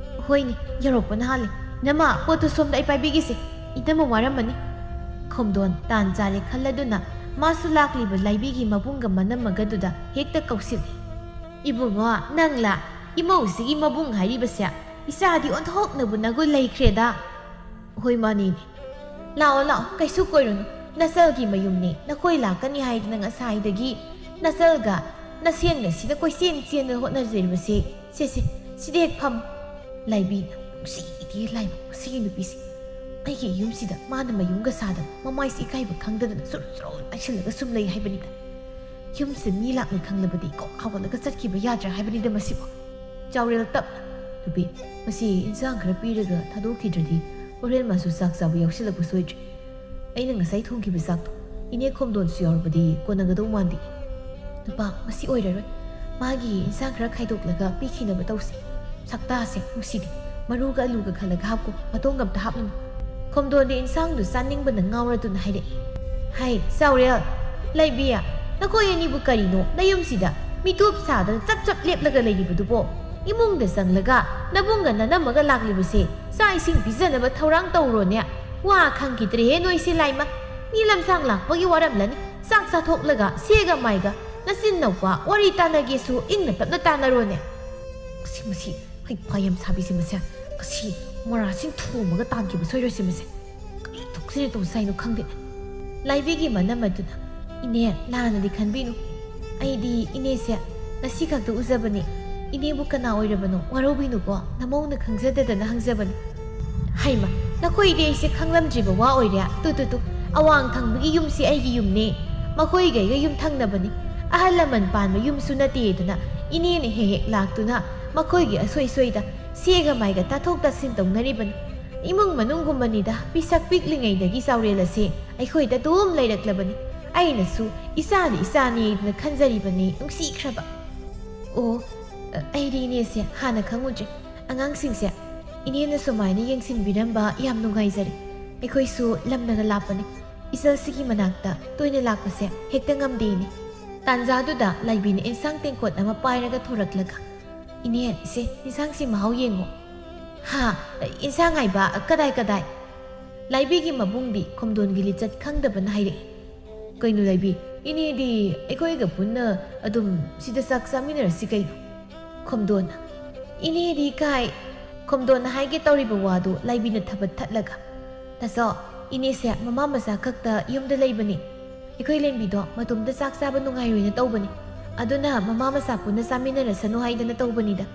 "ꯍꯣꯏꯅꯦ, ꯌꯧꯔꯛꯄꯅ ꯍꯥꯜꯂꯦ꯫ "ꯏꯅꯝꯃ, ꯄꯣꯠꯇꯨ ꯁꯣꯝꯗ ꯑꯩ ꯄꯥꯏꯕꯤꯒꯦꯁꯦ꯫ ꯏꯅꯝꯃ ꯋꯥꯔꯝꯃꯅꯤ꯫" ꯈꯣꯝꯗꯣꯟ ꯇꯥꯟ ꯆꯥꯔꯦ ꯈꯜꯂꯗꯨꯅ ꯃꯥꯁꯨ ꯂꯥꯛꯂꯤꯕ ꯂꯥꯏꯕꯤꯒꯤ ꯃꯕꯨꯡꯒ ꯃꯅꯝꯃꯒꯗꯨꯗ ꯍꯦꯛꯇ ꯀꯧꯁꯤꯜꯂꯤ꯫ "ꯏꯕꯨꯡꯉꯣ, ꯅꯪꯂꯥ? ꯏꯃꯧꯁꯤꯒꯤ ꯃꯕꯨꯡ ꯍꯥꯏꯔꯤꯕꯁꯦ? ꯏꯆꯥꯗꯤ ꯑꯣꯟꯊꯣꯛꯅꯕꯨ ꯅꯒꯨꯟ ꯂꯩꯈ꯭ꯔꯦꯗ꯫" "ꯍꯣꯏ, ꯃꯥꯅꯤꯅꯦ꯫" "ꯂꯥꯛꯑꯣ, ꯂꯥꯛꯑꯣ, ꯀꯩꯁꯨ ꯀꯣꯏꯔꯨꯅꯨ꯫ ꯅꯆꯜꯒꯤ ꯃꯌꯨꯝꯅꯦ, ꯅꯈꯣꯏ ꯂꯥꯛꯀꯅꯤ ꯍꯥꯏꯗꯅ ꯉꯁꯥꯏꯗꯒꯤ ꯅꯆꯜꯒ ꯅꯁꯦꯟꯒ ꯁꯤꯗ ꯀꯣꯏꯆꯦꯟ ꯆꯦꯟꯗꯅ ꯍꯣꯠꯅꯖꯔꯤꯕꯁꯦ꯫ ꯁꯦ, ꯁꯦ, ꯁꯤꯗ ꯍꯦꯛ ꯐꯝ꯫" ꯂꯥꯏꯕꯤꯅ, "ꯅꯨꯡꯁꯤꯗꯦ ꯂꯥꯏꯃ, ꯃꯁꯤꯒꯤ ꯅꯨꯄꯤꯁꯦ꯫ ꯑꯩꯒꯤ ꯌꯨꯝꯁꯤꯗ ꯃꯥꯅ ꯃꯌꯨꯝꯒ ꯁꯥꯗꯅ, ꯃꯃꯥꯏꯁꯤ ꯏꯀꯥꯏꯕ ꯈꯪꯗꯗꯅ ꯁꯨꯔꯨ ꯁꯨꯔꯨ ꯇꯥꯏꯁꯤꯜꯂꯒ ꯁꯨꯝ ꯂꯩ ꯍꯥꯏꯕꯅꯤꯗ꯫ ꯌꯨꯝꯁꯤꯗ ꯃꯤ ꯂꯥꯛꯂꯦ ꯈꯪꯂꯕꯗꯤ ꯀꯣꯛ ꯍꯧꯒꯠꯂꯒ ꯆꯠꯈꯤꯕ ꯌꯥꯗ꯭ꯔꯥ ꯍꯥꯏꯕꯅꯤꯗ ꯃꯁꯤꯕꯨ꯫" ꯆꯥꯎꯔꯦꯜ ꯇꯞꯅ, "ꯅꯨꯄꯤ, ꯃꯁꯤ ꯏꯟꯁꯥꯡ ꯈꯔ ꯄꯤꯔꯒ ꯊꯥꯗꯣꯛꯈꯤꯗ꯭ꯔꯗꯤ ꯍꯣꯔꯦꯟ ꯃꯥꯁꯨ ꯆꯥꯛ ꯆꯥꯕ ꯌꯥꯎꯁꯤꯜꯂꯛꯄ ꯁꯣꯏꯗ꯭ꯔꯦ꯫ ꯑꯩꯅ ꯉꯁꯥꯏ ꯊꯣꯡꯈꯤꯕ ꯆꯥꯛꯇꯣ ꯏꯅꯦ ꯈꯣꯝꯗꯣꯟꯁꯨ ꯌꯥꯎꯔꯕꯗꯤ ꯀꯣꯟꯅꯒꯗꯧ ꯃꯥꯟꯗꯦ꯫" "ꯅꯨꯄꯥ, ꯃꯁꯤ ꯑꯣꯏꯔꯔꯣꯏ꯫ ꯃꯥꯒꯤ ꯏꯟꯁꯥꯡ ꯈꯔ ꯈꯥꯏꯗꯣꯛꯂꯒ ꯄꯤꯈꯤꯅꯕ ꯇꯧꯁꯤ꯫ ꯁꯛꯇꯥꯁꯦ ꯅꯨꯡꯁꯤꯗꯦ꯫ ꯃꯔꯨꯒ ꯑꯂꯨꯒ ꯈꯜꯂꯒ ꯍꯥꯞꯀꯣ, ꯃꯇꯣꯡꯒ ꯑꯝꯇ ꯍꯥꯞꯂꯨꯅꯨ꯫" ꯈꯣꯝꯗꯣꯟꯗꯤ ꯏꯟꯁꯥꯡꯗꯨ ꯆꯥꯅꯤꯡꯕꯅ ꯉꯥꯎꯔꯗꯨꯅ ꯍꯥꯏꯔꯛꯏ꯫ "ꯍꯥꯏ, ꯆꯥꯎꯔꯦꯜ, ꯂꯩꯕꯤ, ꯅꯈꯣꯏ ꯑꯅꯤꯕꯨ ꯀꯔꯤꯅꯣ ꯅꯌꯨꯝꯁꯤꯗ ꯃꯤꯇꯣꯞ ꯁꯥꯗꯅ ꯆꯞ ꯆꯞ ꯂꯦꯞꯂꯒ ꯂꯩꯔꯤꯕꯗꯨꯕꯣ? ꯏꯃꯨꯡꯗ ꯆꯪꯂꯒ ꯅꯕꯨꯡꯒ ꯅꯅꯝꯃꯒ ꯂꯥꯛꯂꯤꯕꯁꯦ ꯆꯥꯛ ꯏꯁꯤꯡ ꯄꯤꯖꯅꯕ ꯊꯧꯔꯥꯡ ꯇꯧꯔꯣꯅꯦ꯫ ꯋꯥ ꯈꯪꯈꯤꯗ꯭ꯔꯦꯍꯦ ꯅꯣꯏꯁꯦ ꯂꯥꯏꯃ꯫ ꯃꯤ ꯂꯝꯁꯥꯡ ꯂꯥꯛꯄꯒꯤ ꯋꯥꯔꯝꯂꯅꯤ꯫ ꯆꯥꯛ ꯆꯥꯊꯣꯛꯂꯒ ꯁꯦꯒ ꯃꯥꯏꯒ ꯅꯆꯤꯟ ꯅꯧꯄꯥ ꯋꯥꯔꯤ ꯇꯥꯟꯅꯒꯦꯁꯨ ꯏꯪꯅ ꯇꯞꯅ ꯇꯥꯟꯅꯔꯣꯅꯦ꯫" ꯃꯁꯤ, ꯃꯁꯤ, ꯍꯩꯄꯥ ꯌꯥꯝ ꯁꯥꯕꯤꯁꯦ ꯃꯁꯦ꯫ ꯃꯁꯤ ꯃꯣꯔꯥꯁꯤꯡ ꯊꯣꯝꯃꯒ ꯇꯥꯟꯈꯤꯕ ꯁꯣꯏꯔꯣꯏꯁꯦ ꯃꯁꯦ꯫ ꯀꯔꯤ ꯊꯣꯛꯁꯤꯔꯦ ꯇꯧꯁꯦ ꯍꯥꯏꯅꯣ ꯈꯪꯗꯦ꯫ ꯂꯥꯏꯕꯤꯒꯤ ꯃꯅꯝ ꯑꯗꯨꯅ, "ꯏꯅꯦ, ꯂꯥꯟꯅꯗꯤ ꯈꯟꯕꯤꯅꯨ꯫ ꯑꯩꯗꯤ ꯏꯅꯦꯁꯦ ꯉꯁꯤ ꯈꯛꯇ ꯎꯖꯕꯅꯤ꯫ ꯏꯅꯦꯕꯨ ꯀꯅꯥ ꯑꯣꯏꯔꯕꯅꯣ? ꯋꯥꯔꯧꯕꯤꯅꯨꯀꯣ, ꯅꯃꯧꯅ ꯈꯪꯖꯗꯗꯅ ꯍꯪꯖꯕꯅꯤ꯫" "ꯍꯩꯃ, ꯅꯈꯣꯏꯗꯤ ꯑꯩꯁꯦ ꯈꯪꯂꯝꯗ꯭ꯔꯤꯕ ꯋꯥ ꯑꯣꯏꯔꯦ꯫ ꯇꯨ, ꯇꯨ, ꯇꯨ, ꯑꯋꯥꯡ ꯊꯪꯕꯒꯤ ꯌꯨꯝꯁꯤ ꯑꯩꯒꯤ ꯌꯨꯝꯅꯦ꯫ ꯃꯈꯣꯏꯒ ꯑꯩꯒ ꯌꯨꯝ ꯊꯪꯅꯕꯅꯤ꯫ ꯑꯍꯜ ꯂꯃꯟ ꯄꯥꯟꯕ ꯌꯨꯝꯁꯨ ꯅꯠꯇꯦꯗꯅ ꯏꯅꯦꯅ ꯍꯦꯛ ꯍꯦꯛ ꯂꯥꯛꯇꯨꯅ ꯃꯈꯣꯏꯒꯤ ꯑꯁꯣꯏ ꯁꯣꯏꯗ ꯁꯦꯒ ꯃꯥꯏꯒ ꯇꯥꯊꯣꯛ ꯇꯥꯁꯤꯟ ꯇꯧꯅꯔꯤꯕꯅꯤ꯫ ꯏꯃꯨꯡ ꯃꯅꯨꯡꯒꯨꯝꯕꯅꯤꯗ, ꯄꯤꯁꯛ ꯄꯤꯛꯂꯤꯉꯩꯗꯒꯤ ꯆꯥꯎꯔꯦꯜ ꯑꯁꯦ ꯑꯩꯈꯣꯏꯗ ꯑꯗꯨꯝ ꯂꯩꯔꯛꯂꯕꯅꯤ꯫ ꯑꯩꯅꯁꯨ ꯏꯆꯥꯅꯤ ꯏꯆꯥꯅꯤꯅ ꯈꯟꯖꯔꯤꯕꯅꯤ, ꯅꯨꯡꯁꯤꯈ꯭ꯔꯕ꯫" "ꯑꯣ, ꯑꯩꯗꯤ ꯏꯅꯦꯁꯦ ꯍꯥꯟꯅ ꯈꯪꯉꯨꯗ꯭ꯔꯦ꯫ ꯑꯉꯥꯡꯁꯤꯡꯁꯦ ꯏꯅꯦꯅ ꯁꯨꯃꯥꯏꯅ ꯌꯦꯡꯁꯤꯟꯕꯤꯔꯝꯕ ꯌꯥꯝ ꯅꯨꯡꯉꯥꯏꯖꯔꯦ꯫ ꯑꯩꯈꯣꯏꯁꯨ ꯂꯝꯅꯒ ꯂꯥꯞꯄꯅꯤ꯫ ꯏꯆꯜꯁꯤꯒꯤ ꯃꯅꯥꯛꯇ ꯇꯣꯏꯅ ꯂꯥꯛꯄꯁꯦ ꯍꯦꯛꯇ ꯉꯝꯗꯦ ꯏꯅꯦ꯫" ꯇꯥꯟꯖꯥꯗꯨꯗ ꯂꯥꯏꯕꯤꯅ ꯏꯟꯁꯥꯡ ꯇꯦꯡꯀꯣꯠ ꯑꯃ ꯄꯥꯏꯔꯒ ꯊꯣꯔꯛꯂꯒ, "ꯏꯅꯦ, ꯁꯦ, ꯏꯟꯁꯥꯡꯁꯤ ꯃꯍꯥꯎ ꯌꯦꯡꯉꯣ꯫" "ꯍꯥ? ꯏꯟꯁꯥꯡ ꯍꯥꯏꯕ ꯀꯗꯥꯏ ꯀꯗꯥꯏ?" ꯂꯥꯏꯕꯤꯒꯤ ꯃꯕꯨꯡꯗꯤ ꯈꯣꯝꯗꯣꯟꯒꯤ ꯂꯤꯆꯠ ꯈꯪꯗꯕꯅ ꯍꯥꯏꯔꯛꯏ꯫ "ꯀꯩꯅꯣ ꯂꯥꯏꯕꯤ, ꯏꯅꯦꯗꯤ ꯑꯩꯈꯣꯏꯒ ꯄꯨꯟꯅ ꯑꯗꯨꯝ ꯁꯤꯗ ꯆꯥꯛ ꯆꯥꯃꯤꯟꯅꯔꯁꯤ ꯀꯩꯅꯣ?" ꯈꯣꯝꯗꯣꯟꯅ꯫ "ꯏꯅꯦꯗꯤ ꯀꯥꯏ?" ꯈꯣꯝꯗꯣꯟꯅ ꯍꯥꯏꯒꯦ ꯇꯧꯔꯤꯕ ꯋꯥꯗꯨ ꯂꯥꯏꯕꯤꯅ ꯊꯕꯠ ꯊꯠꯂꯒ, "ꯇꯥꯆꯧ, ꯏꯅꯦꯁꯦ ꯃꯃꯥ ꯃꯆꯥ ꯈꯛꯇ ꯌꯨꯝꯗ ꯂꯩꯕꯅꯤ꯫ ꯑꯩꯈꯣꯏ ꯂꯦꯝꯕꯤꯗꯣ ꯃꯇꯣꯝꯇ ꯆꯥꯛ ꯆꯥꯕ ꯅꯨꯡꯉꯥꯏꯔꯣꯏꯅ ꯇꯧꯕꯅꯤ꯫ ꯑꯗꯨꯅ ꯃꯃꯥ ꯃꯆꯥ ꯄꯨꯟꯅ ꯆꯥꯃꯤꯟꯅꯔꯁꯅꯨ ꯍꯥꯏꯗꯅ ꯇꯧꯕꯅꯤꯗ꯫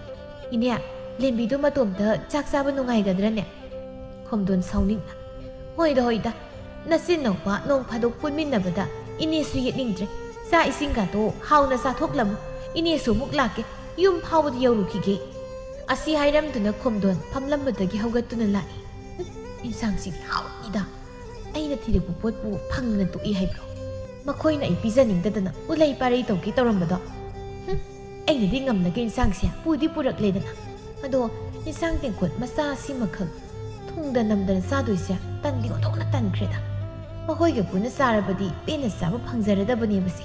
ꯏꯅꯦ, ꯂꯦꯝꯕꯤꯗꯣ ꯃꯇꯣꯝꯇ ꯆꯥꯛ ꯆꯥꯕ ꯅꯨꯡꯉꯥꯏꯒꯗ꯭ꯔꯅꯦ?" ꯈꯣꯝꯗꯣꯟ ꯁꯥꯎꯅꯤꯡꯅ꯫ "ꯍꯣꯏꯗ, ꯍꯣꯏꯗ, ꯅꯆꯤꯟ ꯅꯧꯄꯥ ꯅꯣꯡ ꯐꯥꯗꯣꯛ ꯄꯨꯟꯃꯤꯟꯅꯕꯗ ꯏꯅꯦꯁꯨ ꯌꯦꯠꯅꯤꯡꯗ꯭ꯔꯦ꯫ ꯆꯥꯛ ꯏꯁꯤꯡꯒꯗꯣ ꯍꯥꯎꯅ ꯆꯥꯊꯣꯛꯂꯝꯃꯨ꯫ ꯏꯅꯦꯁꯨ ꯑꯃꯨꯛ ꯂꯥꯛꯀꯦ꯫ ꯌꯨꯝ ꯐꯥꯎꯕꯗ ꯌꯧꯔꯨꯈꯤꯒꯦ꯫" ꯑꯁꯤ ꯍꯥꯏꯔꯝꯗꯨꯅ ꯈꯣꯝꯗꯣꯟ ꯐꯝꯂꯝꯕꯗꯒꯤ ꯍꯧꯒꯠꯇꯨꯅ ꯂꯥꯛꯏ꯫ "ꯎꯝ, ꯏꯟꯁꯥꯡꯁꯤꯗꯤ ꯍꯥꯎꯅꯤꯗ꯫ ꯑꯩꯅ ꯊꯤꯔꯛꯄ ꯄꯣꯠꯄꯨ ꯐꯪꯗꯅ ꯇꯣꯛꯏ ꯍꯥꯏꯕ꯭ꯔꯣ? ꯃꯈꯣꯏꯅ ꯑꯩ ꯄꯤꯖꯅꯤꯡꯗꯗꯅ ꯎꯂꯩ ꯄꯥꯔꯩ ꯇꯧꯒꯦ ꯇꯧꯔꯝꯕꯗꯣ꯫ ꯍꯨꯝ, ꯑꯩꯅꯗꯤ ꯉꯝꯂꯒ ꯏꯟꯁꯥꯡꯁꯦ ꯄꯨꯗꯤ ꯄꯨꯔꯛꯂꯦꯗꯅ꯫ ꯑꯗꯣ ꯏꯟꯁꯥꯡ ꯇꯦꯡꯀꯣꯠ ꯃꯆꯥ ꯑꯁꯤꯃꯈꯛ ꯊꯨꯡꯗ ꯅꯝꯗꯅ ꯆꯥꯗꯣꯏꯁꯦ ꯇꯟꯗꯤ ꯑꯣꯟꯊꯣꯛꯅ ꯇꯟꯈ꯭ꯔꯦꯗ꯫ ꯃꯈꯣꯏꯒ ꯄꯨꯟꯅ ꯆꯥꯔꯕꯗꯤ ꯄꯦꯟꯅ ꯆꯥꯕ ꯐꯪꯖꯔꯗꯕꯅꯦꯕꯁꯦ꯫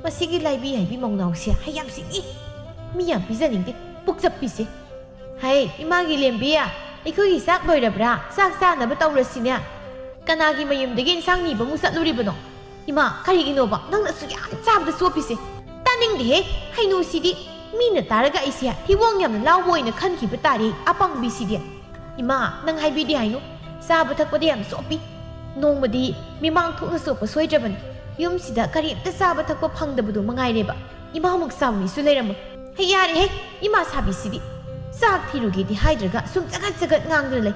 ꯃꯁꯤꯒꯤ ꯂꯥꯏꯕꯤ ꯍꯥꯏꯕꯤ ꯃꯧꯅꯥꯎꯁꯦ ꯍꯩ ꯌꯥꯝ ꯁꯤꯡꯏ꯫ ꯃꯤ ꯌꯥꯝ ꯄꯤꯖꯅꯤꯡꯗꯦ, ꯄꯨꯛꯆꯞꯄꯤꯁꯦ꯫ ꯍꯩ, ꯏꯃꯥꯒꯤ ꯂꯦꯝꯕꯤ, ꯑꯩꯈꯣꯏꯒꯤ ꯆꯥꯛ ꯂꯣꯏꯔꯕ꯭ꯔꯥ? ꯆꯥꯛ ꯆꯥꯅꯕ ꯇꯧꯔꯁꯤꯅꯦ꯫ ꯀꯅꯥꯒꯤ ꯃꯌꯨꯝꯗꯒꯤ ꯏꯟꯁꯥꯡ ꯅꯤꯕ ꯑꯃꯨꯛ ꯆꯠꯂꯨꯔꯤꯕꯅꯣ? ꯏꯃꯥ, ꯀꯔꯤꯒꯤꯅꯣꯕ ꯅꯪꯅ ꯑꯁꯨꯛ ꯌꯥꯝ ꯆꯥꯕꯗ ꯆꯣꯞꯄꯤꯁꯦ? ꯇꯥꯅꯤꯡꯗꯦꯍꯦ, ꯍꯩꯅꯨꯁꯤꯗꯤ꯫ ꯃꯤꯅ ꯇꯥꯔꯒ ꯑꯩꯁꯦ ꯊꯤꯕꯣꯡ ꯌꯥꯝꯅ ꯂꯥꯎꯕ ꯑꯣꯏꯅ ꯈꯟꯈꯤꯕ ꯇꯥꯔꯦ, ꯑꯄꯪꯕꯤꯁꯤꯗꯤ꯫ ꯏꯃꯥ, ꯅꯪ ꯍꯥꯏꯕꯤꯗꯦ ꯍꯥꯏꯅꯨ꯫ ꯆꯥꯕ ꯊꯛꯄꯗ ꯌꯥꯝ ꯆꯣꯞꯄꯤ꯫ ꯅꯣꯡꯃꯗꯤ ꯃꯤꯃꯥꯡ ꯊꯣꯛꯅ ꯆꯣꯞꯄ ꯁꯣꯏꯗ꯭ꯔꯕꯅꯤ꯫ ꯌꯨꯝꯁꯤꯗ ꯀꯔꯤꯝꯇ ꯆꯥꯕ ꯊꯛꯄ ꯐꯪꯗꯕꯗꯨ ꯃꯉꯥꯏꯔꯦꯕ꯫ ꯏꯃꯥꯃꯨꯛ ꯆꯥꯕ ꯃꯤꯁꯨ ꯂꯩꯔꯝꯃꯣꯏ꯫ ꯍꯩ, ꯌꯥꯔꯦꯍꯦ, ꯏꯃꯥ ꯁꯥꯕꯤꯁꯤꯗꯤ꯫ ꯆꯥꯛ ꯊꯤꯔꯨꯒꯦꯗꯤ ꯍꯥꯏꯗ꯭ꯔꯒ ꯁꯨꯝ ꯆꯒꯠ ꯆꯒꯠ ꯉꯥꯡꯗꯨꯅ ꯂꯩ꯫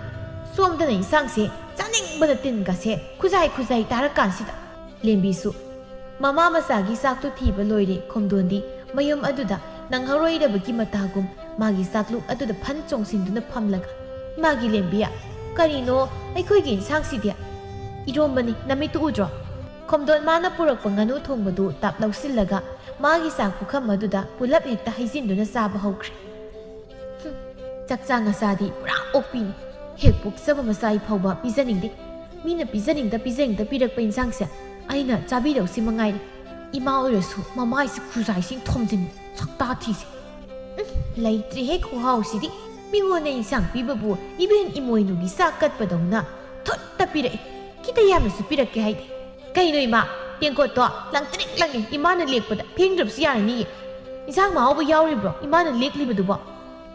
ꯁꯣꯝꯗꯅ ꯏꯟꯁꯥꯡꯁꯦ ꯆꯥꯅꯤꯡꯕꯅ ꯇꯤꯟꯒꯁꯦ ꯈꯨꯖꯥꯏ ꯈꯨꯖꯥꯏ ꯇꯥꯔꯀꯥꯟꯁꯤꯗ꯫ ꯂꯦꯝꯕꯤꯁꯨ ꯃꯃꯥ ꯃꯆꯥꯒꯤ ꯆꯥꯛꯇꯨ ꯊꯤꯕ ꯂꯣꯏꯔꯦ꯫ ꯈꯣꯝꯗꯣꯟꯗꯤ ꯃꯌꯨꯝ ꯑꯗꯨꯗ ꯅꯪꯍꯧꯔꯣꯏꯗꯕꯒꯤ ꯃꯇꯥꯒꯨꯝ ꯃꯥꯒꯤ ꯆꯥꯛꯂꯨꯛ ꯑꯗꯨꯗ ꯐꯟ ꯆꯣꯡꯁꯤꯟꯗꯨꯅ ꯐꯝꯂꯒ, "ꯏꯃꯥꯒꯤ ꯂꯦꯝꯕꯤ, ꯀꯔꯤꯅꯣ ꯑꯩꯈꯣꯏꯒꯤ ꯏꯟꯁꯥꯡꯁꯤꯗꯤ?" "ꯏꯔꯣꯝꯕꯅꯤ, ꯅꯃꯤꯠꯇꯨ ꯎꯗ꯭ꯔꯣ?" ꯈꯣꯝꯗꯣꯟ ꯃꯥꯅ ꯄꯨꯔꯛꯄ ꯉꯥꯅꯨ ꯊꯣꯡꯕꯗꯨ ꯇꯥꯞ ꯂꯧꯁꯤꯜꯂꯒ ꯃꯥꯒꯤ ꯆꯥꯛ ꯄꯨꯈꯝ ꯑꯗꯨꯗ ꯄꯨꯂꯞ ꯍꯦꯛꯇ ꯍꯩꯖꯤꯟꯗꯨꯅ ꯆꯥꯕ ꯍꯧꯈ꯭ꯔꯦ꯫ "ꯍꯨꯝ, ꯆꯥꯛꯆꯥ ꯉꯆꯥꯗꯤ ꯄꯨꯔꯥ ꯑꯣꯛꯄꯤꯅꯤ꯫ ꯍꯦꯛ ꯄꯣꯛꯆꯕ ꯃꯆꯥ ꯐꯥꯎꯕ ꯄꯤꯖꯅꯤꯡꯗꯦ꯫ ꯃꯤꯅ ꯄꯤꯖꯅꯤꯡꯗ ꯄꯤꯖꯅꯤꯡꯗ ꯄꯤꯔꯛꯄ ꯏꯟꯁꯥꯡꯁꯦ ꯑꯩꯅ ꯆꯥꯕꯤꯗꯧꯁꯤ ꯃꯉꯥꯏꯔꯦ꯫ ꯏꯃꯥ ꯑꯣꯏꯔꯁꯨ ꯃꯃꯥꯏꯁꯤ ꯈꯨꯖꯥꯏꯁꯤꯡ ꯊꯣꯝꯖꯤꯟ ꯁꯛꯇꯥ ꯊꯤꯁꯦ꯫ ꯎꯝ, ꯂꯩꯇ꯭ꯔꯦꯍꯦ ꯈꯨꯍꯥꯎꯁꯤꯗꯤ꯫ ꯃꯤꯉꯣꯟꯗ ꯏꯟꯁꯥꯡ ꯄꯤꯕꯕꯨ ꯏꯕꯦꯟ ꯏꯃꯣꯏꯅꯨꯒꯤ ꯆꯥꯛ ꯀꯠꯄꯗꯧꯅ ꯊꯨꯠꯇ ꯄꯤꯔꯛꯏ꯫ ꯈꯤꯇ ꯌꯥꯝꯅꯁꯨ ꯄꯤꯔꯛꯀꯦ ꯍꯥꯏꯗꯦ꯫ ꯀꯩꯅꯣ ꯏꯃꯥ, ꯇꯦꯡꯀꯣꯠꯇꯣ ꯂꯪꯇ꯭ꯔꯤꯛ ꯂꯪꯉꯦ, ꯏꯃꯥꯅ ꯂꯦꯛꯄꯗ ꯐꯦꯡꯗ꯭ꯔꯕꯁꯨ ꯌꯥꯔꯅꯤꯌꯦ꯫ ꯏꯟꯁꯥꯡ ꯃꯍꯥꯎꯕ ꯌꯥꯎꯔꯤꯕ꯭ꯔꯣ ꯏꯃꯥꯅ ꯂꯦꯛꯂꯤꯕꯗꯨꯕꯣ?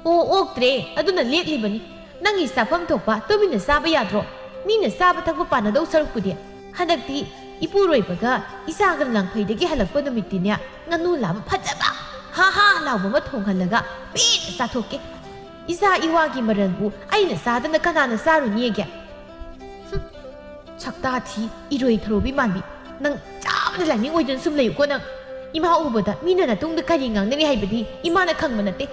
ꯑꯣ, ꯑꯣꯛꯇ꯭ꯔꯦ, ꯑꯗꯨꯅ ꯂꯦꯛꯂꯤꯕꯅꯤ꯫ ꯅꯪꯒꯤ ꯆꯥꯐꯝ ꯊꯣꯛꯄ ꯇꯨꯃꯤꯟꯅ ꯆꯥꯕ ꯌꯥꯗ꯭ꯔꯣ? ꯃꯤꯅ ꯆꯥꯕ ꯊꯛꯄ ꯄꯥꯟꯅꯗꯧ ꯁꯔꯨꯛꯄꯨꯗꯤ꯫ ꯍꯟꯗꯛꯇꯤ ꯏꯄꯨꯔꯣꯏꯕꯒ ꯏꯆꯥꯒ ꯂꯥꯡꯐꯩꯗꯒꯤ ꯍꯜꯂꯛꯄ ꯅꯨꯃꯤꯠꯇꯤꯅꯦ, ꯉꯥꯅꯨ ꯂꯥꯕ ꯐꯖꯕ ꯍꯥ ꯍꯥ ꯂꯥꯎꯕ ꯑꯃ ꯊꯣꯡꯍꯜꯂꯒ ꯄꯦꯟꯅ ꯆꯥꯊꯣꯛꯀꯦ꯫ ꯏꯆꯥ ꯏꯋꯥꯒꯤ ꯃꯔꯜꯕꯨ ꯑꯩꯅ ꯆꯥꯗꯅ ꯀꯅꯥꯅ ꯆꯥꯔꯨꯅꯤꯒꯦ? ꯍꯨꯝ, ꯁꯛꯇꯥ ꯊꯤ, ꯏꯔꯣꯏ ꯊꯔꯣꯕꯤ ꯃꯥꯟꯕꯤ꯫ ꯅꯪ ꯆꯥꯕꯗ ꯂꯥꯏꯅꯤꯡ ꯑꯣꯏꯗꯅ ꯁꯨꯝ ꯂꯩꯌꯨꯀꯣ ꯅꯪ꯫ ꯏꯃꯥ ꯎꯕꯗ ꯃꯤꯅ ꯅꯇꯨꯡꯗ ꯀꯔꯤ ꯉꯥꯡꯅꯔꯤ ꯍꯥꯏꯕꯗꯤ ꯏꯃꯥꯅ ꯈꯪꯕ ꯅꯠꯇꯦ꯫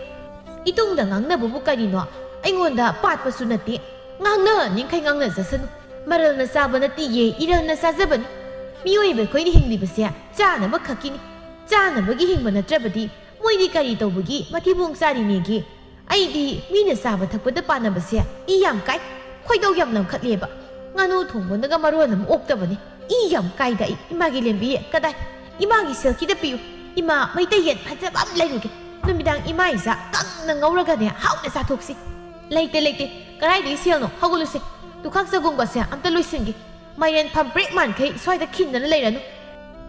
ꯏꯇꯨꯡꯗ ꯉꯥꯡꯅꯕꯕꯨ ꯀꯔꯤꯅꯣ? ꯑꯩꯉꯣꯟꯗ ꯄꯥꯠꯄꯁꯨ ꯅꯠꯇꯦ꯫ ꯉꯥꯡꯅꯅꯤꯡꯈꯩ ꯉꯥꯡꯅꯖꯁꯅꯨ꯫ ꯃꯔꯜꯅ ꯆꯥꯕ ꯅꯠꯇꯤꯌꯦ, ꯏꯔꯜꯅ ꯆꯥꯖꯕꯅꯤ꯫ ꯃꯤꯑꯣꯏꯕ ꯑꯩꯈꯣꯏꯅ ꯍꯤꯡꯂꯤꯕꯁꯦ ꯆꯥꯅꯕ ꯈꯛꯀꯤꯅꯤ꯫ ꯆꯥꯅꯕꯒꯤ ꯍꯤꯡꯕ ꯅꯠꯇ꯭ꯔꯕꯗꯤ ꯃꯣꯏꯗꯤ ꯀꯔꯤ ꯇꯧꯕꯒꯤ ꯃꯊꯤꯕꯣꯡ ꯆꯥꯔꯤꯅꯦꯒꯦ? ꯑꯩꯗꯤ ꯃꯤꯅ ꯆꯥꯕ ꯊꯛꯄꯗ ꯄꯥꯟꯅꯕꯁꯦ ꯏ ꯌꯥꯝ ꯀꯥꯏ, ꯈꯣꯏꯗꯧ ꯌꯥꯝ ꯂꯪꯈꯠꯂꯦꯕ꯫ ꯉꯥꯅꯨ ꯊꯣꯡꯕꯅꯒ ꯃꯔꯣꯟ ꯑꯃ ꯑꯣꯛꯇꯕꯅꯤ꯫ ꯏ ꯌꯥꯝ ꯀꯥꯏꯗ ꯑꯩ꯫ ꯏꯃꯥꯒꯤ ꯂꯦꯝꯕꯤ, ꯀꯗꯥꯏ? ꯏꯃꯥꯒꯤ ꯁꯦꯜ ꯈꯤꯇ ꯄꯤꯌꯨ꯫ ꯏꯃꯥ, ꯃꯩꯇꯩ ꯌꯦꯟ ꯐꯖꯕ ꯑꯃ ꯂꯩꯔꯨꯒꯦ꯫ ꯅꯨꯃꯤꯗꯥꯡ ꯏꯃꯥ ꯏꯆꯥ ꯀꯪꯅ ꯉꯧꯔꯒꯅꯦ ꯍꯥꯎꯅ ꯆꯥꯊꯣꯛꯁꯤ꯫ ꯂꯩꯇꯦ, ꯂꯩꯇꯦ꯫ ꯀꯗꯥꯏꯗꯒꯤ ꯁꯦꯜꯅꯣ? ꯍꯧꯒꯠꯂꯨꯁꯦ꯫ ꯇꯨꯈꯥꯛ ꯆꯒꯨꯝꯕꯁꯦ ꯑꯝꯇ ꯂꯣꯏꯁꯤꯟꯒꯦ꯫ ꯃꯥꯏꯔꯦꯟ ꯐꯝꯄ꯭ꯔꯦꯛ ꯃꯥꯟꯈꯩ ꯁ꯭ꯋꯥꯏꯗ ꯈꯤꯟꯗꯅ ꯂꯩꯔꯅꯨ꯫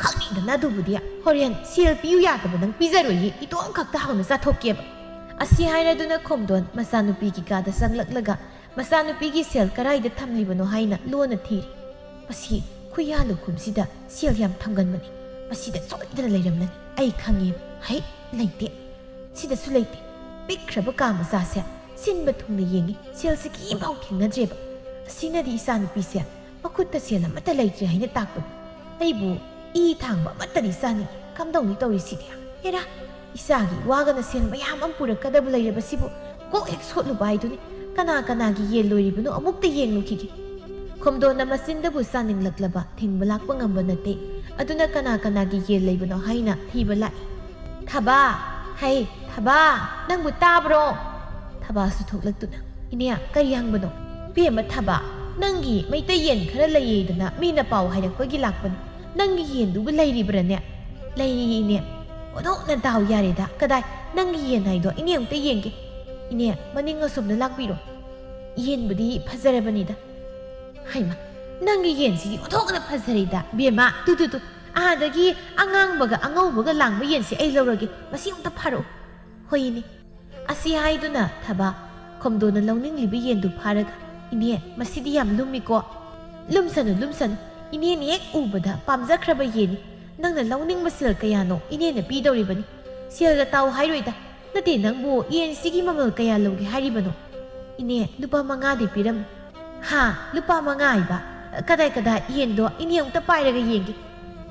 ꯈꯪꯅꯤꯡꯗꯅ ꯑꯗꯨꯕꯨꯗꯤ꯫ ꯍꯣꯔꯦꯟ ꯁꯦꯜ ꯄꯤꯌꯨ ꯌꯥꯗꯕ ꯅꯪ ꯄꯤꯖꯔꯣꯏꯌꯦ, ꯏꯇꯣꯝ ꯈꯛꯇ ꯍꯥꯎꯅ ꯆꯥꯊꯣꯛꯀꯦꯕ꯫ ꯑꯁꯤ ꯍꯥꯏꯔꯗꯨꯅ ꯈꯣꯝꯗꯣꯟ ꯃꯆꯥꯅꯨꯄꯤꯒꯤ ꯀꯥꯗ ꯆꯪꯂꯛꯂꯒ ꯃꯆꯥꯅꯨꯄꯤꯒꯤ ꯁꯦꯜ ꯀꯔꯥꯏꯗ ꯊꯝꯂꯤꯕꯅꯣ ꯍꯥꯏꯅ ꯂꯣꯟꯅ ꯊꯤꯔꯤ꯫ ꯃꯁꯤ ꯈꯨꯌꯥ ꯂꯧꯈꯨꯝꯁꯤꯗ ꯁꯦꯜ ꯌꯥꯝ ꯊꯝꯒꯟꯕꯅꯤ꯫ ꯃꯁꯤꯗ ꯁꯣꯏꯗꯅ ꯂꯩꯔꯝꯂꯅꯤ꯫ ꯑꯩ ꯈꯪꯉꯦ꯫ ꯍꯩ, ꯂꯩꯇꯦ꯫ ꯁꯤꯗꯁꯨ ꯂꯩꯇꯦ꯫ ꯄꯤꯛꯈ꯭ꯔꯕ ꯀꯥ ꯃꯆꯥꯁꯦ ꯁꯤꯟꯕ ꯊꯨꯡꯅ ꯌꯦꯡꯉꯤ, ꯁꯦꯜꯁꯤ ꯀꯤꯝꯐꯥꯎ ꯊꯦꯡꯅꯗ꯭ꯔꯦꯕ꯫ ꯑꯁꯤꯅꯗꯤ ꯏꯆꯥꯅꯨꯄꯤꯁꯦ ꯃꯈꯨꯠꯇ ꯁꯦꯜ ꯑꯃꯠꯇ ꯂꯩꯇ꯭ꯔꯦ ꯍꯥꯏꯅ ꯇꯥꯛꯄꯅꯤ꯫ ꯑꯩꯕꯨ ꯏ ꯊꯥꯡꯕ ꯑꯃꯠꯇꯗꯤ ꯆꯥꯅꯤꯡꯏ꯫ ꯀꯝꯗꯧꯅꯤ ꯇꯧꯔꯤꯁꯤꯗꯤ? ꯍꯦꯔꯥ, ꯏꯆꯥꯒꯤ ꯋꯥꯒꯅ ꯁꯦꯜ ꯃꯌꯥꯝ ꯑꯃ ꯄꯨꯔꯛꯀꯗꯕ ꯂꯩꯔꯕꯁꯤꯕꯨ ꯀꯣꯛ ꯍꯦꯛ ꯁꯣꯠꯂꯨꯕ ꯍꯥꯏꯗꯨꯅꯤ꯫ ꯀꯅꯥ ꯀꯅꯥꯒꯤ ꯌꯦꯟ ꯂꯣꯏꯔꯤꯕꯅꯣ ꯑꯃꯨꯛꯇ ꯌꯦꯡꯂꯨꯈꯤꯒꯦ꯫ ꯈꯣꯝꯗꯣꯟꯅ ꯃꯆꯤꯟꯗꯕꯨ ꯆꯥꯅꯤꯡꯂꯛꯂꯕ ꯊꯤꯡꯕ ꯂꯥꯛꯄ ꯉꯝꯕ ꯅꯠꯇꯦ꯫ ꯑꯗꯨꯅ ꯀꯅꯥ ꯀꯅꯥꯒꯤ ꯌꯦꯟ ꯂꯩꯕꯅꯣ ꯍꯥꯏꯅ ꯊꯤꯕ ꯂꯥꯛꯏ꯫ ꯊꯕꯥ! ꯍꯩ, ꯊꯕꯥ! ꯅꯪꯕꯨ ꯇꯥꯕ꯭ꯔꯣ? ꯊꯕꯥꯁꯨ ꯊꯣꯛꯂꯛꯇꯨꯅ, "ꯏꯅꯦ, ꯀꯔꯤ ꯍꯪꯕꯅꯣ?" "ꯏꯕꯦꯝꯃ ꯊꯕꯥ, ꯅꯪꯒꯤ ꯃꯩꯇꯩ ꯌꯦꯟ ꯈꯔ ꯂꯩꯌꯦꯗꯅ ꯃꯤꯅ ꯄꯥꯎ ꯍꯥꯏꯔꯛꯄꯒꯤ ꯂꯥꯛꯄꯅꯤ꯫ ꯅꯪꯒꯤ ꯌꯦꯟꯗꯨꯕꯨ ꯂꯩꯔꯤꯕ꯭ꯔꯥꯅꯦ?" "ꯂꯩꯔꯤꯌꯦ, ꯏꯅꯦ." "ꯑꯣꯟꯊꯣꯛꯅ ꯗꯥꯎ ꯌꯥꯔꯦꯗ꯫ ꯀꯗꯥꯏ? ꯅꯪꯒꯤ ꯌꯦꯟ ꯍꯥꯏꯗꯣ ꯏꯅꯦ ꯑꯃꯨꯛꯇ ꯌꯦꯡꯒꯦ꯫ "ꯏꯅꯦ, ꯃꯅꯤꯡ ꯑꯁꯣꯝꯗ ꯂꯥꯛꯄꯤꯔꯣ꯫ ꯌꯦꯟꯕꯨꯗꯤ ꯐꯖꯔꯕꯅꯤꯗ꯫" "ꯍꯩꯃ, ꯅꯪꯒꯤ ꯌꯦꯟꯁꯤꯗꯤ ꯑꯣꯟꯊꯣꯛꯅ ꯐꯖꯔꯦꯗ, ꯕꯦꯝꯃ꯫ ꯇꯨ, ꯇꯨ, ꯇꯨ, ꯑꯥꯗꯒꯤ ꯑꯉꯥꯡꯕꯒ ꯑꯉꯧꯕꯒ ꯂꯥꯡꯕ ꯌꯦꯟꯁꯦ ꯑꯩ ꯂꯧꯔꯒꯦ꯫ ꯃꯁꯤ ꯑꯃꯨꯛꯇ ꯐꯥꯔꯛꯎ꯫" "ꯍꯣꯏ, ꯏꯅꯦ꯫" ꯑꯁꯤ ꯍꯥꯏꯗꯨꯅ ꯊꯕꯥ ꯈꯣꯝꯗꯣꯟꯅ ꯂꯧꯅꯤꯡꯂꯤꯕ ꯌꯦꯟꯗꯨ ꯐꯥꯔꯒ, "ꯏꯅꯦ, ꯃꯁꯤꯗꯤ ꯌꯥꯝ ꯂꯨꯝꯃꯤꯀꯣ꯫" "ꯂꯨꯝꯁꯅꯨ, ꯂꯨꯝꯁꯅꯨ꯫ ꯏꯅꯦꯅ ꯍꯦꯛ ꯎꯕꯗ ꯄꯥꯝꯖꯈ꯭ꯔꯕ ꯌꯦꯟꯅꯤ꯫ ꯅꯪꯅ ꯂꯧꯅꯤꯡꯕ ꯁꯦꯜ ꯀꯌꯥꯅꯣ ꯏꯅꯦꯅ ꯄꯤꯗꯧꯔꯤꯕꯅꯤ꯫ ꯁꯦꯜꯒ ꯇꯥꯎ ꯍꯥꯏꯔꯣꯏꯗ꯫ ꯅꯠꯇꯦ, ꯅꯪꯕꯨ ꯌꯦꯟꯁꯤꯒꯤ ꯃꯃꯜ ꯀꯌꯥ ꯂꯧꯒꯦ ꯍꯥꯏꯔꯤꯕꯅꯣ?" "ꯏꯅꯦ, ꯂꯨꯄꯥ ꯃꯉꯥꯗꯤ ꯄꯤꯔꯝꯃꯨ꯫" "ꯍꯥ? ꯂꯨꯄꯥ ꯃꯉꯥ ꯍꯥꯏꯕ? ꯀꯗꯥꯏ, ꯀꯗꯥꯏ? ꯌꯦꯟꯗꯣ ꯏꯅꯦ ꯑꯃꯨꯛꯇ ꯄꯥꯏꯔꯒ ꯌꯦꯡꯒꯦ꯫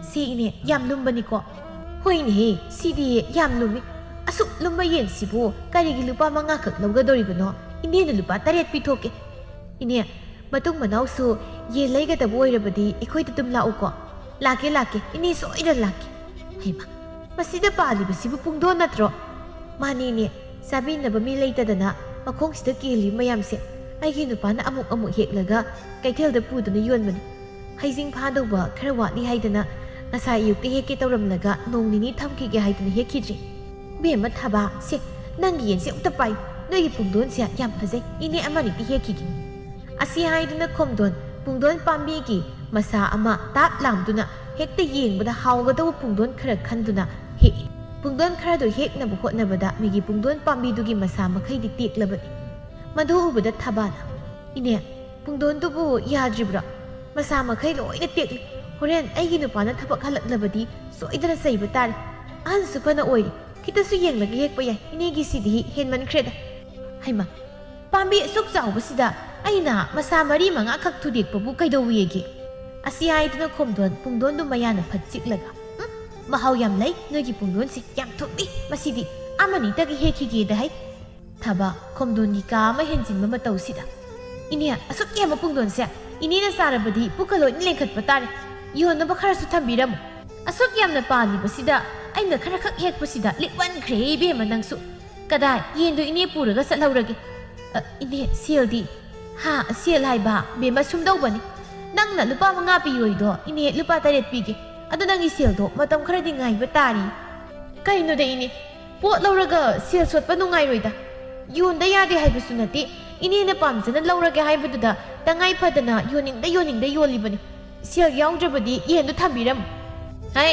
ꯁꯤ ꯏꯅꯦ, ꯌꯥꯝ ꯂꯨꯝꯕꯅꯤꯀꯣ꯫" "ꯍꯣꯏꯅꯦꯍꯦ, ꯁꯤꯗꯤ ꯌꯥꯝ ꯂꯨꯝꯃꯤ꯫ ꯑꯁꯨꯛ ꯂꯨꯝꯕ ꯌꯦꯟꯁꯤꯕꯨ ꯀꯔꯤꯒꯤ ꯂꯨꯄꯥ ꯃꯉꯥꯈꯛ ꯂꯧꯒꯗꯧꯔꯤꯕꯅꯣ? ꯏꯅꯦꯅ ꯂꯨꯄꯥ ꯇꯔꯦꯠ ꯄꯤꯊꯣꯛꯀꯦ꯫" "ꯏꯅꯦ, ꯃꯇꯨꯡ ꯃꯅꯥꯎꯁꯨ ꯌꯦꯟ ꯂꯩꯒꯗꯕ ꯑꯣꯏꯔꯕꯗꯤ ꯑꯩꯈꯣꯏꯗ ꯑꯗꯨꯝ ꯂꯥꯛꯎꯀꯣ꯫" "ꯂꯥꯛꯀꯦ, ꯂꯥꯛꯀꯦ꯫ ꯏꯅꯦ ꯁꯣꯏꯗꯅ ꯂꯥꯛꯀꯦ꯫" "ꯍꯩꯃꯥ, ꯃꯁꯤꯗ ꯄꯥꯜꯂꯤꯕꯁꯤꯕꯨ ꯄꯨꯡꯗꯣꯟ ꯅꯠꯇ꯭ꯔꯣ?" "ꯃꯥꯅꯦ, ꯏꯅꯦ꯫ ꯆꯥꯕꯤꯅꯕ ꯃꯤ ꯂꯩꯇꯗꯅ ꯃꯈꯣꯡꯁꯤꯗ ꯀꯦꯜꯂꯤꯕ ꯃꯌꯥꯝꯁꯦ ꯑꯩꯒꯤ ꯅꯨꯄꯥꯅ ꯑꯃꯨꯛ ꯑꯃꯨꯛ ꯍꯦꯛꯂꯒ ꯀꯩꯊꯦꯜꯗ ꯄꯨꯗꯨꯅ ꯌꯣꯟꯕꯅꯤ꯫ ꯍꯩꯖꯤꯡ ꯐꯥꯗꯧꯕ ꯈꯔ ꯋꯥꯠꯂꯤ ꯍꯥꯏꯗꯅ ꯉꯁꯥꯏ ꯑꯌꯨꯛꯇ ꯍꯦꯛꯀꯦ ꯇꯧꯔꯝꯂꯒ ꯅꯣꯡ ꯅꯤꯅꯤ ꯊꯝꯈꯤꯒꯦ ꯍꯥꯏꯗꯅ ꯍꯦꯛꯈꯤꯗ꯭ꯔꯦ꯫" "ꯕꯦꯝꯃ ꯊꯕꯥ, ꯁꯦ, ꯅꯪꯒꯤ ꯌꯦꯟꯁꯦ ꯑꯝꯇ ꯄꯥꯏꯌꯨ꯫ ꯅꯣꯏꯒꯤ ꯄꯨꯡꯗꯣꯟꯁꯦ ꯌꯥꯝ ꯐꯖꯩ꯫ ꯏꯅꯦ ꯑꯃꯅꯤꯗꯤ ꯍꯦꯛꯈꯤꯒꯦ꯫" ꯑꯁꯤ ꯍꯥꯏꯗꯨꯅ ꯈꯣꯝꯗꯣꯟ ꯄꯨꯡꯗꯣꯟ ꯄꯥꯝꯕꯤꯒꯤ ꯃꯁꯥ ꯑꯃ ꯇꯥꯛ ꯂꯥꯝꯗꯨꯅ ꯍꯦꯛꯇ ꯌꯦꯡꯕꯗ ꯍꯥꯎꯒꯗꯧꯕ ꯄꯨꯡꯗꯣꯟ ꯈꯔ ꯈꯟꯗꯨꯅ ꯍꯦꯛꯏ꯫ ꯄꯨꯡꯗꯣꯟ ꯈꯔꯗꯨ ꯍꯦꯛꯅꯕ ꯍꯣꯠꯅꯕꯗ ꯃꯤꯒꯤ ꯄꯨꯡꯗꯣꯟ ꯄꯥꯝꯕꯤꯗꯨꯒꯤ ꯃꯁꯥ ꯃꯈꯩꯗꯤ ꯇꯦꯛꯂꯕꯅꯤ꯫ ꯃꯗꯨ ꯎꯕꯗ ꯊꯕꯥꯅ, "ꯏꯅꯦ, ꯄꯨꯡꯗꯣꯟꯗꯨꯕꯨ ꯌꯥꯗ꯭ꯔꯤꯕ꯭ꯔꯣ? ꯃꯁꯥ ꯃꯈꯩ ꯂꯣꯏꯅ ꯇꯦꯛꯂꯤ꯫ ꯍꯣꯔꯦꯟ ꯑꯩꯒꯤ ꯅꯨꯄꯥꯅ ꯊꯕꯛ ꯍꯜꯂꯛꯂꯕꯗꯤ ꯁꯣꯏꯗꯅ ꯆꯩꯕ ꯇꯥꯔꯦ꯫ ꯑꯍꯟꯁꯨ ꯐꯅ ꯑꯣꯏꯔꯤ꯫ ꯈꯤꯇꯁꯨ ꯌꯦꯡꯂꯒ ꯍꯦꯛꯄ ꯌꯥꯏ꯫ ꯏꯅꯦꯒꯤꯁꯤꯗꯤ ꯍꯦꯟꯃꯟꯈ꯭ꯔꯦꯗ꯫" "ꯍꯩꯃꯥ, ꯄꯥꯝꯕꯤ ꯑꯁꯨꯛ ꯆꯥꯎꯕꯁꯤꯗ ꯑꯩꯅ ꯃꯁꯥ ꯃꯔꯤ ꯃꯉꯥꯈꯛ ꯊꯨꯗꯦꯛꯄꯕꯨ ꯀꯩꯗꯧꯋꯦꯒꯦ?" ꯑꯁꯤ ꯍꯥꯏꯗꯨꯅ ꯈꯣꯝꯗꯣꯟ ꯄꯨꯡꯗꯣꯟꯗꯨ ꯃꯌꯥꯅ ꯐꯠ ꯆꯤꯛꯂꯒ, "ꯎꯝ, ꯃꯍꯥꯎ ꯌꯥꯝ ꯂꯩ ꯅꯣꯏꯒꯤ ꯄꯨꯡꯗꯣꯟꯁꯤ, ꯌꯥꯝ ꯊꯨꯝꯃꯤ꯫ ꯃꯁꯤꯗꯤ ꯑꯃꯅꯤꯇꯒ ꯍꯦꯛꯈꯤꯒꯦꯗ ꯍꯩ꯫" ꯊꯕ ꯈꯣꯝꯗꯣꯟꯒꯤ ꯀꯥ ꯑꯃ ꯍꯦꯟꯖꯤꯟꯕ ꯃꯇꯧꯁꯤꯗ, "ꯏꯅꯦ, ꯑꯁꯨꯛ ꯌꯥꯝꯕ ꯄꯨꯡꯗꯣꯟꯁꯦ ꯏꯅꯦꯅ ꯆꯥꯔꯕꯗꯤ ꯄꯨꯛꯀ ꯂꯣꯏꯅ ꯂꯦꯟꯈꯠꯄ ꯇꯥꯔꯦ꯫ ꯌꯣꯟꯅꯕ ꯈꯔꯁꯨ ꯊꯝꯕꯤꯔꯝꯃꯨ꯫ ꯑꯁꯨꯛ ꯌꯥꯝꯅ ꯄꯥꯜꯂꯤꯕꯁꯤꯗ ꯑꯩꯅ ꯈꯔꯈꯛ ꯍꯦꯛꯄꯁꯤꯗ ꯂꯤꯛꯃꯟꯈ꯭ꯔꯦ ꯏꯕꯦꯝꯃ ꯅꯪꯁꯨ꯫ ꯀꯗꯥꯏ, ꯌꯦꯟꯗꯣ ꯏꯅꯦ ꯄꯨꯔꯒ ꯆꯠꯍꯧꯔꯒꯦ꯫ ꯑ, ꯏꯅꯦ, ꯁꯦꯜꯗꯤ?" "ꯍꯥ, ꯁꯦꯜ ꯍꯥꯏꯕ? ꯕꯦꯝꯃ, ꯁꯨꯝꯗꯧꯕꯅꯤ꯫ ꯅꯪꯅ ꯂꯨꯄꯥ ꯃꯉꯥ ꯄꯤꯌꯣꯏꯗꯣ ꯏꯅꯦ ꯂꯨꯄꯥ ꯇꯔꯦꯠ ꯄꯤꯒꯦ꯫ ꯑꯗꯣ ꯅꯪꯒꯤ ꯁꯦꯜꯗꯣ ꯃꯇꯝ ꯈꯔꯗꯤ ꯉꯥꯏꯕ ꯇꯥꯔꯤ꯫" "ꯀꯩꯅꯣꯗ ꯏꯅꯦ, ꯄꯣꯠ ꯂꯧꯔꯒ ꯁꯦꯜ ꯁꯣꯠꯄ ꯅꯨꯡꯉꯥꯏꯔꯣꯏꯗ꯫ ꯌꯣꯟꯗ ꯌꯥꯗꯦ ꯍꯥꯏꯕꯁꯨ ꯅꯠꯇꯦ꯫ ꯏꯅꯦꯅ ꯄꯥꯝꯖꯅ ꯂꯧꯔꯒꯦ ꯍꯥꯏꯕꯗꯨꯗ ꯇꯉꯥꯏ ꯐꯗꯅ ꯌꯣꯟꯅꯤꯡꯗ ꯌꯣꯟꯅꯤꯡꯗ ꯌꯣꯜꯂꯤꯕꯅꯤ꯫ ꯁꯦꯜ ꯌꯥꯎꯗ꯭ꯔꯕꯗꯤ ꯌꯦꯟꯗꯨ ꯊꯝꯕꯤꯔꯝꯃꯨ꯫ ꯍꯥꯏ,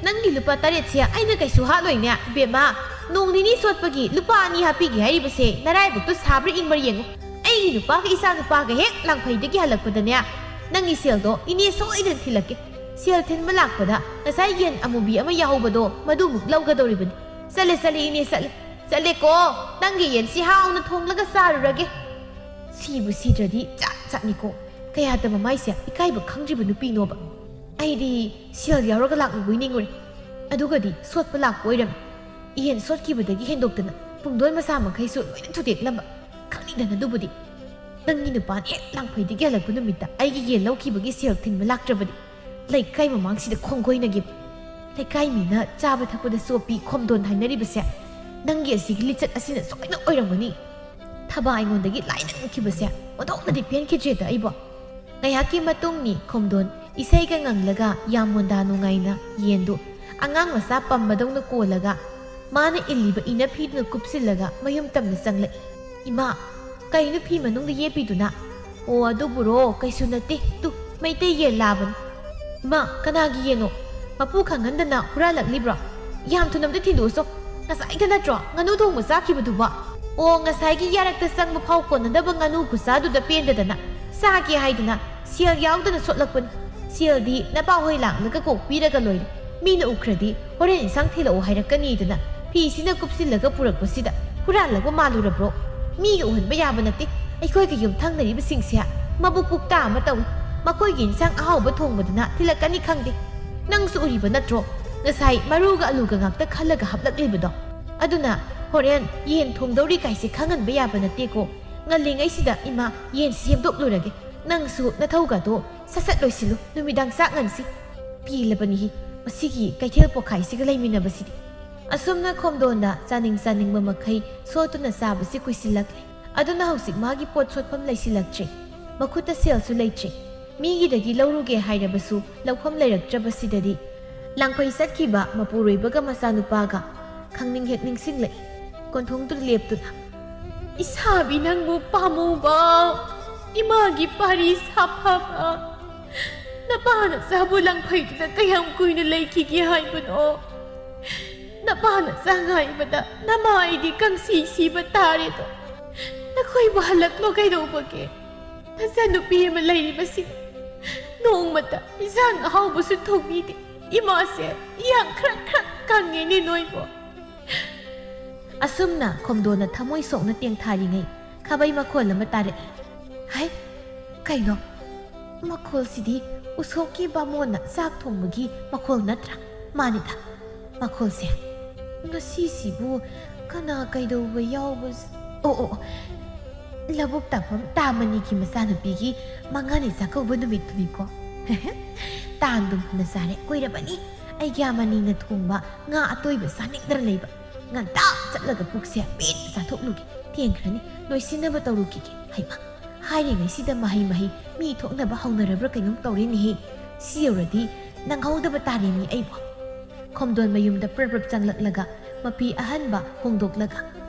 ꯅꯪꯒꯤ ꯂꯨꯄꯥ ꯇꯔꯦꯠꯁꯦ ꯑꯩꯅ ꯀꯩꯁꯨ ꯍꯥꯠꯂꯣꯏꯅꯦ, ꯕꯦꯝꯃ꯫ ꯅꯣꯡ ꯅꯤꯅꯤ ꯁꯣꯠꯄꯒꯤ ꯂꯨꯄꯥ ꯑꯅꯤ ꯍꯥꯞꯄꯤꯒꯦ ꯍꯥꯏꯔꯤꯕꯁꯦ ꯅꯔꯥꯏꯕꯛꯇꯨ ꯁꯥꯕ꯭ꯔꯥ ꯏꯪꯕ꯭ꯔꯥ ꯌꯦꯡꯉꯨ꯫ ꯑꯩꯒꯤ ꯅꯨꯄꯥꯒ ꯏꯆꯥ ꯅꯨꯄꯥꯒ ꯍꯦꯛ ꯂꯥꯡꯐꯩꯗꯒꯤ ꯍꯜꯂꯛꯄꯗꯅꯦ, ꯅꯪꯒꯤ ꯁꯦꯜꯗꯣ ꯏꯅꯦ ꯁꯣꯏꯗꯅ ꯊꯤꯜꯂꯛꯀꯦ꯫ ꯁꯦꯜ ꯊꯤꯟꯕ ꯂꯥꯛꯄꯗ ꯉꯁꯥꯏ ꯌꯦꯟ ꯑꯃꯨꯕꯤ ꯑꯃ ꯌꯥꯍꯧꯕꯗꯣ ꯃꯗꯨꯃꯨꯛ ꯂꯧꯒꯗꯧꯔꯤꯕꯅꯤ꯫ ꯆꯠꯂꯦ, ꯆꯠꯂꯦ, ꯏꯅꯦ, ꯆꯠꯂꯦ꯫ ꯆꯠꯂꯦꯀꯣ꯫ ꯅꯪꯒꯤ ꯌꯦꯟꯁꯤ ꯍꯥꯎꯅ ꯊꯣꯡꯂꯒ ꯆꯥꯔꯨꯔꯒꯦ꯫ ꯁꯤꯕꯨ ꯁꯤꯗ꯭ꯔꯗꯤ ꯖꯥꯠ ꯖꯥꯠꯅꯤꯀꯣ꯫ ꯀꯌꯥꯗ ꯃꯃꯥꯏꯁꯦ ꯏꯀꯥꯏꯕ ꯈꯪꯗ꯭ꯔꯤꯕ ꯅꯨꯄꯤꯅꯣꯕ꯫ ꯑꯩꯗꯤ ꯁꯦꯜ ꯌꯥꯎꯔꯒ ꯂꯥꯛꯂꯨꯕꯣꯏ ꯅꯤꯡꯉꯨꯔꯦ꯫ ꯑꯗꯨꯒꯗꯤ ꯁꯣꯠꯄ ꯂꯥꯛꯄ ꯑꯣꯏꯔꯝꯃꯤ꯫ ꯌꯦꯟ ꯁꯣꯠꯈꯤꯕꯗꯒꯤ ꯍꯦꯟꯗꯣꯛꯇꯅ ꯄꯨꯡꯗꯣꯟ ꯃꯁꯥ ꯃꯈꯩꯁꯨ ꯂꯣꯏꯅ ꯊꯨꯗꯦꯛꯂꯝꯕ꯫ ꯈꯪꯅꯤꯡꯗꯅ ꯑꯗꯨꯕꯨꯗꯤ꯫ ꯅꯪꯒꯤ ꯅꯨꯄꯥꯅ ꯍꯦꯛ ꯂꯥꯡꯐꯩꯗꯒꯤ ꯍꯜꯂꯛꯄ ꯅꯨꯃꯤꯠꯇ ꯑꯩꯒꯤ ꯌꯦꯟ ꯂꯧꯈꯤꯕꯒꯤ ꯁꯦꯜ ꯊꯤꯟꯕ ꯂꯥꯛꯇ꯭ꯔꯕꯗꯤ ꯂꯩꯀꯥꯏ ꯃꯃꯥꯡꯁꯤꯗ ꯈꯣꯡꯒꯣꯏꯅꯒꯦ꯫ ꯂꯩꯀꯥꯏ ꯃꯤꯅ ꯆꯥꯕ ꯊꯛꯄꯗ ꯆꯣꯞꯄꯤ ꯈꯣꯝꯗꯣꯟ ꯍꯥꯏꯅꯔꯤꯕꯁꯦ ꯅꯪꯒꯤ ꯑꯁꯤꯒꯤ ꯂꯤꯆꯠ ꯑꯁꯤꯅ ꯁꯣꯏꯅ ꯑꯣꯏꯔꯝꯒꯅꯤ꯫ ꯊꯕꯥ ꯑꯩꯉꯣꯟꯗꯒꯤ ꯂꯥꯏꯅ ꯉꯛꯈꯤꯕꯁꯦ ꯑꯣꯟꯊꯣꯛꯅꯗꯤ ꯄꯦꯟꯈꯤꯗ꯭ꯔꯦꯗ ꯑꯩꯕꯣ꯫ ꯉꯥꯏꯍꯥꯛꯀꯤ ꯃꯇꯨꯡꯅꯤ ꯈꯣꯝꯗꯣꯟ ꯏꯁꯩꯒ ꯉꯪꯂꯒ ꯌꯥꯝ ꯃꯣꯟꯗꯥ ꯅꯨꯡꯉꯥꯏꯅ ꯌꯦꯟꯗꯨ ꯑꯉꯥꯡ ꯃꯆꯥ ꯄꯝꯕꯗꯧꯅ ꯀꯣꯜꯂꯒ ꯃꯥꯅ ꯏꯜꯂꯤꯕ ꯏꯅꯐꯤꯗꯨꯅ ꯀꯨꯞꯁꯤꯜꯂꯒ ꯃꯌꯨꯝ ꯇꯝꯅ ꯆꯪꯂꯛꯏ꯫ ꯏꯃꯥ, ꯀꯩꯅꯣ ꯐꯤ ꯃꯅꯨꯡꯗ ꯌꯦꯞꯄꯤꯗꯨꯅ? ꯑꯣ, ꯑꯗꯨꯕꯨꯔꯣ, ꯀꯩꯁꯨ ꯅꯠꯇꯦ꯫ ꯇꯨ, ꯃꯩꯇꯩ ꯌꯦꯟ ꯂꯥꯕꯅꯤ꯫ ꯏꯃꯥ, ꯀꯅꯥꯒꯤ ꯌꯦꯟꯅꯣ? ꯃꯄꯨ ꯈꯪꯍꯟꯗꯅ ꯍꯨꯔꯥꯜꯂꯛꯂꯤꯕ꯭ꯔꯣ? ꯌꯥꯝ ꯊꯨꯅ ꯑꯝꯇ ꯊꯤꯟꯗꯣꯛꯎꯁꯣ꯫ ꯉꯁꯥꯏꯗ ꯅꯠꯇ꯭ꯔꯣ ꯉꯥꯅꯨ ꯊꯣꯡꯕ ꯆꯥꯈꯤꯕꯗꯨꯕꯣ? ꯑꯣ, ꯉꯁꯥꯏꯒꯤ ꯌꯥꯔꯛꯇ ꯆꯪꯕ ꯐꯥꯎ ꯀꯣꯟꯅꯗꯕ ꯉꯥꯅꯨ ꯈꯨꯆꯥꯗꯨꯗ ꯄꯦꯟꯗꯗꯅ ꯆꯥꯒꯦ ꯍꯥꯏꯗꯅ ꯁꯦꯜ ꯌꯥꯎꯗꯅ ꯁꯣꯠꯂꯛꯄꯅꯤ꯫ ꯁꯦꯜꯗꯤ ꯅꯄꯥ ꯍꯣꯏ ꯂꯥꯛꯂꯒ ꯀꯣꯛ ꯄꯤꯔꯒ ꯂꯣꯏꯔꯦ꯫ ꯃꯤꯅ ꯎꯈ꯭ꯔꯗꯤ ꯍꯣꯔꯦꯟ ꯏꯟꯁꯥꯡ ꯊꯤꯜꯂꯛꯑꯣ ꯍꯥꯏꯔꯛꯀꯅꯤꯗꯅ ꯐꯤꯁꯤꯅ ꯀꯨꯞꯁꯤꯜꯂꯒ ꯄꯨꯔꯛꯄꯁꯤꯗ ꯍꯨꯔꯥꯜꯂꯛꯄ ꯃꯥꯜꯂꯨꯔꯕ꯭ꯔꯣ? ꯃꯤꯒ ꯎꯍꯟꯕ ꯌꯥꯕ ꯅꯠꯇꯦ꯫ ꯑꯩꯈꯣꯏꯒ ꯌꯨꯝꯊꯪꯅꯔꯤꯕꯁꯤꯡꯁꯦ ꯃꯕꯨꯛ ꯄꯨꯛꯇꯥ ꯑꯃ ꯇꯧꯏ꯫ ꯃꯈꯣꯏꯒꯤ ꯏꯟꯁꯥꯡ ꯑꯍꯥꯎꯕ ꯊꯣꯡꯕꯗꯅ ꯊꯤꯜꯂꯛꯀꯅꯤ ꯈꯪꯗꯦ꯫ ꯅꯪꯁꯨ ꯎꯔꯤꯕ ꯅꯠꯇ꯭ꯔꯣ? ꯉꯁꯥꯏ ꯃꯔꯨꯒ ꯑꯂꯨꯒ ꯉꯥꯛꯇ ꯈꯜꯂꯒ ꯍꯥꯞꯂꯛꯂꯤꯕꯗꯣ꯫ ꯑꯗꯨꯅ ꯍꯣꯔꯦꯟ ꯌꯦꯟ ꯊꯣꯡꯗꯧꯔꯤ ꯀꯥꯏꯁꯦ ꯈꯪꯍꯟꯕ ꯌꯥꯕ ꯅꯠꯇꯦꯀꯣ꯫ ꯉꯜꯂꯤꯉꯩꯁꯤꯗ ꯏꯃꯥ ꯌꯦꯟ ꯁꯦꯝꯗꯣꯛꯂꯨꯔꯒꯦ꯫ ꯅꯪꯁꯨ ꯅꯊꯧꯒꯗꯣ ꯁꯠ ꯁꯠ ꯂꯣꯏꯁꯤꯜꯂꯨ, ꯅꯨꯃꯤꯗꯥꯡ ꯆꯥꯛ ꯉꯟꯁꯤ꯫ ꯄꯦꯜꯂꯕꯅꯤꯍꯦ ꯃꯁꯤꯒꯤ ꯀꯩꯊꯦꯜ ꯄꯣꯛꯈꯥꯏꯁꯤꯒ ꯂꯩꯃꯤꯟꯅꯕꯁꯤꯗꯤ꯫ ꯑꯁꯨꯝꯅ ꯈꯣꯝꯗꯣꯟꯗ ꯆꯥꯅꯤꯡ ꯆꯥꯅꯤꯡꯕ ꯃꯈꯩ ꯁꯣꯠꯇꯨꯅ ꯆꯥꯕꯁꯤ ꯀꯨꯏꯁꯤꯜꯂꯛꯂꯦ꯫ ꯑꯗꯨꯅ ꯍꯧꯖꯤꯛ ꯃꯥꯒꯤ ꯄꯣꯠ ꯁꯣꯠꯐꯝ ꯂꯩꯁꯤꯜꯂꯛꯇ꯭ꯔꯦ꯫ ꯃꯈꯨꯠꯇ ꯁꯦꯜꯁꯨ ꯂꯩꯇ꯭ꯔꯦ꯫ ꯃꯤꯒꯤꯗꯒꯤ ꯂꯧꯔꯨꯒꯦ ꯍꯥꯏꯔꯕꯁꯨ ꯂꯧꯐꯝ ꯂꯩꯔꯛꯇ꯭ꯔꯕꯁꯤꯗꯗꯤ ꯂꯥꯡꯐꯩ ꯆꯠꯈꯤꯕ ꯃꯄꯨꯔꯣꯏꯕꯒ ꯃꯆꯥꯅꯨꯄꯥꯒ ꯈꯪꯅꯤꯡ ꯍꯦꯛ ꯅꯤꯡꯁꯤꯡꯂꯛꯏ꯫ ꯀꯣꯟꯊꯣꯡꯗꯨꯗ ꯂꯦꯞꯇꯨꯅ꯫ ꯏꯁꯥꯕꯤ ꯅꯪꯕꯨ ꯄꯥꯝꯃꯨꯕ, ꯏꯃꯥꯒꯤ ꯄꯥꯔꯤ ꯁꯥꯐꯕ, ꯅꯄꯥ ꯅꯆꯥꯕꯨ ꯂꯪꯐꯩꯗꯨꯅ ꯀꯌꯥꯝ ꯀꯨꯏꯅ ꯂꯩꯈꯤꯒꯦ ꯍꯥꯏꯕꯅꯣ? ꯅꯄꯥ ꯅꯆꯥ ꯉꯥꯏꯕꯗ ꯅꯃꯥ ꯑꯩꯗꯤ ꯀꯪꯁꯤ ꯁꯤꯕ ꯇꯥꯔꯦꯗꯣ꯫ ꯅꯈꯣꯏꯕꯨ ꯍꯜꯂꯛꯂꯣ ꯀꯩꯗꯧꯕꯒꯦ? ꯅꯆꯥꯅꯨꯄꯤ ꯑꯃ ꯂꯩꯔꯤꯕꯁꯤꯡ ꯅꯣꯡꯃꯇ ꯏꯟꯁꯥꯡ ꯑꯍꯥꯎꯕꯁꯨ ꯊꯣꯡꯕꯤꯗꯦ꯫ ꯏꯃꯥꯁꯦ ꯏꯌꯥꯡ ꯈ꯭ꯔꯛ ꯈ꯭ꯔꯛ ꯀꯪꯉꯦꯅꯦ ꯅꯣꯏꯕꯨ꯫ ꯑꯁꯨꯝꯅ ꯈꯣꯝꯗꯣꯟꯅ ꯊꯃꯣꯏ ꯁꯣꯛꯅ ꯇꯦꯡꯊꯥꯔꯤꯉꯩ ꯈꯥꯕꯩ ꯃꯈꯣꯜ ꯑꯃ ꯇꯥꯔꯛꯏ꯫ ꯍꯥꯏ, ꯀꯩꯅꯣ? ꯃꯈꯣꯜꯁꯤꯗꯤ ꯎꯁꯣꯞꯀꯤ ꯕꯥꯃꯣꯟꯅ ꯆꯥꯛ ꯊꯣꯡꯕꯒꯤ ꯃꯈꯣꯜ ꯅꯠꯇ꯭ꯔꯥ? ꯃꯥꯅꯤꯗ꯫ ꯃꯈꯣꯜꯁꯦ꯫ ꯉꯁꯤꯁꯤꯕꯨ ꯀꯅꯥ ꯀꯩꯗꯧꯕ ꯌꯥꯎꯕ? ꯑꯣ, ꯑꯣ, ꯑꯣ꯫ ꯂꯧꯕꯨꯛ ꯇꯥꯐꯝ ꯇꯥ ꯃꯅꯤꯒꯤ ꯃꯆꯥꯅꯨꯄꯤꯒꯤ ꯃꯉꯥꯅꯤ ꯆꯥꯛꯀꯧꯕ ꯅꯨꯃꯤꯠꯇꯨꯅꯤꯀꯣ꯫ ꯇꯥꯟꯗꯨꯝ ꯐꯅ ꯆꯥꯔꯦ, ꯀꯨꯏꯔꯕꯅꯤ ꯑꯩꯒꯤ ꯃꯅꯤꯅ ꯊꯣꯡꯕ ꯉꯥ ꯑꯇꯣꯏꯕ ꯆꯥꯅꯤꯡꯗꯅ ꯂꯩꯕ꯫ ꯉꯟꯇꯥ ꯆꯠꯂꯒ ꯄꯨꯛꯁꯦ ꯄꯦꯟꯅ ꯆꯥꯊꯣꯛꯂꯨꯒꯦ꯫ ꯊꯦꯡꯈ꯭ꯔꯅꯤ, ꯂꯣꯏꯁꯤꯟꯅꯕ ꯇꯧꯔꯨꯈꯤꯒꯦ꯫ ꯍꯩꯃꯥ, ꯍꯥꯏꯔꯤꯉꯩꯁꯤꯗ ꯃꯍꯩ ꯃꯍꯩ ꯃꯤ ꯊꯣꯛꯅꯕ ꯍꯧꯅꯔꯕ꯭ꯔꯥ ꯀꯩꯅꯣꯝ ꯇꯧꯔꯦꯅꯦꯍꯦ꯫ ꯁꯤ ꯌꯧꯔꯗꯤ ꯅꯪꯍꯧꯗꯕ ꯇꯥꯔꯦꯅꯦ ꯑꯩꯕꯨ꯫ ꯈꯣꯝꯗꯣꯟ ꯃꯌꯨꯝꯗ ꯄ꯭ꯔꯞ ꯄ꯭ꯔꯞ ꯆꯪꯂꯛꯂꯒ ꯃꯐꯤ ꯑꯍꯟꯕ ꯍꯣꯡꯗꯣꯛꯂꯒ,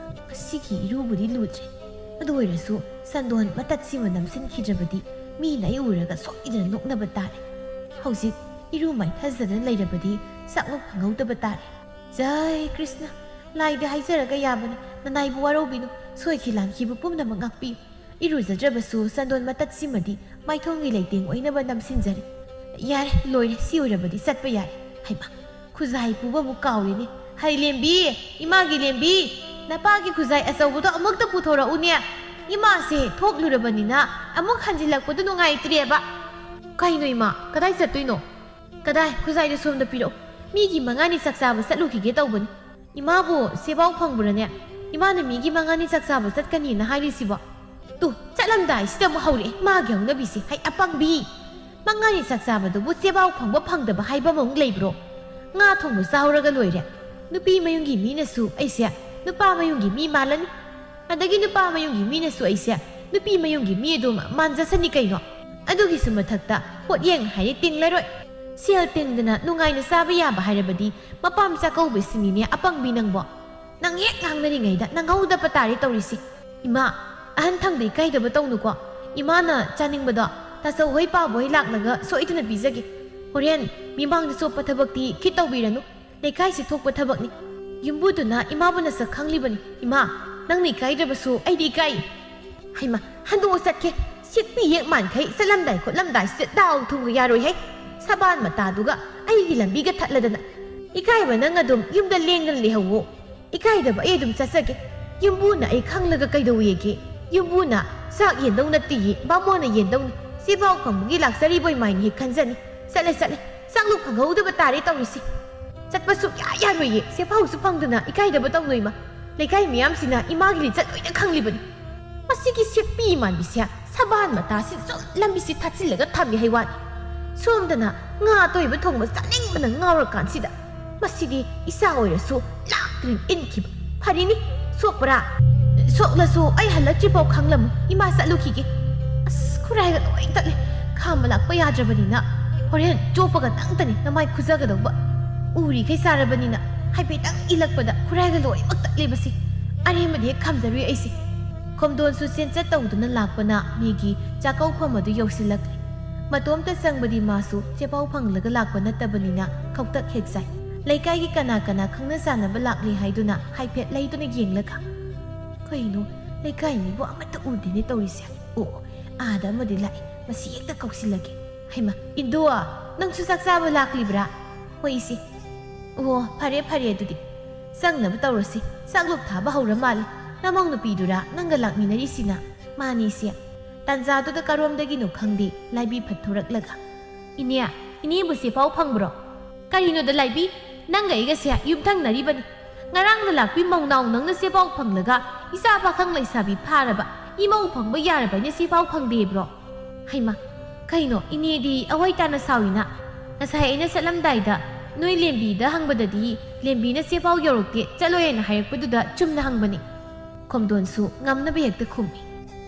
ꯉꯁꯤꯒꯤ ꯏꯔꯨꯕꯨꯗꯤ ꯂꯨꯗ꯭ꯔꯦ, ꯑꯗꯨ ꯑꯣꯏꯔꯁꯨ ꯁꯟꯗꯣꯟ ꯃꯇꯠꯁꯤꯃ ꯅꯝꯁꯤꯟꯈꯤꯗ꯭ꯔꯕꯗꯤ ꯃꯤꯅ ꯑꯩ ꯎꯔꯒ ꯁꯣꯏꯗꯅ ꯅꯣꯛꯅꯕ ꯇꯥꯔꯦ꯫ ꯍꯧꯖꯤꯛ ꯏꯔꯨ ꯃꯥꯏꯊꯖꯗꯅ ꯂꯩꯔꯕꯗꯤ ꯆꯥꯛꯂꯨꯛ ꯐꯪꯍꯧꯗꯕ ꯇꯥꯔꯦ꯫ ꯖꯥꯏ ꯀ꯭ꯔꯤꯁꯅ, ꯂꯥꯏꯗ ꯍꯥꯏꯖꯔꯒ ꯌꯥꯕꯅꯤ, ꯅꯅꯥꯏꯕꯨ ꯋꯥꯔꯧꯕꯤꯅꯨ, ꯁꯣꯏꯈꯤ ꯂꯥꯟꯈꯤꯕ ꯄꯨꯝꯅꯃꯛ ꯉꯥꯛꯄꯤꯌꯨ꯫ ꯏꯔꯨꯖꯗ꯭ꯔꯕꯁꯨ ꯆꯟꯗꯣꯟ ꯃꯇꯠꯁꯤꯃꯗꯤ ꯃꯥꯏꯊꯣꯡꯒꯤ ꯂꯩꯇꯦꯡ ꯑꯣꯏꯅꯕ ꯅꯝꯁꯤꯟꯖꯔꯦ꯫ ꯌꯥꯔꯦ, ꯂꯣꯏꯔꯦ, ꯁꯤ ꯑꯣꯏꯔꯕꯗꯤ ꯆꯠꯄ ꯌꯥꯔꯦ꯫ ꯍꯩꯃꯥ, ꯈꯨꯖꯥꯏ ꯄꯨꯕ ꯑꯃꯨꯛ ꯀꯥꯎꯔꯤꯅꯦ꯫ ꯍꯩ ꯂꯦꯝꯕꯤ, ꯏꯃꯥꯒꯤ ꯂꯦꯝꯕꯤ, ꯅꯄꯥꯒꯤ ꯈꯨꯖꯥꯏ ꯑꯆꯧꯕꯗꯣ ꯑꯃꯨꯛꯇ ꯄꯨꯊꯣꯔꯛꯎꯅꯦ꯫ ꯏꯃꯥꯁꯦ ꯊꯣꯛꯂꯨꯔꯕꯅꯤꯅ ꯑꯃꯨꯛ ꯍꯟꯖꯤꯜꯂꯛꯄꯗꯨ ꯅꯨꯡꯉꯥꯏꯇ꯭ꯔꯦꯕ꯫ ꯀꯩꯅꯣ ꯏꯃꯥ, ꯀꯗꯥꯏ ꯆꯠꯇꯣꯏꯅꯣ? ꯀꯗꯥꯏ? ꯈꯨꯖꯥꯏꯗꯣ ꯁꯣꯝꯗ ꯄꯤꯔꯛꯎ꯫ ꯃꯤꯒꯤ ꯃꯉꯥꯅꯤ ꯆꯥꯛ ꯆꯥꯕ ꯆꯠꯂꯨꯈꯤꯒꯦ ꯇꯧꯕꯅꯤ꯫ ꯏꯃꯥꯕꯨ ꯁꯦꯕꯥꯎ ꯐꯪꯕ꯭ꯔꯅꯦ? ꯏꯃꯥꯅ ꯃꯤꯒꯤ ꯃꯉꯥꯅꯤ ꯆꯥꯛ ꯆꯥꯕ ꯆꯠꯀꯅꯤꯅ ꯍꯥꯏꯔꯤꯁꯤꯕꯣ? ꯇꯨ, ꯆꯠꯂꯝꯗꯥꯏꯁꯤꯗ ꯑꯃꯨꯛ ꯍꯧꯔꯛꯑꯦ ꯃꯥꯒꯤ ꯍꯧꯅꯕꯤꯁꯦ꯫ ꯍꯩ ꯑꯄꯪꯕꯤ! ꯃꯉꯥꯅꯤ ꯆꯥꯛ ꯆꯥꯕꯗꯨꯕꯨ ꯆꯦꯕꯥꯎ ꯐꯪꯕ ꯐꯪꯗꯕ ꯍꯥꯏꯕ ꯑꯃꯃꯨꯛ ꯂꯩꯕ꯭ꯔꯣ? ꯉꯥ ꯊꯣꯡꯕ ꯆꯥꯍꯧꯔꯒ ꯂꯣꯏꯔꯦ꯫ ꯅꯨꯄꯤ ꯃꯌꯨꯝꯒꯤ ꯃꯤꯅꯁꯨ ꯑꯩꯁꯦ ꯅꯨꯄꯥ ꯃꯌꯨꯝꯒꯤ ꯃꯤ ꯃꯥꯜꯂꯅꯤ꯫ ꯑꯗꯒꯤ ꯅꯨꯄꯥ ꯃꯌꯨꯝꯒꯤ ꯃꯤꯅꯁꯨ ꯑꯩꯁꯦ ꯅꯨꯄꯤ ꯃꯌꯨꯝꯒꯤ ꯃꯤ ꯑꯗꯨꯝ ꯃꯥꯟꯖꯁꯅꯤ ꯀꯩꯅꯣ꯫ ꯑꯗꯨꯒꯤꯁꯨ ꯃꯊꯛꯇ ꯄꯣꯠꯌꯦꯡ ꯍꯥꯏꯔꯦ ꯇꯤꯡꯂꯔꯣꯏ꯫ ꯁꯦꯜ ꯇꯤꯡꯗꯅ ꯅꯨꯡꯉꯥꯏꯅ ꯆꯥꯕ ꯌꯥꯕ ꯍꯥꯏꯔꯕꯗꯤ ꯃꯄꯥꯝ ꯆꯥꯛꯀꯧꯕꯁꯤꯅꯤꯅꯦ ꯑꯄꯪꯕꯤ ꯅꯪꯕꯣ꯫ ꯅꯪ ꯍꯦꯛ ꯉꯥꯡꯅꯔꯤꯉꯩꯗ ꯅꯪꯍꯧꯗꯕ ꯇꯥꯔꯦ ꯇꯧꯔꯤꯁꯤ꯫ ꯏꯃꯥ, ꯑꯍꯟ ꯊꯪꯗ ꯏꯀꯥꯏꯗꯕ ꯇꯧꯅꯨꯀꯣ꯫ ꯏꯃꯥꯅ ꯆꯥꯅꯤꯡꯕꯗꯣ ꯇꯥꯆꯧ ꯍꯣꯏ ꯄꯥꯕ ꯍꯣꯏ ꯂꯥꯛꯂꯒ ꯁꯣꯏꯗꯅ ꯄꯤꯖꯒꯦ꯫ ꯍꯣꯔꯦꯟ ꯃꯤꯃꯥꯡꯗ ꯆꯣꯞꯄ ꯊꯕꯛꯇꯤ ꯈꯤꯠ ꯇꯧꯕꯤꯔꯅꯨ꯫ ꯂꯩꯀꯥꯏꯁꯤ ꯊꯣꯛꯄ ꯊꯕꯛꯅꯤ꯫ ꯌꯨꯝꯕꯨꯗꯨꯅ ꯏꯃꯥꯕꯨ ꯅꯁꯛ ꯈꯪꯂꯤꯕꯅꯤ꯫ ꯏꯃꯥ, ꯅꯪꯅ ꯏꯀꯥꯏꯗ꯭ꯔꯕꯁꯨ ꯑꯩꯗꯤ ꯏꯀꯥꯏ꯫ ꯍꯩꯃ, ꯍꯟꯗꯣꯛꯑ ꯆꯠꯀꯦ꯫ ꯁꯤꯛꯄꯤ ꯍꯦꯛ ꯃꯥꯟꯈꯩ ꯆꯠꯂꯝꯗꯥꯏ ꯈꯣꯠꯂꯝꯗꯥꯏꯁꯤꯗ ꯗꯥꯎ ꯊꯨꯝꯒ ꯌꯥꯔꯣꯏꯍꯦ꯫ ꯁꯕꯥꯟ ꯃꯇꯥꯗꯨꯒ ꯑꯩꯒꯤ ꯂꯝꯕꯤꯒ ꯊꯠꯂꯗꯅ꯫ ꯏꯀꯥꯏꯕ ꯅꯪ ꯑꯗꯨꯝ ꯌꯨꯝꯗ ꯂꯦꯡꯗꯅ ꯂꯩꯍꯧꯋꯣ꯫ ꯏꯀꯥꯏꯗꯕ ꯑꯩ ꯑꯗꯨꯝ ꯆꯠꯆꯒꯦ꯫ ꯌꯨꯝꯕꯨꯅ ꯑꯩ ꯈꯪꯂꯒ ꯀꯩꯗꯧꯋꯦꯒꯦ? ꯌꯨꯝꯕꯨꯅ ꯆꯥꯛ ꯌꯦꯟꯗꯧ ꯅꯠꯇꯦꯌꯦ, ꯕꯥꯃꯣꯟꯅ ꯌꯦꯟꯗꯧꯅꯤ꯫ ꯁꯤꯐꯥꯎ ꯈꯪꯕꯒꯤ ꯂꯥꯛꯆꯔꯤꯕꯣꯏ ꯃꯥꯏꯅ ꯍꯦꯛ ꯈꯟꯖꯅꯤ꯫ ꯆꯠꯂꯦ, ꯆꯠꯂꯦ꯫ ꯆꯥꯛꯂꯨꯛ ꯐꯪꯍꯧꯗꯕ ꯇꯥꯔꯦ ꯇꯧꯔꯤꯁꯦ꯫ ꯆꯠꯄ ꯁꯨꯛꯌꯥ ꯌꯥꯔꯣꯏꯌꯦ꯫ ꯁꯦꯐꯥꯎꯁꯨ ꯐꯪꯗꯅ ꯏꯀꯥꯏꯗꯕ ꯇꯧꯅꯣꯏꯃ꯫ ꯂꯩꯀꯥꯏ ꯃꯤꯌꯥꯝꯁꯤꯅ ꯏꯃꯥꯒꯤ ꯂꯤꯆꯠ ꯂꯣꯏꯅ ꯈꯪꯂꯤꯕꯅꯤ꯫ ꯃꯁꯤꯒꯤ ꯁꯦꯛꯄꯤ ꯏꯃꯥꯟꯕꯤꯁꯦ ꯁꯕꯥꯟ ꯃꯇꯥꯁꯤ ꯁꯨꯝ ꯂꯝꯕꯤꯁꯤ ꯊꯥꯠꯆꯤꯜꯂꯒ ꯊꯝꯃꯤ ꯍꯥꯏ ꯋꯥꯅꯤ꯫ ꯁꯣꯝꯗꯅ ꯉꯥ ꯑꯇꯣꯏꯕ ꯊꯣꯡꯕ ꯆꯥꯅꯤꯡꯕꯅ ꯉꯥꯎꯔꯀꯥꯟꯁꯤꯗ꯫ ꯃꯁꯤꯗꯤ ꯏꯆꯥ ꯑꯣꯏꯔꯁꯨ ꯂꯥꯛꯇ꯭ꯔꯤ ꯏꯟꯈꯤꯕ꯫ ꯐꯔꯤꯅꯤ, ꯁꯣꯛꯄ꯭ꯔꯥ? ꯁꯣꯛꯂꯁꯨ ꯑꯩ ꯍꯜꯂꯛꯇ꯭ꯔꯤꯐꯥꯎ ꯈꯪꯂꯝꯃꯨ꯫ ꯏꯃꯥ ꯆꯠꯂꯨꯈꯤꯒꯦ꯫ ꯑꯁ, ꯈꯨꯔꯥꯏꯒ ꯂꯣꯏ ꯇꯠꯂꯦ꯫ ꯈꯥꯝꯕ ꯂꯥꯛꯄ ꯌꯥꯗ꯭ꯔꯕꯅꯤꯅ ꯍꯣꯔꯦꯟ ꯆꯣꯞꯄꯒ ꯅꯪꯇꯅꯤ ꯅꯃꯥꯏ ꯈꯨꯖꯒꯗꯧꯕ꯫ ꯎꯔꯤꯈꯩ ꯆꯥꯔꯕꯅꯤꯅ ꯍꯥꯏꯐꯦꯠꯇꯪ ꯏꯜꯂꯛꯄꯗ ꯈꯨꯔꯥꯏꯒ ꯂꯣꯏꯅꯃꯛ ꯇꯠꯂꯦꯕꯁꯦ꯫ ꯑꯔꯦꯝꯕꯗꯤ ꯍꯦꯛ ꯈꯥꯝꯖꯔꯨꯏ ꯑꯩꯁꯦ꯫ ꯈꯣꯝꯗꯣꯟꯁꯨ ꯆꯦꯟꯆꯠ ꯇꯧꯗꯨꯅ ꯂꯥꯛꯄꯅ ꯃꯤꯒꯤ ꯆꯥꯛꯀꯧꯐꯝ ꯑꯗꯨ ꯌꯧꯁꯤꯜꯂꯛꯂꯦ꯫ ꯃꯇꯣꯝꯇ ꯆꯪꯕꯗꯤ ꯃꯥꯁꯨ ꯆꯦꯄꯥꯎ ꯐꯪꯂꯒ ꯂꯥꯛꯄ ꯅꯠꯇꯕꯅꯤꯅ ꯈꯧꯇꯛ ꯍꯦꯛ ꯆꯥꯏ꯫ ꯂꯩꯀꯥꯏꯒꯤ ꯀꯅꯥ ꯀꯅꯥ ꯈꯪꯅ ꯆꯥꯟꯅꯕ ꯂꯥꯛꯂꯤ ꯍꯥꯏꯗꯨꯅ ꯍꯥꯏꯐꯦꯠ ꯂꯩꯗꯨꯅ ꯌꯦꯡꯂꯒ, "ꯀꯩꯅꯣ, ꯂꯩꯀꯥꯏ ꯃꯤꯕꯨ ꯑꯃꯠꯇ ꯎꯗꯦꯅꯦ ꯇꯧꯔꯤꯁꯦ꯫ ꯑꯣ, ꯑꯥꯗ ꯑꯃꯗꯤ ꯂꯥꯛꯑꯦ, ꯃꯁꯤ ꯍꯦꯛꯇ ꯀꯧꯁꯤꯜꯂꯒꯦ꯫ ꯍꯩꯃ, ꯏꯟꯗꯣ, ꯅꯪꯁꯨ ꯆꯥꯛ ꯆꯥꯕ ꯂꯥꯛꯂꯤꯕ꯭ꯔꯥ?" "ꯍꯣꯏ, ꯏꯆꯦ꯫" "ꯑꯣ, ꯐꯔꯦ, ꯐꯔꯦ, ꯑꯗꯨꯗꯤ ꯆꯪꯅꯕ ꯇꯧꯔꯁꯤ꯫ ꯆꯥꯛꯂꯨꯛ ꯊꯥꯕ ꯍꯧꯔ ꯃꯥꯜꯂꯦ꯫ ꯅꯃꯧ ꯅꯨꯄꯤꯗꯨꯔꯥ ꯅꯪꯒ ꯂꯥꯛꯃꯤꯟꯅꯔꯤꯁꯤꯅ?" "ꯃꯥꯅꯤ, ꯏꯆꯦ꯫" ꯇꯥꯟꯖꯥꯗꯨꯗ ꯀꯔꯣꯝꯗꯒꯤꯅꯣ ꯈꯪꯗꯦ ꯂꯥꯏꯕꯤ ꯐꯠ ꯊꯣꯔꯛꯂꯒ, "ꯏꯅꯦ, ꯏꯅꯦꯕꯨ ꯆꯦꯄꯥꯎ ꯐꯪꯕ꯭ꯔꯣ?" "ꯀꯔꯤꯅꯣꯗ ꯂꯥꯏꯕꯤ, ꯅꯪꯒ ꯑꯩꯒꯁꯦ ꯌꯨꯝꯊꯪꯅꯔꯤꯕꯅꯤ꯫ ꯉꯔꯥꯡ ꯅꯂꯥꯛꯄꯤ ꯃꯧꯅꯥꯎ ꯅꯪꯅ ꯆꯦꯄꯥꯎ ꯐꯪꯂꯒ ꯏꯆꯥ ꯄꯥꯈꯪ ꯂꯩꯁꯥꯕꯤ ꯐꯥꯔꯕ ꯏꯃꯧ ꯐꯪꯕ ꯌꯥꯔꯕ ꯑꯩꯅ ꯆꯦꯄꯥꯎ ꯐꯪꯗꯦꯕ꯭ꯔꯣ?" "ꯍꯩꯃ, ꯀꯩꯅꯣ ꯏꯅꯦꯗꯤ ꯑꯋꯥꯏ ꯇꯥꯅ ꯁꯥꯎꯏꯅ? ꯉꯁꯥꯏ ꯑꯩꯅ ꯆꯠꯂꯝꯗꯥꯏꯗ ꯅꯣꯏ ꯂꯦꯝꯕꯤꯗ ꯍꯪꯕꯗꯗꯤ ꯂꯦꯝꯕꯤꯅ ꯆꯦꯄꯥꯎ ꯌꯧꯔꯛꯇꯦ, ꯆꯠꯂꯣꯏꯅ ꯍꯥꯏꯔꯛꯄꯗꯨꯗ ꯆꯨꯝꯅ ꯍꯪꯕꯅꯤ꯫" ꯈꯣꯝꯗꯣꯟꯁꯨ ꯉꯝꯅꯕ ꯍꯦꯛꯇ ꯈꯨꯝꯃꯤ꯫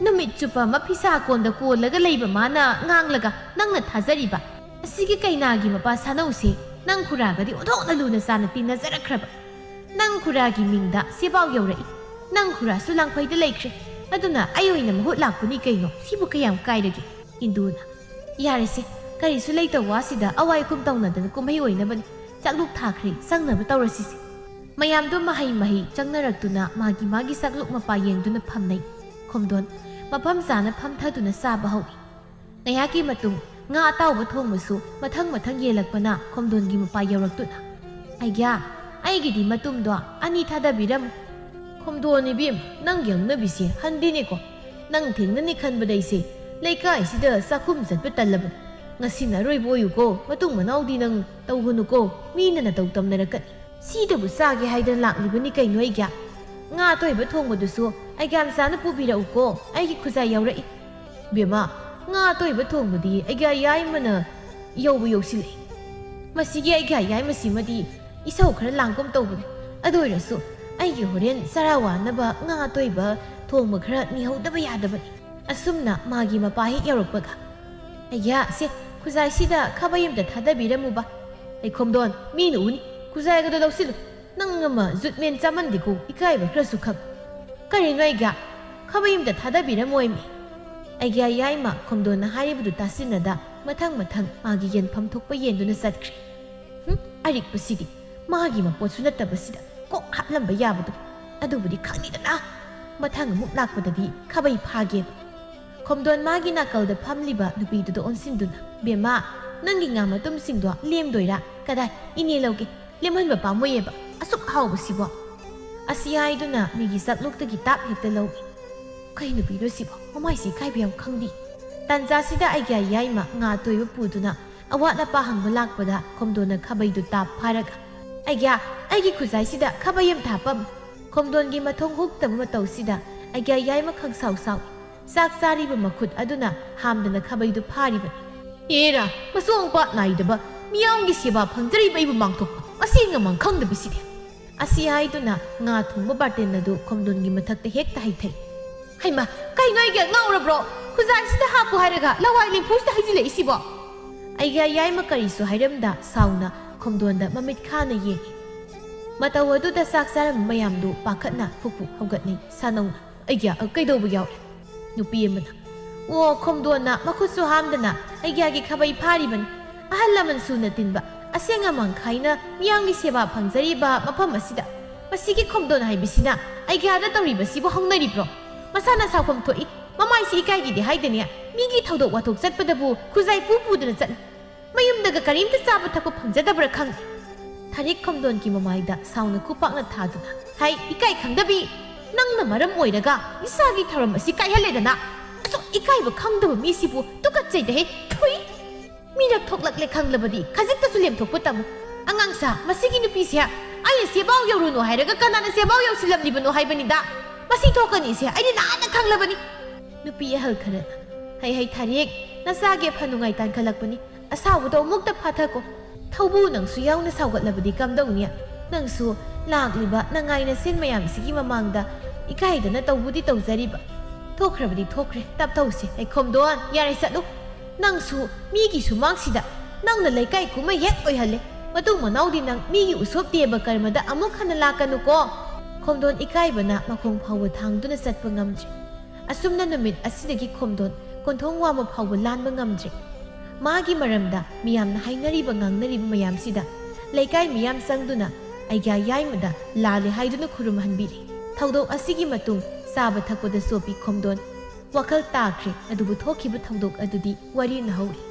"ꯅꯨꯃꯤꯠ ꯆꯨꯞꯄ ꯑꯃ ꯐꯤꯁꯥ ꯀꯣꯟꯗ ꯀꯣꯜꯂꯒ ꯂꯩꯕ ꯃꯥꯅ ꯉꯥꯡꯂꯒ ꯅꯪꯅ ꯊꯥꯖꯔꯤꯕ? ꯑꯁꯤꯒꯤ ꯀꯩꯅꯥꯒꯤ ꯃꯄꯥ ꯁꯥꯅꯧꯁꯦ ꯅꯪ ꯈꯨꯔꯥꯒꯗꯤ ꯑꯣꯟꯊꯣꯛꯅ ꯂꯨꯅ ꯆꯥꯟꯅ ꯇꯤꯟꯅꯖꯔꯛꯈ꯭ꯔꯕ꯫ ꯅꯪ ꯈꯨꯔꯥꯒꯤ ꯃꯤꯡꯗ ꯆꯦꯄꯥꯎ ꯌꯧꯔꯛꯏ꯫ "ꯅꯪ ꯈꯨꯔꯥꯁꯨ ꯂꯥꯡꯐꯩꯗ ꯂꯩꯈ꯭ꯔꯦ, ꯑꯗꯨꯅ ꯑꯩ ꯑꯣꯏꯅ ꯃꯍꯨꯠ ꯂꯥꯛꯄꯅꯤ ꯀꯩꯅꯣ, ꯁꯤꯕꯨ ꯀꯌꯥꯝ ꯀꯥꯏꯔꯒꯦ?" ꯏꯟꯗꯨꯅ, "ꯌꯥꯔꯦꯁꯦ, ꯀꯔꯤꯁꯨ ꯂꯩꯇꯕ ꯋꯥꯁꯤꯗ ꯑꯋꯥꯏ ꯑꯀꯨꯝ ꯇꯧꯅꯗꯅ ꯀꯨꯝꯍꯩ ꯑꯣꯏꯅꯕꯅꯤ, ꯆꯥꯛꯂꯨꯛ ꯊꯥꯈ꯭ꯔꯦ, ꯆꯪꯅꯕ ꯇꯧꯔꯁꯤꯁꯦ꯫" ꯃꯌꯥꯝꯗꯣ ꯃꯍꯩ ꯃꯍꯩ ꯆꯪꯅꯔꯛꯇꯨꯅ ꯃꯥꯒꯤ ꯃꯥꯒꯤ ꯆꯥꯛꯂꯨꯛ ꯃꯄꯥ ꯌꯦꯡꯗꯨꯅ ꯐꯝꯅꯩ꯫ ꯈꯣꯝꯗꯣꯟ ꯃꯐꯝ ꯆꯥꯅ ꯐꯝꯊꯗꯨꯅ ꯆꯥꯕ ꯍꯧꯏ꯫ ꯉꯥꯏꯍꯥꯛꯀꯤ ꯃꯇꯨꯡ ꯉꯥ ꯑꯇꯥꯎꯕ ꯊꯣꯡꯕꯁꯨ ꯃꯊꯪ ꯃꯊꯪ ꯌꯦꯜꯂꯛꯄꯅ ꯈꯣꯝꯗꯣꯟꯒꯤ ꯃꯄꯥ ꯌꯧꯔꯛꯇꯨꯅ, "ꯑꯩꯒ꯭ꯌꯥ, ꯑꯩꯒꯤꯗꯤ ꯃꯇꯨꯝꯗꯣ ꯑꯅꯤ ꯊꯥꯗꯕꯤꯔꯝꯃꯨ꯫" "ꯈꯣꯝꯗꯣꯟ ꯏꯕꯦꯝ, ꯅꯪꯒꯤ ꯍꯧꯅꯕꯤꯁꯦ ꯍꯟꯗꯦꯅꯦꯀꯣ꯫ ꯅꯪ ꯊꯦꯡꯅꯅꯤ ꯈꯟꯕꯗ ꯑꯩꯁꯦ ꯂꯩꯀꯥꯏꯁꯤꯗ ꯆꯥꯛꯈꯨꯝ ꯆꯠꯄ ꯇꯜꯂꯕꯅꯤ꯫ ꯉꯁꯤꯅ ꯑꯔꯣꯏꯕ ꯑꯣꯏꯌꯨꯀꯣ, ꯃꯇꯨꯡ ꯃꯅꯥꯎꯗꯤ ꯅꯪ ꯇꯧꯒꯅꯨꯀꯣ, ꯃꯤꯅ ꯅꯇꯧ ꯇꯝꯅꯔꯛꯀꯅꯤ꯫" "ꯁꯤꯗꯕꯨ ꯆꯥꯒꯦ ꯍꯥꯏꯗꯅ ꯂꯥꯛꯂꯤꯕꯅꯤ ꯀꯩꯅꯣ ꯑꯩꯒꯤ꯫ ꯉꯥ ꯑꯇꯣꯏꯕ ꯊꯣꯡꯕꯗꯨꯁꯨ ꯑꯩꯒ꯭ꯌꯥ ꯃꯆꯥꯅ ꯄꯨꯕꯤꯔꯛꯎꯀꯣ, ꯑꯩꯒꯤ ꯈꯨꯖꯥꯏ ꯌꯥꯎꯔꯛꯏ꯫" "ꯕꯦꯝꯃ, ꯉꯥ ꯑꯇꯣꯏꯕ ꯊꯣꯡꯕꯗꯤ ꯑꯩꯒ꯭ꯌꯥ ꯌꯥꯏꯃꯅ ꯌꯧꯕ ꯌꯧꯁꯤꯜꯂꯛꯏ꯫ ꯃꯁꯤꯒꯤ ꯑꯩꯒ꯭ꯌꯥ ꯌꯥꯏꯃꯁꯤꯃꯗꯤ ꯏꯁꯧ ꯈꯔ ꯂꯥꯡꯒꯨꯝ ꯇꯧꯕꯅꯤ꯫ ꯑꯗꯨ ꯑꯣꯏꯔꯁꯨ ꯑꯩꯒꯤ ꯍꯣꯔꯦꯟ ꯆꯔꯥ ꯋꯥꯅꯕ ꯉꯥ ꯑꯇꯣꯏꯕ ꯊꯣꯡꯕ ꯈꯔ ꯅꯤꯍꯧꯗꯕ ꯌꯥꯗꯕꯅꯤ꯫" ꯑꯁꯨꯝꯅ ꯃꯥꯒꯤ ꯃꯄꯥ ꯍꯦꯛ ꯌꯧꯔꯛꯄꯒ, "ꯑꯩꯒ꯭ꯌꯥ, ꯁꯦ, ꯈꯨꯖꯥꯏꯁꯤꯗ ꯈꯥꯕꯩ ꯑꯝꯇ ꯊꯥꯗꯕꯤꯔꯝꯃꯨꯕ꯫" "ꯑꯩ ꯈꯣꯝꯗꯣꯟ, ꯃꯤꯅ ꯎꯅꯤ, ꯈꯨꯖꯥꯏꯒꯗꯣ ꯂꯧꯁꯤꯜꯂꯨ꯫ ꯅꯪ ꯑꯃ ꯖꯨꯠꯃꯦꯟ ꯆꯥꯃꯟꯗꯦꯀꯣ, ꯏꯀꯥꯏꯕ ꯈꯔꯁꯨ ꯈꯪ꯫" "ꯀꯔꯤꯅꯣ ꯑꯩꯒ꯭ꯌꯥ? ꯈꯥꯕꯩ ꯑꯝꯇ ꯊꯥꯗꯕꯤꯔꯝꯃꯣꯏꯃꯤ꯫" ꯑꯩꯒ꯭ꯌꯥ ꯌꯥꯏꯃ ꯈꯣꯝꯗꯣꯟꯅ ꯍꯥꯏꯔꯤꯕꯗꯨ ꯇꯥꯁꯤꯟꯅꯗ ꯃꯊꯪ ꯃꯊꯪ ꯃꯥꯒꯤ ꯌꯦꯟꯐꯝ ꯊꯣꯛꯄ ꯌꯦꯟꯗꯨꯅ ꯆꯠꯈ꯭ꯔꯦ꯫ ꯍꯨꯝ, ꯑꯔꯤꯛꯄꯁꯤꯗꯤ, ꯃꯥꯒꯤ ꯃꯄꯣꯠꯁꯨ ꯅꯠꯇꯕꯁꯤꯗ ꯀꯣꯛ ꯍꯥꯞꯂꯝꯕ ꯌꯥꯕꯗꯣ꯫ ꯑꯗꯨꯕꯨꯗꯤ ꯈꯪꯅꯤꯗꯅ꯫ ꯃꯊꯪ ꯑꯃꯨꯛ ꯂꯥꯛꯄꯗꯗꯤ ꯈꯥꯕꯩ ꯐꯥꯒꯦꯕ꯫ ꯈꯣꯝꯗꯣꯟ ꯃꯥꯒꯤ ꯅꯥꯀꯜꯗ ꯐꯝꯂꯤꯕ ꯅꯨꯄꯤꯗꯨꯗ ꯑꯣꯟꯁꯤꯟꯗꯨꯅ, "ꯕꯦꯝꯃ, ꯅꯪꯒꯤ ꯉꯥ ꯃꯇꯨꯝꯁꯤꯡꯗꯣ ꯂꯦꯝꯗꯣꯏꯔꯥ? ꯀꯗꯥꯏ, ꯏꯅꯦ ꯂꯧꯒꯦ꯫ ꯂꯦꯝꯍꯟꯕ ꯄꯥꯝꯃꯨꯏꯌꯦꯕ, ꯑꯁꯨꯛ ꯍꯥꯎꯕꯁꯤꯕꯣ꯫" ꯑꯁꯤ ꯍꯥꯏꯗꯨꯅ ꯃꯤꯒꯤ ꯆꯥꯛꯂꯨꯛꯇꯒꯤ ꯇꯥꯞ ꯍꯦꯛꯇ ꯂꯧꯏ꯫ ꯀꯩ ꯅꯨꯄꯤꯅꯣ ꯁꯤꯕꯣ? ꯃꯃꯥꯏꯁꯤ ꯏꯀꯥꯏꯕ ꯌꯥꯝ ꯈꯪꯗꯦ꯫ ꯇꯥꯟꯖꯥꯁꯤꯗ ꯑꯩꯒꯤ ꯌꯥꯏꯃ ꯉꯥ ꯑꯇꯣꯏꯕ ꯄꯨꯗꯨꯅ ꯑꯋꯥꯠ ꯑꯄꯥ ꯍꯪꯕ ꯂꯥꯛꯄꯗ ꯈꯣꯝꯗꯣꯟꯅ ꯈꯥꯕꯩꯗꯨ ꯇꯥꯞ ꯐꯥꯔꯒ, "ꯑꯩꯒ꯭ꯌꯥ, ꯑꯩꯒꯤ ꯈꯨꯖꯥꯏꯁꯤꯗ ꯈꯥꯕꯩ ꯑꯃ ꯊꯥꯞꯄꯝ꯫" ꯈꯣꯝꯗꯣꯟꯒꯤ ꯃꯊꯣꯡ ꯍꯨꯛꯇꯕ ꯃꯇꯧꯁꯤꯗ ꯑꯩꯒꯤ ꯌꯥꯏꯃ ꯈꯪꯁꯥꯎ ꯁꯥꯎꯏ꯫ ꯆꯥꯛ ꯆꯥꯔꯤꯕ ꯃꯈꯨꯠ ꯑꯗꯨꯅ ꯍꯥꯝꯗꯅ ꯈꯥꯕꯩꯗꯨ ꯐꯥꯔꯤꯕꯅꯤ꯫ "ꯑꯦꯔꯥ, ꯃꯆꯣꯡ ꯄꯥꯠ ꯅꯥꯏꯗꯕ ꯃꯤꯌꯥꯝꯒꯤ ꯁꯦꯕꯥ ꯐꯪꯖꯔꯤꯕ ꯑꯩꯕꯨ ꯃꯥꯡꯊꯣꯛꯄ, ꯃꯁꯤ ꯉꯃꯥꯡ ꯈꯪꯗꯕꯁꯤꯗꯤ!" ꯑꯁꯤ ꯍꯥꯏꯗꯨꯅ ꯉꯥ ꯊꯣꯡꯕ ꯕꯥꯔꯇꯦꯟ ꯑꯗꯨ ꯈꯣꯝꯗꯣꯟꯒꯤ ꯃꯊꯛꯇ ꯍꯦꯛꯇ ꯍꯩꯊꯩ꯫ "ꯍꯩꯃꯥ, ꯀꯩꯅꯣ ꯑꯩꯒꯤ ꯉꯥꯎꯔꯕ꯭ꯔꯣ? ꯈꯨꯖꯥꯏꯁꯤꯗ ꯍꯥꯞꯄꯨ ꯍꯥꯏꯔꯒ ꯂꯋꯥꯏ ꯂꯦꯝꯐꯨꯁꯤꯗ ꯍꯩꯖꯤꯜꯂꯛꯏꯁꯤꯕꯣ?" ꯑꯩꯒꯤ ꯌꯥꯏꯃ ꯀꯔꯤꯁꯨ ꯍꯥꯏꯔꯝꯗ ꯁꯥꯎꯅ ꯈꯣꯝꯗꯣꯟꯗ ꯃꯃꯤꯠ ꯈꯥꯅ ꯌꯦꯡꯏ꯫ ꯃꯇꯧ ꯑꯗꯨꯗ ꯆꯥꯛ ꯆꯥꯔꯝꯕ ꯃꯌꯥꯝꯗꯨ ꯄꯥꯈꯠꯅ ꯐꯨꯛ ꯐꯨꯛ ꯍꯧꯒꯠꯅꯩ꯫ "ꯁꯥꯅꯧ, ꯑꯩꯒ꯭ꯌꯥ, ꯀꯩꯗꯧꯕ ꯌꯥꯎꯔꯦ?" ꯅꯨꯄꯤ ꯑꯃꯅ꯫ ꯑꯣ, ꯈꯣꯝꯗꯣꯟꯅ ꯃꯈꯨꯠꯁꯨ ꯍꯥꯝꯗꯅ ꯑꯩꯒ꯭ꯌꯥꯒꯤ ꯈꯥꯕꯩ ꯐꯥꯔꯤꯕꯅꯤ꯫ ꯑꯍꯜ ꯂꯃꯟ ꯁꯨꯅ ꯇꯤꯟꯕ, ꯑꯁꯦꯡ ꯑꯃꯥꯡ ꯈꯥꯏꯅ ꯃꯤꯌꯥꯝꯒꯤ ꯁꯦꯕꯥ ꯐꯪꯖꯔꯤꯕ ꯃꯐꯝ ꯑꯁꯤꯗ ꯃꯁꯤꯒꯤ ꯈꯣꯝꯗꯣꯟ ꯍꯥꯏꯕꯁꯤꯅ ꯑꯩꯒ꯭ꯌꯥꯗ ꯇꯧꯔꯤꯕꯁꯤꯕꯨ ꯍꯧꯅꯔꯤꯕ꯭ꯔꯣ? ꯃꯁꯥꯅ ꯁꯥꯎꯐꯝ ꯊꯣꯛꯏ꯫ ꯃꯃꯥꯏꯁꯤ ꯏꯀꯥꯏꯒꯤꯗꯦ ꯍꯥꯏꯗꯅꯦ, ꯃꯤꯒꯤ ꯊꯧꯗꯣꯛ ꯋꯥꯊꯣꯛ ꯆꯠꯄꯗꯕꯨ ꯈꯨꯖꯥꯏ ꯄꯨ ꯄꯨꯗꯅ ꯆꯠꯂꯤ꯫ ꯃꯌꯨꯝꯗꯒ ꯀꯔꯤꯝꯇ ꯆꯥꯕ ꯊꯛꯄ ꯐꯪꯖꯗꯕ꯭ꯔꯥ ꯈꯪꯗꯦ꯫ ꯊꯥꯔꯤꯛ ꯈꯣꯝꯗꯣꯟꯒꯤ ꯃꯃꯥꯏꯗ ꯁꯥꯎꯅ ꯈꯨꯄꯥꯛꯅ ꯊꯥꯗꯨꯅ, "ꯍꯩ, ꯏꯀꯥꯏ ꯈꯪꯗꯕꯤ! ꯅꯪꯅ ꯃꯔꯝ ꯑꯣꯏꯔꯒ ꯏꯆꯥꯒꯤ ꯊꯧꯔꯝ ꯑꯁꯤ ꯀꯥꯏꯍꯜꯂꯦꯗꯅ! ꯑꯁꯨꯛ ꯏꯀꯥꯏꯕ ꯈꯪꯗꯕ ꯃꯤꯁꯤꯕꯨ ꯇꯨꯀꯠꯆꯩꯗꯍꯦ! ꯊꯨꯏ! ꯃꯤꯔꯛ ꯊꯣꯛꯂꯛꯂꯦ ꯈꯪꯂꯕꯗꯤ ꯈꯖꯤꯛꯇꯁꯨ ꯂꯦꯝꯊꯣꯛꯄ ꯇꯝꯃꯨ꯫ ꯑꯉꯥꯡꯁꯥ, ꯃꯁꯤꯒꯤ ꯅꯨꯄꯤꯁꯦ ꯑꯩꯅ ꯆꯦꯕꯥꯎ ꯌꯧꯔꯨꯅꯨ ꯍꯥꯏꯔꯒ ꯀꯅꯥꯅ ꯆꯦꯕꯥꯎ ꯌꯧꯁꯤꯜꯂꯝꯂꯤꯕꯅꯣ ꯍꯥꯏꯕꯅꯤꯗ! ꯃꯁꯤ ꯊꯣꯛꯀꯅꯤꯁꯦ ꯑꯩꯗꯤ ꯅꯍꯥꯟꯅ ꯈꯪꯂꯕꯅꯤ!" ꯅꯨꯄꯤ ꯑꯍꯜ ꯈꯔꯅ, "ꯍꯩ ꯍꯩ ꯊꯥꯔꯤꯛ, ꯅꯆꯥꯒꯤ ꯑꯐ ꯅꯨꯡꯉꯥꯏ ꯇꯥꯟꯈꯠꯂꯛꯄꯅꯤ꯫ ꯑꯁꯥꯎꯕꯗꯣ ꯑꯃꯨꯛꯇ ꯐꯥꯊꯈꯣ꯫ ꯊꯧꯕꯨ ꯅꯪꯁꯨ ꯌꯥꯎꯅ ꯁꯥꯎꯒꯠꯂꯕꯗꯤ ꯀꯝꯗꯧꯅꯤ? ꯅꯪꯁꯨ ꯂꯥꯛꯂꯤꯕ ꯅꯉꯥꯏ ꯅꯁꯦꯟ ꯃꯌꯥꯝꯁꯤꯒꯤ ꯃꯃꯥꯡꯗ ꯏꯀꯥꯏꯗꯅ ꯇꯧꯕꯨꯗꯤ ꯇꯧꯖꯔꯤꯕ꯫ ꯊꯣꯛꯈ꯭ꯔꯕꯗꯤ ꯊꯣꯛꯈ꯭ꯔꯦ, ꯇꯞꯊꯧꯁꯦ꯫ ꯑꯩ ꯈꯣꯝꯗꯣꯟ, ꯌꯥꯔꯦ ꯆꯠꯂꯨ꯫ ꯅꯪꯁꯨ ꯃꯤꯒꯤ ꯁꯨꯃꯥꯡꯁꯤꯗ ꯅꯪꯅ ꯂꯩꯀꯥꯏ ꯀꯨꯝꯍꯩ ꯍꯦꯛ ꯑꯣꯏꯍꯜꯂꯦ꯫ ꯃꯇꯨꯡ ꯃꯅꯥꯎꯗꯤ ꯅꯪ ꯃꯤꯒꯤ ꯎꯁꯣꯞ ꯗꯦꯕ ꯀꯔꯃꯗ ꯑꯃꯨꯛ ꯍꯟꯅ ꯂꯥꯛꯀꯅꯨꯀꯣ꯫" ꯈꯣꯝꯗꯣꯟ ꯏꯀꯥꯏꯕꯅ ꯃꯈꯣꯡ ꯐꯥꯎꯕ ꯊꯥꯡꯗꯨꯅ ꯆꯠꯄ ꯉꯝꯗ꯭ꯔꯦ꯫ ꯑꯁꯨꯝꯅ ꯅꯨꯃꯤꯠ ꯑꯁꯤꯗꯒꯤ ꯈꯣꯝꯗꯣꯟ ꯀꯣꯟꯊꯣꯡ ꯋꯥꯡꯃ ꯐꯥꯎꯕ ꯂꯥꯟꯕ ꯉꯝꯗ꯭ꯔꯦ꯫ ꯃꯥꯒꯤ ꯃꯔꯝꯗ ꯃꯤꯌꯥꯝꯅ ꯍꯥꯏꯅꯔꯤꯕ ꯉꯥꯡꯅꯔꯤꯕ ꯃꯌꯥꯝꯁꯤꯗ ꯂꯩꯀꯥꯏ ꯃꯤꯌꯥꯝ ꯆꯪꯗꯨꯅ ꯑꯩꯒ꯭ꯌꯥ ꯌꯥꯏꯃꯗ ꯂꯥꯜꯂꯦ ꯍꯥꯏꯗꯨꯅ ꯈꯨꯔꯨꯝꯍꯟꯕꯤꯔꯦ꯫ ꯊꯧꯗꯣꯛ ꯑꯁꯤꯒꯤ ꯃꯇꯨꯡ ꯆꯥꯕ ꯊꯛꯄꯗ ꯆꯣꯞꯄꯤ ꯈꯣꯝꯗꯣꯟ꯫ ꯋꯥꯈꯜ ꯇꯥꯈ꯭ꯔꯦ꯫ ꯑꯗꯨꯕꯨ ꯊꯣꯛꯈꯤꯕ ꯊꯧꯗꯣꯛ ꯑꯗꯨꯗꯤ ꯋꯥꯔꯤꯅ ꯍꯧꯔꯤ꯫